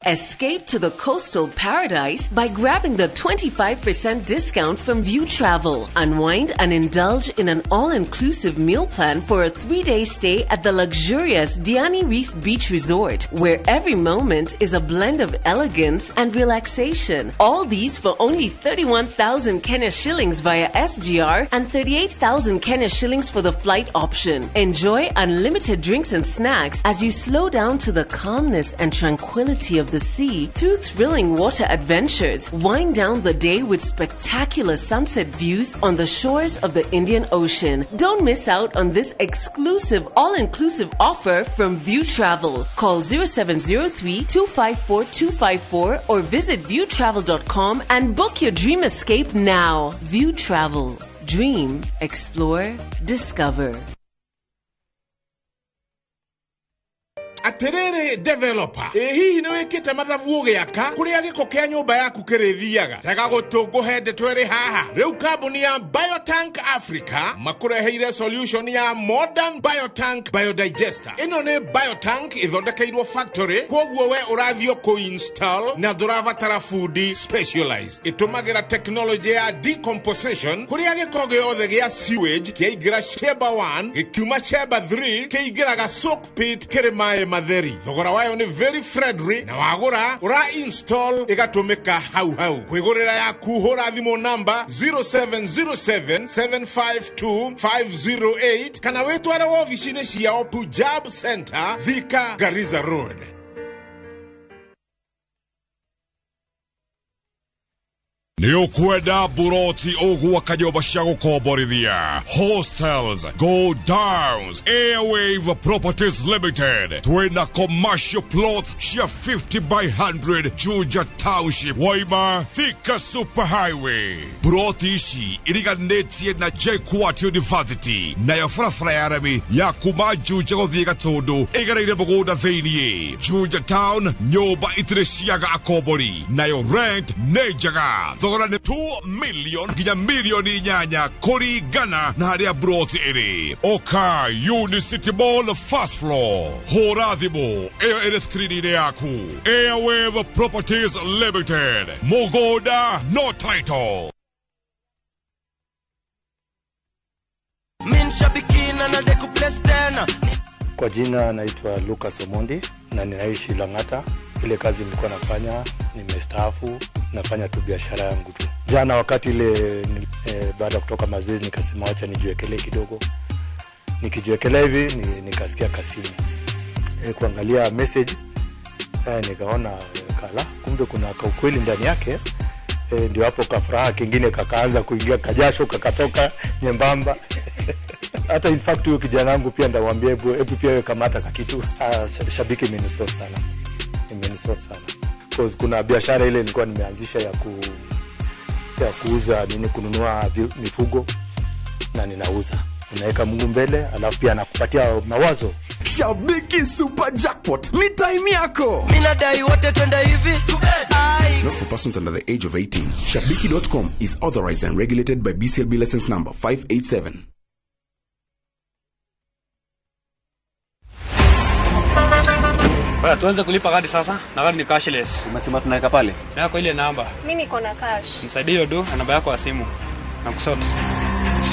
Escape to the coastal paradise by grabbing the 25% discount from View Travel. Unwind and indulge in an all-inclusive meal plan for a 3-day stay at the luxurious Diani Reef Beach Resort, where every moment is a blend of elegance and relaxation. All these for only 31,000 Kenya shillings via SGR and 38,000 Kenya shillings for the flight option. Enjoy unlimited drinks and snacks as you slow down to the calmness and tranquility of the sea through thrilling water adventures. Wind down the day with spectacular sunset views on the shores of the Indian Ocean. Don't miss out on this exclusive all-inclusive offer from View Travel. Call 0703 254 254 or visit viewtravel.com and book your dream escape now. View Travel. Dream, explore, discover. Atĩrĩrĩ developer, ĩ hihi nĩ wĩkĩte mathabu ũgĩaka kũrĩa gĩko kĩa nyũmba yaku kĩrĩthiaga? Tega gũtũ ngũhe ndeto ĩrĩ haha. Rĩu kambuni ya Biotank Africa makũreheire solution ya modern biotank biodigester. Ĩno nĩ biotank ĩthondekeirwo factory, koguo we ũrathiĩ kũ-install na ndũrabatara fundi specialized. Ĩtũmagĩra technology ya decomposition, kũrĩa gĩko gĩothe gĩa sewage kĩaingĩra chamber 1 gĩkiuma chamber 3 kĩingĩraga soak pit kĩrĩ maĩ matheri. Thogora wayo nĩ very friendly, na wagũra ũra install ĩgatũmĩka hau hau. Kwĩgũrĩra yaku hũra thimũ namba 0707 752 508 kana wĩtware wobici-inĩ ciao Punjab Center, Thika, Garissa Road. Nĩ ũkwenda buroti ũgwaka nyũmba cia gũkomborithia, hostels, go downs, Airwave Properties Limited twĩna commercial plot cia 50 by 100 Juja Township, Waima Thika Super Highway. Buroti ici iriganĩtie na JKUAT University, nayo barabara ya rami ya kuma Juja gũthiĩ Gatũndũ ĩgereire mũgũnda thĩiniĩ. Juja Town, nyũmba itirĩ ciaga akombori, nayo rent nĩ njega. Thogora nĩ 2 million nginya milioni 8 kũringana na harĩa broti ĩrĩ. Oka Unicity Mall first floor, hũra thimũ ĩyo ĩrĩ skrini-inĩ yaku. Airwave Properties Limited, mũgũnda no title. Kwa jina naitwa Lucas Omondi na ninaishi Lang'ata. Ile kazi nilikuwa nafanya, nimestaafu, nafanya tu biashara yangu tu. Jana wakati ile baada ya kutoka mazoezi nikasema wacha nijiwekelee kidogo. Nikijiwekelea hivi nikasikia kasini. Kuangalia message nikaona kala, kumbe kuna kaukweli ndani yake. Ndio hapo kafuraha kingine kakaanza kuingia, kajasho kakatoka nyembamba. Hata in fact huyo kijana wangu pia ndamwambia hebu pia wewe kamata kakitu. Shabiki imenisort sana. Imenisort sana. Cause kuna biashara ile nilikuwa nimeanzisha ya kuuza nini, kununua mifugo na ninauza. Unaweka Mungu mbele, alafu pia anakupatia mawazo. Shabiki Super Jackpot ni time yako. Mimi nadai wote twende hivi. Not for persons under the age of 18. Shabiki.com is authorized and regulated by BCLB license number 587. Baya, tuanze kulipa gari sasa na gari ni cashless. Umesema tunaweka pale? Yako ile namba. Mimi niko na cash. Nisaidie hiyo do na namba yako ya simu. Na kusort.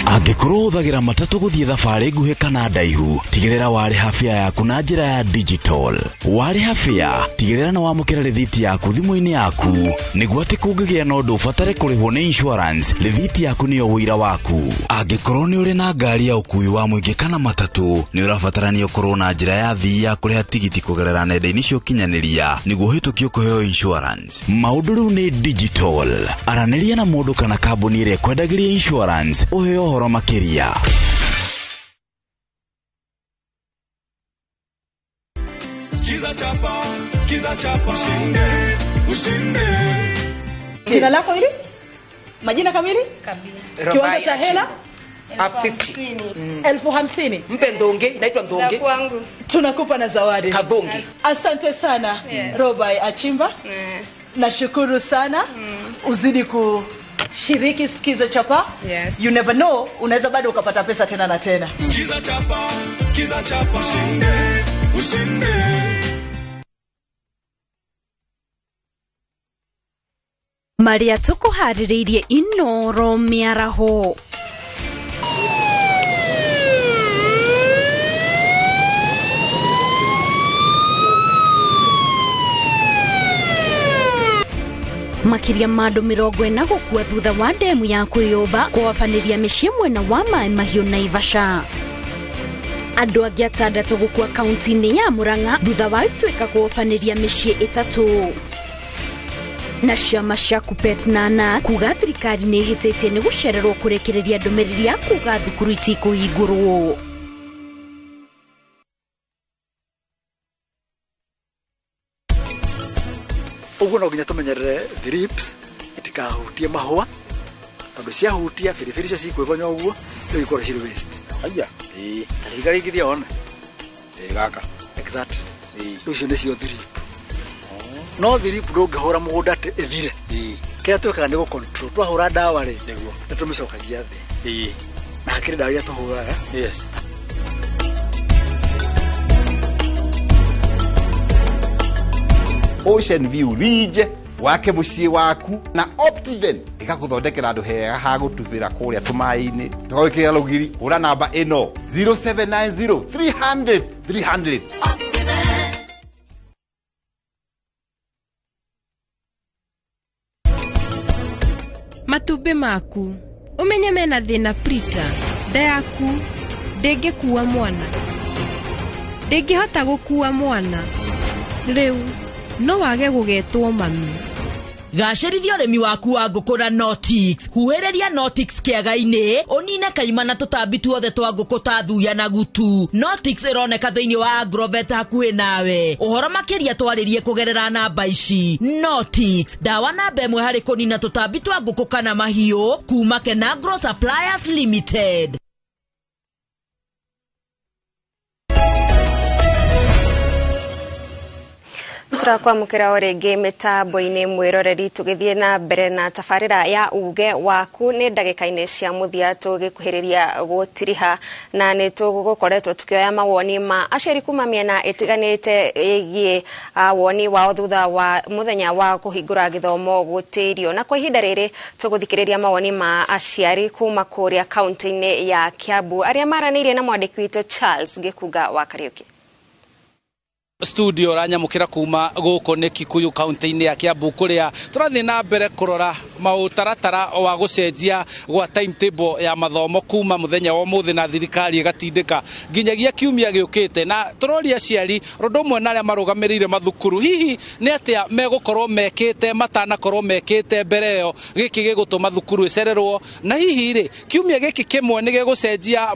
Angĩkorwo ũhũthagĩra matatũ gũthiĩ thabarĩ nguhĩ kana ndaihu, tigĩrĩra warĩha fare yaku na njĩra ya digital. Warĩha fare, tigĩrĩra nĩ wamũkĩra rĩthiti yaku thimũ-inĩ yaku, nĩguo atĩ kũngĩgĩa na ũndũ ũbatare kũrĩhwo nĩ insurance, rĩthiti yaku nĩyo ũira waku. Angĩkorwo nĩ ũrĩ na ngari ya ũkuui wa mũingĩ kana matatũ, nĩ ũrabatarania ũkorwo na njĩra ya thii ya kũrĩha tigiti kũgerera nenda-inĩ cia ũkinyanĩria nĩguo ũhĩtũkio kũheo insurance. Maũndũ rĩu nĩ digital. Aranĩria na mũndũ kana kambuni ĩrĩa ĩkwendagĩria insurance ũheo ũhoro makĩria. Skiza chapa, skiza chapa, ushinde, ushinde. Jina lako hili? Majina kamili? Kabila. Kiwango cha hela? 50. 50,000. Mpe ndonge, inaitwa ndonge. Kwangu. Tunakupa na zawadi. Kadhonge. Asante sana. Yes. Robai Achimba. Nashukuru sana. Uzidi kushiriki Skiza Chapa. Yes. You never know, unaweza bado ukapata pesa tena na tena. Skiza chapa, skiza chapa, ushinde, ushinde. Maria tukuharĩrĩirie Inoro mĩaraho. Makĩria ma andũ 40 gũkua thutha wa ndemu ya kwĩyũmba kũabanĩria mĩciĩ mwena wa Maĩ Mahiũ Naivasha. Andũ angĩ 6 gũkua kaunti-inĩ ya Murang'a thutha wa ituĩka kũabanĩria mĩciĩ 3. Na ciama cia Kuppet na NAC kuga thirikari nĩ ĩhĩtĩtie nĩ gũcererwo kũrekereria ndũmĩrĩri ya kuga thukuru itikũhingũrwo. Ũguo no nginya tũmenyerere thrips itikahutie mahũa, tondũ ciahutia biribiri icio cikwĩgonya ũguo rĩu ikorwo cirĩ waste. Haya. Ĩĩ. Ta rĩu rĩngĩ one. Ĩĩ gaka. Exactly. Ĩĩ. Rĩu icio nĩcio thrip. No thrip ndũngĩhũra mũgũnda atĩ ĩthire. Ĩĩ. Kĩrĩa twĩkaga nĩ gũ-control. Twahũra ndawa rĩ, nĩguo nĩ tũmĩcokagia thĩ. Ĩĩ. Na hakĩrĩ ndawa iria tũhũraga. Yes. Ocean View Ridge wake muciĩ waku na Optiven ĩgakũthondekera handũ hega ha gũtubĩra kũrĩa tũmaĩ-inĩ, tũgagwĩkĩra rũgiri. Hũra namba ĩno 0790 300 300. Matumbĩ maku ũmenye mena thĩna prita, nda yaku ndĩngĩkua mwana, ndĩngĩhota gũkua mwana, rĩu no wage gũgetwo mami. Gacĩrithia ũrĩmi waku wa ngũkũ na Notix. Huhĩrĩria Notix kĩaga-inĩ, ũnine kaima na tũtambi tuothe twa ngũkũ ta thuya na gutu. Notix ĩroneka thĩinĩ wa Agrovet hakuhĩ nawe. Ũhoro makĩria twarĩrie kũgerera namba ici. Notix, ndawa namba ĩmwe harĩ kũnina tũtambi twa ngũkũ kana mahiũ kuma Kenagro Suppliers Limited. Tũrakwamũkĩra o rĩngĩ mĩtambo-inĩ mwĩroreri tũgĩthiĩ na mbere na tabarĩra ya uge waku nĩ ndagĩka-inĩ cia mũthia tũgĩkuhĩrĩria gũtiriha na nĩ tũgũkoretwo tũkĩoya mawoni ma aciari kuma mĩena ĩtiganĩte ĩgiĩ woni wao thutha wa mũthenya wa kũhingũra gĩthomo gũtĩrio. Na kwa ihinda rĩrĩ tũgũthikĩrĩria mawoni ma aciari kuma kũrĩa kaunti-inĩ ya Kiambu arĩa maranĩirie na mwandĩki witũ Charles Gĩkunga wa Kariuki. Studio ranyamukira kuma guku ni Kikuyu kaunti-inĩ ya Kiambu kuria turathie na mbere kurora mautaratara wa gucenjia gwa timetable ya mathomo kuma muthenya wa umuthi na thirikari igatindika nginyagia kiumia giukite na turoria aciari rundu umwe na aria marugamiriire mathukuru hihi ni atia megukorwo mekite matanakorwo mekite mbere iyo giki gigutuma thukuru icererwo na hihi ri kiumia giki kimwe ni gigucenjia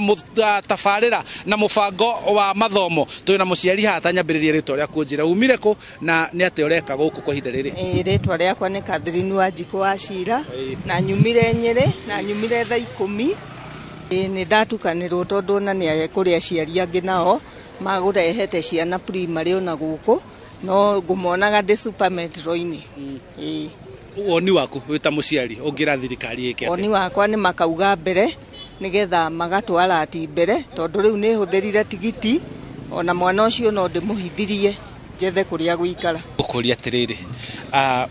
tabarira na mubango wa mathomo. Twina muciari haha tanyambiririe ritwa rĩaku njĩra umire kũ na nĩ atĩa ũreka gũkũ kwa ihinda rĩrĩ? Rĩtwa rĩakwa nĩ Catherine Wanjikũ wa Cira na nyumire Nyĩrĩ na nyumire thaa 10. Nĩ ndatukanĩrwo tondũ ona nĩ kũrĩ aciari angĩ nao magũrehete ciana primary ona gũkũ no ngũmonaga ndĩ super metro-inĩ. Woni waku wĩ ta mũciari ũngĩra thirikari ĩke atĩa? Woni wakwa nĩ makauga mbere nĩgetha magatwara ati mbere tondũ rĩu nĩ hũthĩrire tigiti ona mwana ũcio no ndĩmũhithirie njethe kũrĩa gũikara. Ũkũria atĩrĩrĩ,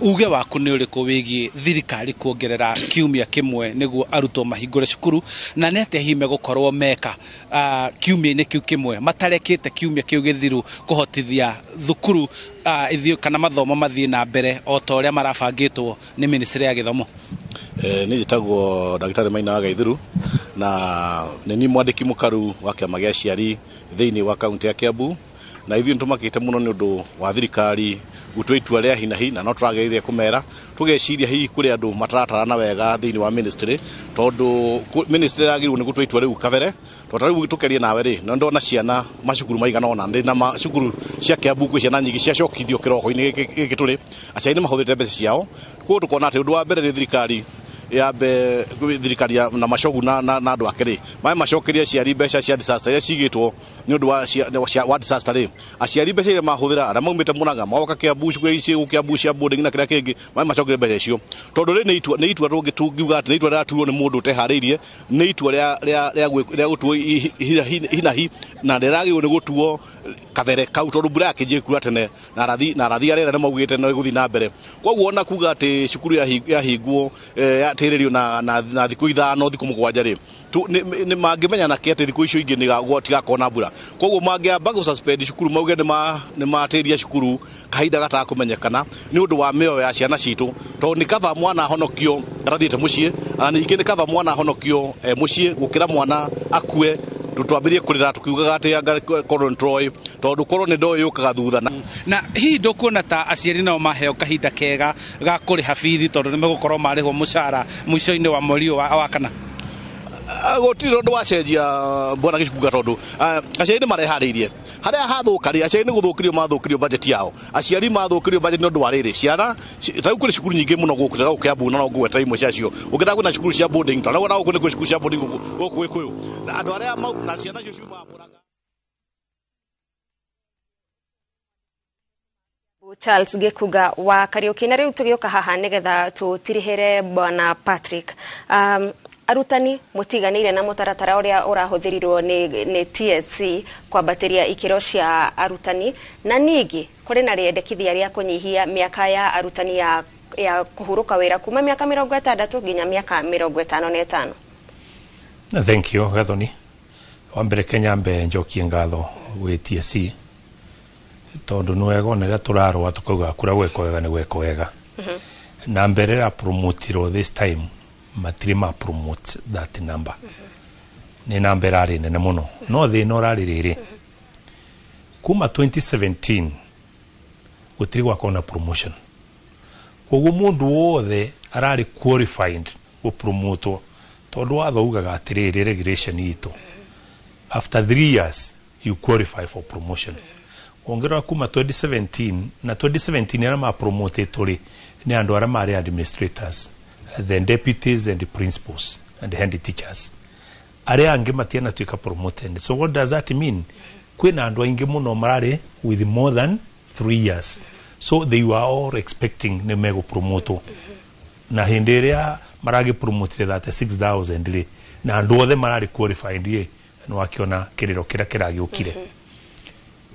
uge waku nĩ ũrĩkũ wĩgiĩ thirikari kuongerera kiumia kĩmwe nĩguo arutwo mahingũre cukuru na nĩ atĩa hihi megũkorwo meka kiumia-inĩ kĩu kĩmwe matarekĩte kiumia kĩu gĩthiru kũhotithia thukuru ithiĩ kana mathomo mathiĩ na mbere o ta ũrĩa marabangĩtwo nĩ ministry ya gĩthomo? Niĩ njĩtagwo Ndagĩtarĩ Maina wa Gaithuru na nĩ niĩ mwandĩki mũkaru wa kĩama gĩa aciari thĩinĩ wa kaunti ya Kiambu na ithuĩ nĩ tũmakĩte mũno nĩ ũndũ wa thirikari gũtua itua rĩa hinahi na no tũragereire kũmera tũgeciria hihi kũrĩ andũ mataratarana wega thĩinĩ wa ministry tondũ ministry yagĩrĩirwo nĩ gũtua itua rĩu kabere tondũ rĩu tũkerie nawe rĩ no ndona ciana macukuru maigana ũna ndĩ na macukuru cia Kiambu kwĩ ciana nyingĩ ciacokithio kĩroko-inĩ gĩkĩ tũrĩ aciari nĩ mahũthĩrĩte mbeca ciao koguo tũkona atĩ ũndũ wa mbere nĩ thirikari yambe thirikari na macogu na andũ ake rĩ maĩ macokerie aciari mbeca cia disaster iria cigĩtwo nĩ ũndũ wa disaster rĩ aciari mbeca iria mahũthĩra arĩa maumĩte Mũrang'a magoka Kiambu cukuru ici gũkũ Kiambu cia boarding na kĩrĩa kĩngĩ maĩ macokerie mbeca icio tondũ rĩ nĩ itua tũngiuga atĩ nĩ itua rĩratuirwo nĩ mũndũ ũteharĩirie nĩ itua rĩa gũtuo hinahi na rĩragĩrĩirwo nĩ gũtuo kabere kau tondũ mbura yakĩnjie kura tene na arathi arĩa nĩ maugĩte no ĩgũthiĩ na mbere koguo ona kuga atĩ cukuru yahingwo yatĩrĩrio na thikũ 5 thikũ 7 rĩ nĩ mangĩmenya nake atĩ thikũ icio ingĩ nĩ tigakorwo na mbura koguo mangĩamba gũ suspend cukuru mauge nĩ matĩria cukuru kahinda gatakũmenyekana nĩ ũndũ wa mĩoyo ya ciana citũ tondũ nĩ kaba mwana ahonokio arathiĩte mũciĩ na ningĩ nĩ kaba mwana ahonokio mũciĩ gũkĩra mwana akue tutwambirie kurira tukiugaga ati anga korwo nĩ tondu korwo nĩ ndoĩ yũkaga thutha. Na hihi ndũkuona ta aciari nao maheo kahinda kega ga kũrĩha bithi tondũ nĩ megũkorwo marĩhwo mũcara mũico-inĩ wa mweri wa kana? Gũtirĩ ũndũ wacenjia bwana Gĩcunga tondũ aciari nĩ mareharĩirie harĩa hathũka rĩ aciari nĩ gũthũkĩrio mathũkĩrio budget yao aciari mathũkĩrio budget nĩ ũndũ wa rĩrĩ ciana ta rĩu kũrĩ cukuru nyingĩ mũno gũkũ ta gũkũ Kiambu na no ngũgweta imwe ciacio ũngĩtaka kwĩna cukuru cia boarding ta na gũkũ nĩ kwĩ cukuru cia boarding gũkũ Gĩkũyũ na andũ arĩa na ciana icio ciumaga Mũrang'a. Charles Gĩkunga wa Kariuki. Na rĩu tũgĩũka haha nĩgetha tũtirihere bwana Patrick. Arutani mũtiganĩire na mũtaratara ũrĩa ũrahũthĩrirwo nĩ TSC kwambatĩria ikĩro cia arutani na ningĩ kũrĩ na rĩendekithia rĩa kũnyihia mĩaka ya arutani ya kũhurũka wĩra kuma mĩaka 60 nginya mĩaka 55. Thank you Gathoni. Wa mbere Kenya mbe njokie ngatho gwĩ TSC tondu nĩ wega ona rĩrĩa tũrarũa tũkauga kura gweka wega nĩ gweka wega. Na mbere ĩrĩa promotirwo this time matirĩ ma promote that number. Nĩ namba ĩrarĩ nene mũno no thĩna ũrarĩ rĩrĩ kuma 2017 gũtirĩ gwakorwo na promotion. Koguo mundu wothe arari qualified gupromotwo tondu watho ugaga atiriri regulation itu after 3 years you qualify for promotion. Ongerera kuma 2017 na 2017 ara ma promotetwo ri ni andu ara mari administrators, then deputies and the principals and the head teachers. Aria angi matiana tuika promoted. So what does that mean? Kwina andu aingi muno marari with more than 3 years. So they were all expecting ni mego promoto. Na hindi iria maragi promote 36,000 ri na andu othe marari qualified ri no akiona kiriro kira kiragiukire.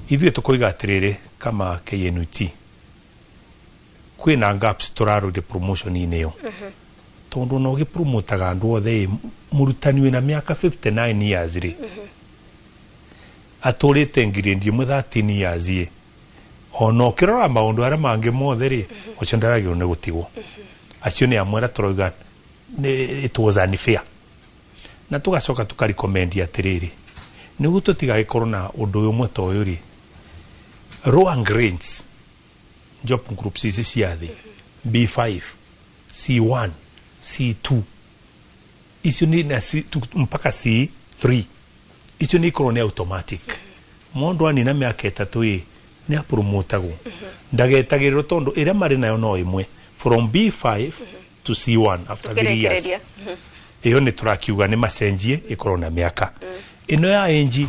Ithuĩ tukoiga atiriri kama KNUT kwina gaps turarore promotion inĩ yo tondu no gipromotaga andu othe murutani wina miaka 59 years ri aturite ngirindi imwe 13 years ye ona ukirora maundu aria mangi mothe ri ucio ndaragirwo ni gutigwo. Acio ni amwe aria turauga it was unfair na tugacoka tukarecommend atiriri niguo tutigagikorwo na undu uyu umwe ta uyu ri raw grains job groups ici cia thi B5 C1 C2 icio ni na C2 mpaka C3 icio ni ikorwo ni automatic. Mundu anina miaka 3 ĩ ni apromotagwo ndagetagĩrĩrwo tondu ĩrĩa marĩ nayo no ĩmwe from B5 to C1 after 3 years. Iyo ni turakiuga ni macenjie ikorwo na miaka ino ya enji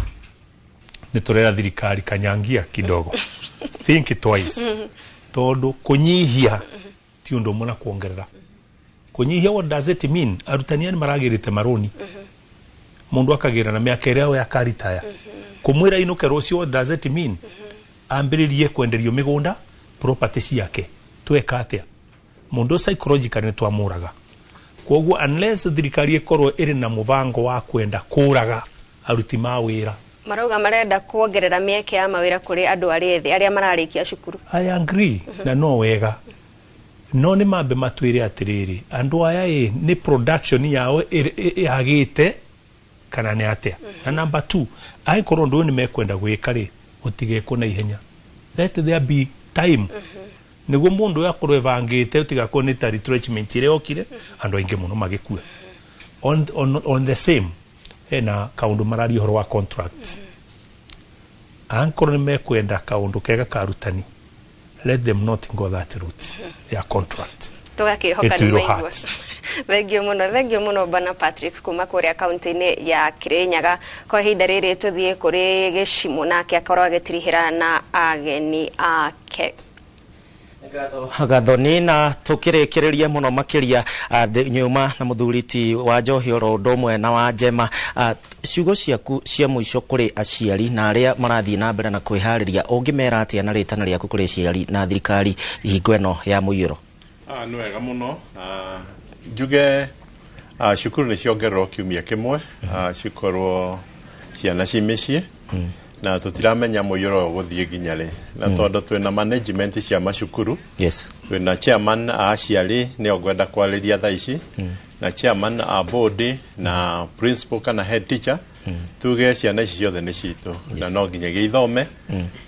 ni turera thirikari kanyangia kidogo think twice tondu kunyihia ti undu muna kuongerera. Kunyihia what does it mean? Arutani ni maragirite maroni mundu akagira na miaka ĩrĩa we akaritaya kumwira inuke rucio what does it mean? Ambiririe kwenderio migunda property ciake tweka atia mundu psychologically ni twamuraga. Koguo unless thirikari ikorwo iri na mubango wa kwenda kuraga aruti ma wira marauga marenda kuongerera mieke ya mawira kuri andu aria ethi aria mararikia cukuru. I agree na no wega no ni mambe matwire atiriri andu aya ĩ ni production yao yagite kana ni atia. Na number 2 aikorwo ndu ni mekwenda gwika ri utigekwo na ihenya, let there be time niguo mundu yakorwo evangite utigakorwo ni ta retrenchment ire yokire andu aingi muno magikua. On the same hena kaundu mararia uhoro wa contract. Ankorwo ni mekwenda kaundu kega ka arutani, let them not go that route ya contract. Tugakihoka ni maigua. Thengio muno bana Patrick kuma kuria kaunti-ini ya Kirinyaga. Kwa ihinda riri tuthie kuri Gĩcimũ nake akorwo agĩtirihĩra na ageni ake. Gathoni na tukirikiria muno makiria nyuma na muthuri wa Njohi oro undu umwe na wa Njema. Ciugo ciaku cia muico kuri aciari na aria marathie na mbere na kwihariria ungimera atia na ritana riaku kuri aciari na thirikari hingo ino ya muiyuro? Nĩ wega muno njuge cukuru nĩ ciongererwo kiumia kĩmwe cikorwo ciana ci mĩciĩ na tũtiramenya mũiyũro ũgũthiĩ nginya rĩ na tondũ twĩna management cia macukuru. Yes. Twĩna chairman a aciari nĩo ngwenda kwarĩria thaa ici na chairman a board na principal kana head teacher tuge ciana ici ciothe nĩ citũ na no nginyagia ithome.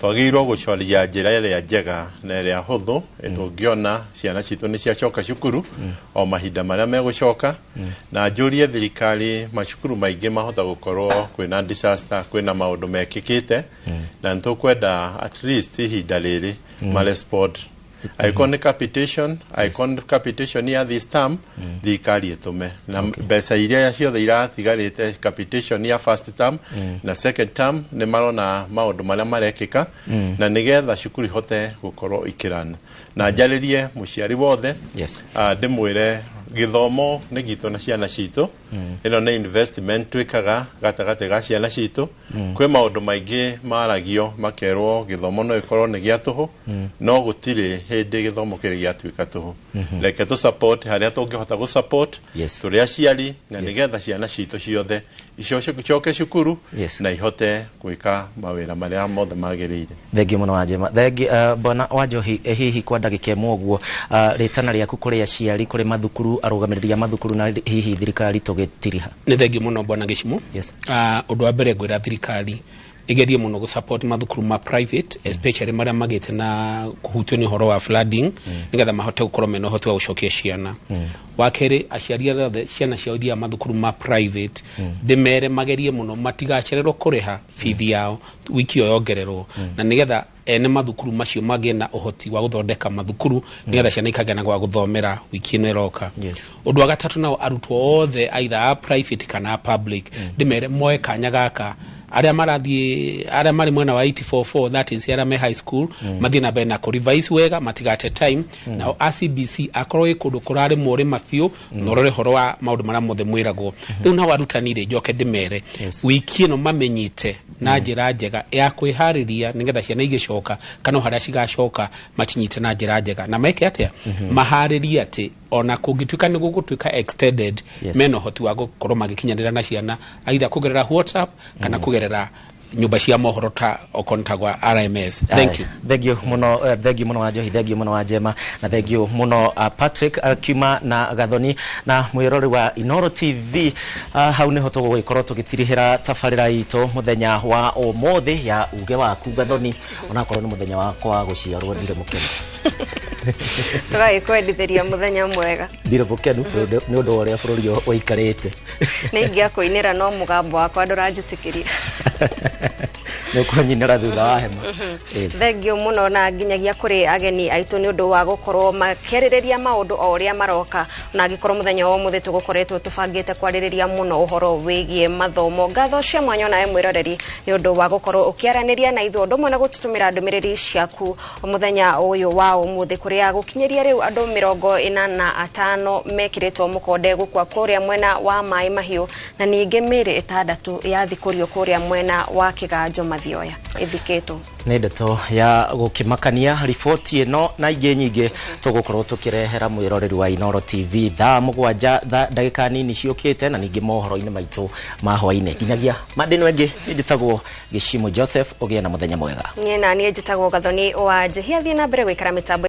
Twagĩrĩirwo gũcaria njĩra ĩrĩa njega na ĩrĩa hũthũ ĩtũngĩona ciana citũ nĩ ciacoka cukuru o mahinda marĩa megũcoka. Na njũrie thirikari macukuru maingĩ mahota gũkorwo kwĩna disaster, kwĩna maũndũ mekĩkĩte na nĩtũkwenda at least ihinda rĩrĩ marespond. Icon capitation, icon capitation ya this term thirikari ĩtũme na mbeca iria ciothe iratigarĩte capitation ya first term na second term nĩ marona maũndũ marĩa marekĩka na nĩgetha cukuru ihote gũkorwo ikĩrana. Na njarĩrie mũciari wothe ndĩmwĩre gĩthomo nĩ gitũ na ciana citũ. Ĩno nĩ investment twĩkaga gatagatĩ ga ciana citũ. Kwĩ maũndũ maingĩ maragio makerwo gĩthomo no ĩkorwo nĩ gĩa tũhũ no gũtirĩ hĩndĩ gĩthomo kĩrĩ gĩatuĩka tũhũ. Reke tũ support harĩa tũngĩhota gũ support tũrĩ aciari na nĩgetha ciana citũ ciothe icoke cukuru na ihote gwĩka mawĩra marĩa mothe magĩrĩire. Thengiũ mũno Wanjema. Thengiũ bwana Wanjohi, hihi kwa ndagĩka ĩmwe ũguo rĩtana rĩaku kũrĩ aciari, kũrĩ mathukuru, arũgamĩrĩri a mathukuru na hihi thirikari tũgĩtiriha? Nĩ thengiũ mũno bwana Gĩcimũ. Yes. Ũndũ wa mbere ngwĩra thirikari Igerie muno gu support mathukuru ma private, especially maria magite na kuhutio ni uhoro wa flooding, nigetha mahote gukorwo mena uhoti wa gucokia ciana. Wa keri, aciari othe ciana ciao iria mathukuru ma private, ndimere magerie muno matigacererwo kuriha bithi yao wiki ĩyo yongererwo, na nigetha ene mathukuru macio magĩe na ũhoti wa gũthondeka mathukuru, nigetha ciana ikagĩa na gwa gũthomera wiki ĩno ĩroka. Ũndũ wa gatatũ, nao arutwo othe either a private kana a public, ndĩmere moe kanya gaka, arĩa marathiĩ, arĩa marĩ mwena wa 844, that is arĩa me high school, mathiĩ na mbere na kũ revise wega, matigate time. Nao a CBC, akorwo ĩ kũndũ kũrarĩmwo rĩma biũ, na ũrore ũhoro wa maũndũ marĩa mothe mwĩragwo. Rĩu nao arutani rĩ, njoke ndĩmere wiki ĩno mamenyite na njĩra njega ya kwĩharĩria, nĩgetha ciana igĩcoka kana o harĩa cigacoka macinyite na njĩra njega, na meke atĩa, maharĩrie atĩ ona kũngĩtuĩka nĩ gũgũtuĩka extended, mena ũhoti wa gũkorwo magĩkinyanĩra na ciana either kũgerera WhatsApp kana kũgerera nyũmba cia mohoro ta okorwo nĩ ta gwa RMS. Thank you. Thank you muno, thank you muno Wanjohi, thank you muno Wanjema, na thank you muno Patrick Kiuma na Gathoni na mwirori wa Inoro TV. Hau niho tũgũgĩkorwo tũgĩtirihĩra tabarĩra itũ mũthenya wa ũmũthĩ ya uge waku. Gathoni, onakorwo nĩ mũthenya wakwa wa gũciarwo, ndirĩ mũkenu. Tũgagĩkwendithĩria mũthenya mwega. Ndirĩ mũkenu nĩ ũndũ wa ũrĩa bũrũri ũikarĩte. Nĩ ingĩakũinĩra no mũgambo wakwa ndũranjĩtĩkĩria. Nĩ ũkũnyinĩra thutha wa hema. Yes. Thengio mũno na nginyagia kũrĩ ageni aitũ nĩ ũndũ wa gũkorwo makĩarĩrĩria maũndũ o ũrĩa maroka, na angĩkorwo mũthenya wa ũmũthĩ tũgũkoretwo tũbangĩte kwarĩrĩria mũno ũhoro wĩgiĩ mathomo. Ngatho cia mwanya onawe mwĩroreri nĩ ũndũ wa gũkorwo ũkĩaranĩria na ithuĩ, ũndũ ũmwe na gũtũtũmĩra ndũmĩrĩri ciaku mũthenya ũyũ wa ũmũthĩ, kũrĩa gũkinyĩria rĩu andũ 45 mekĩrĩtwo mũkonde gũkua kũrĩa mwena wa Maĩ Mahiũ, na ningĩ mĩĩrĩ 6 yathikũrio kũrĩa mwena wa Kĩganjo Mathioya ĩthikĩtwo. Nĩ ndeto ya gũkĩmakania. Riboti ĩno na ingĩ nyingĩ tũgũkorwo tũkĩrehera mwĩroreri wa Inoro TV thaa 7 ndagĩka nini ciũkĩte, na ningĩ mohoro-inĩ maitũ ma hwaĩ-inĩ. Nginyagia mandĩ ĩno ĩngĩ, niĩ njĩtagwo Gĩcimo Joseph, ũgĩe na mũthenya mwega. Niĩ na niĩ njĩtagwo Gathoni wa Njehia. Thiĩ na mbere gũikara mĩtambo.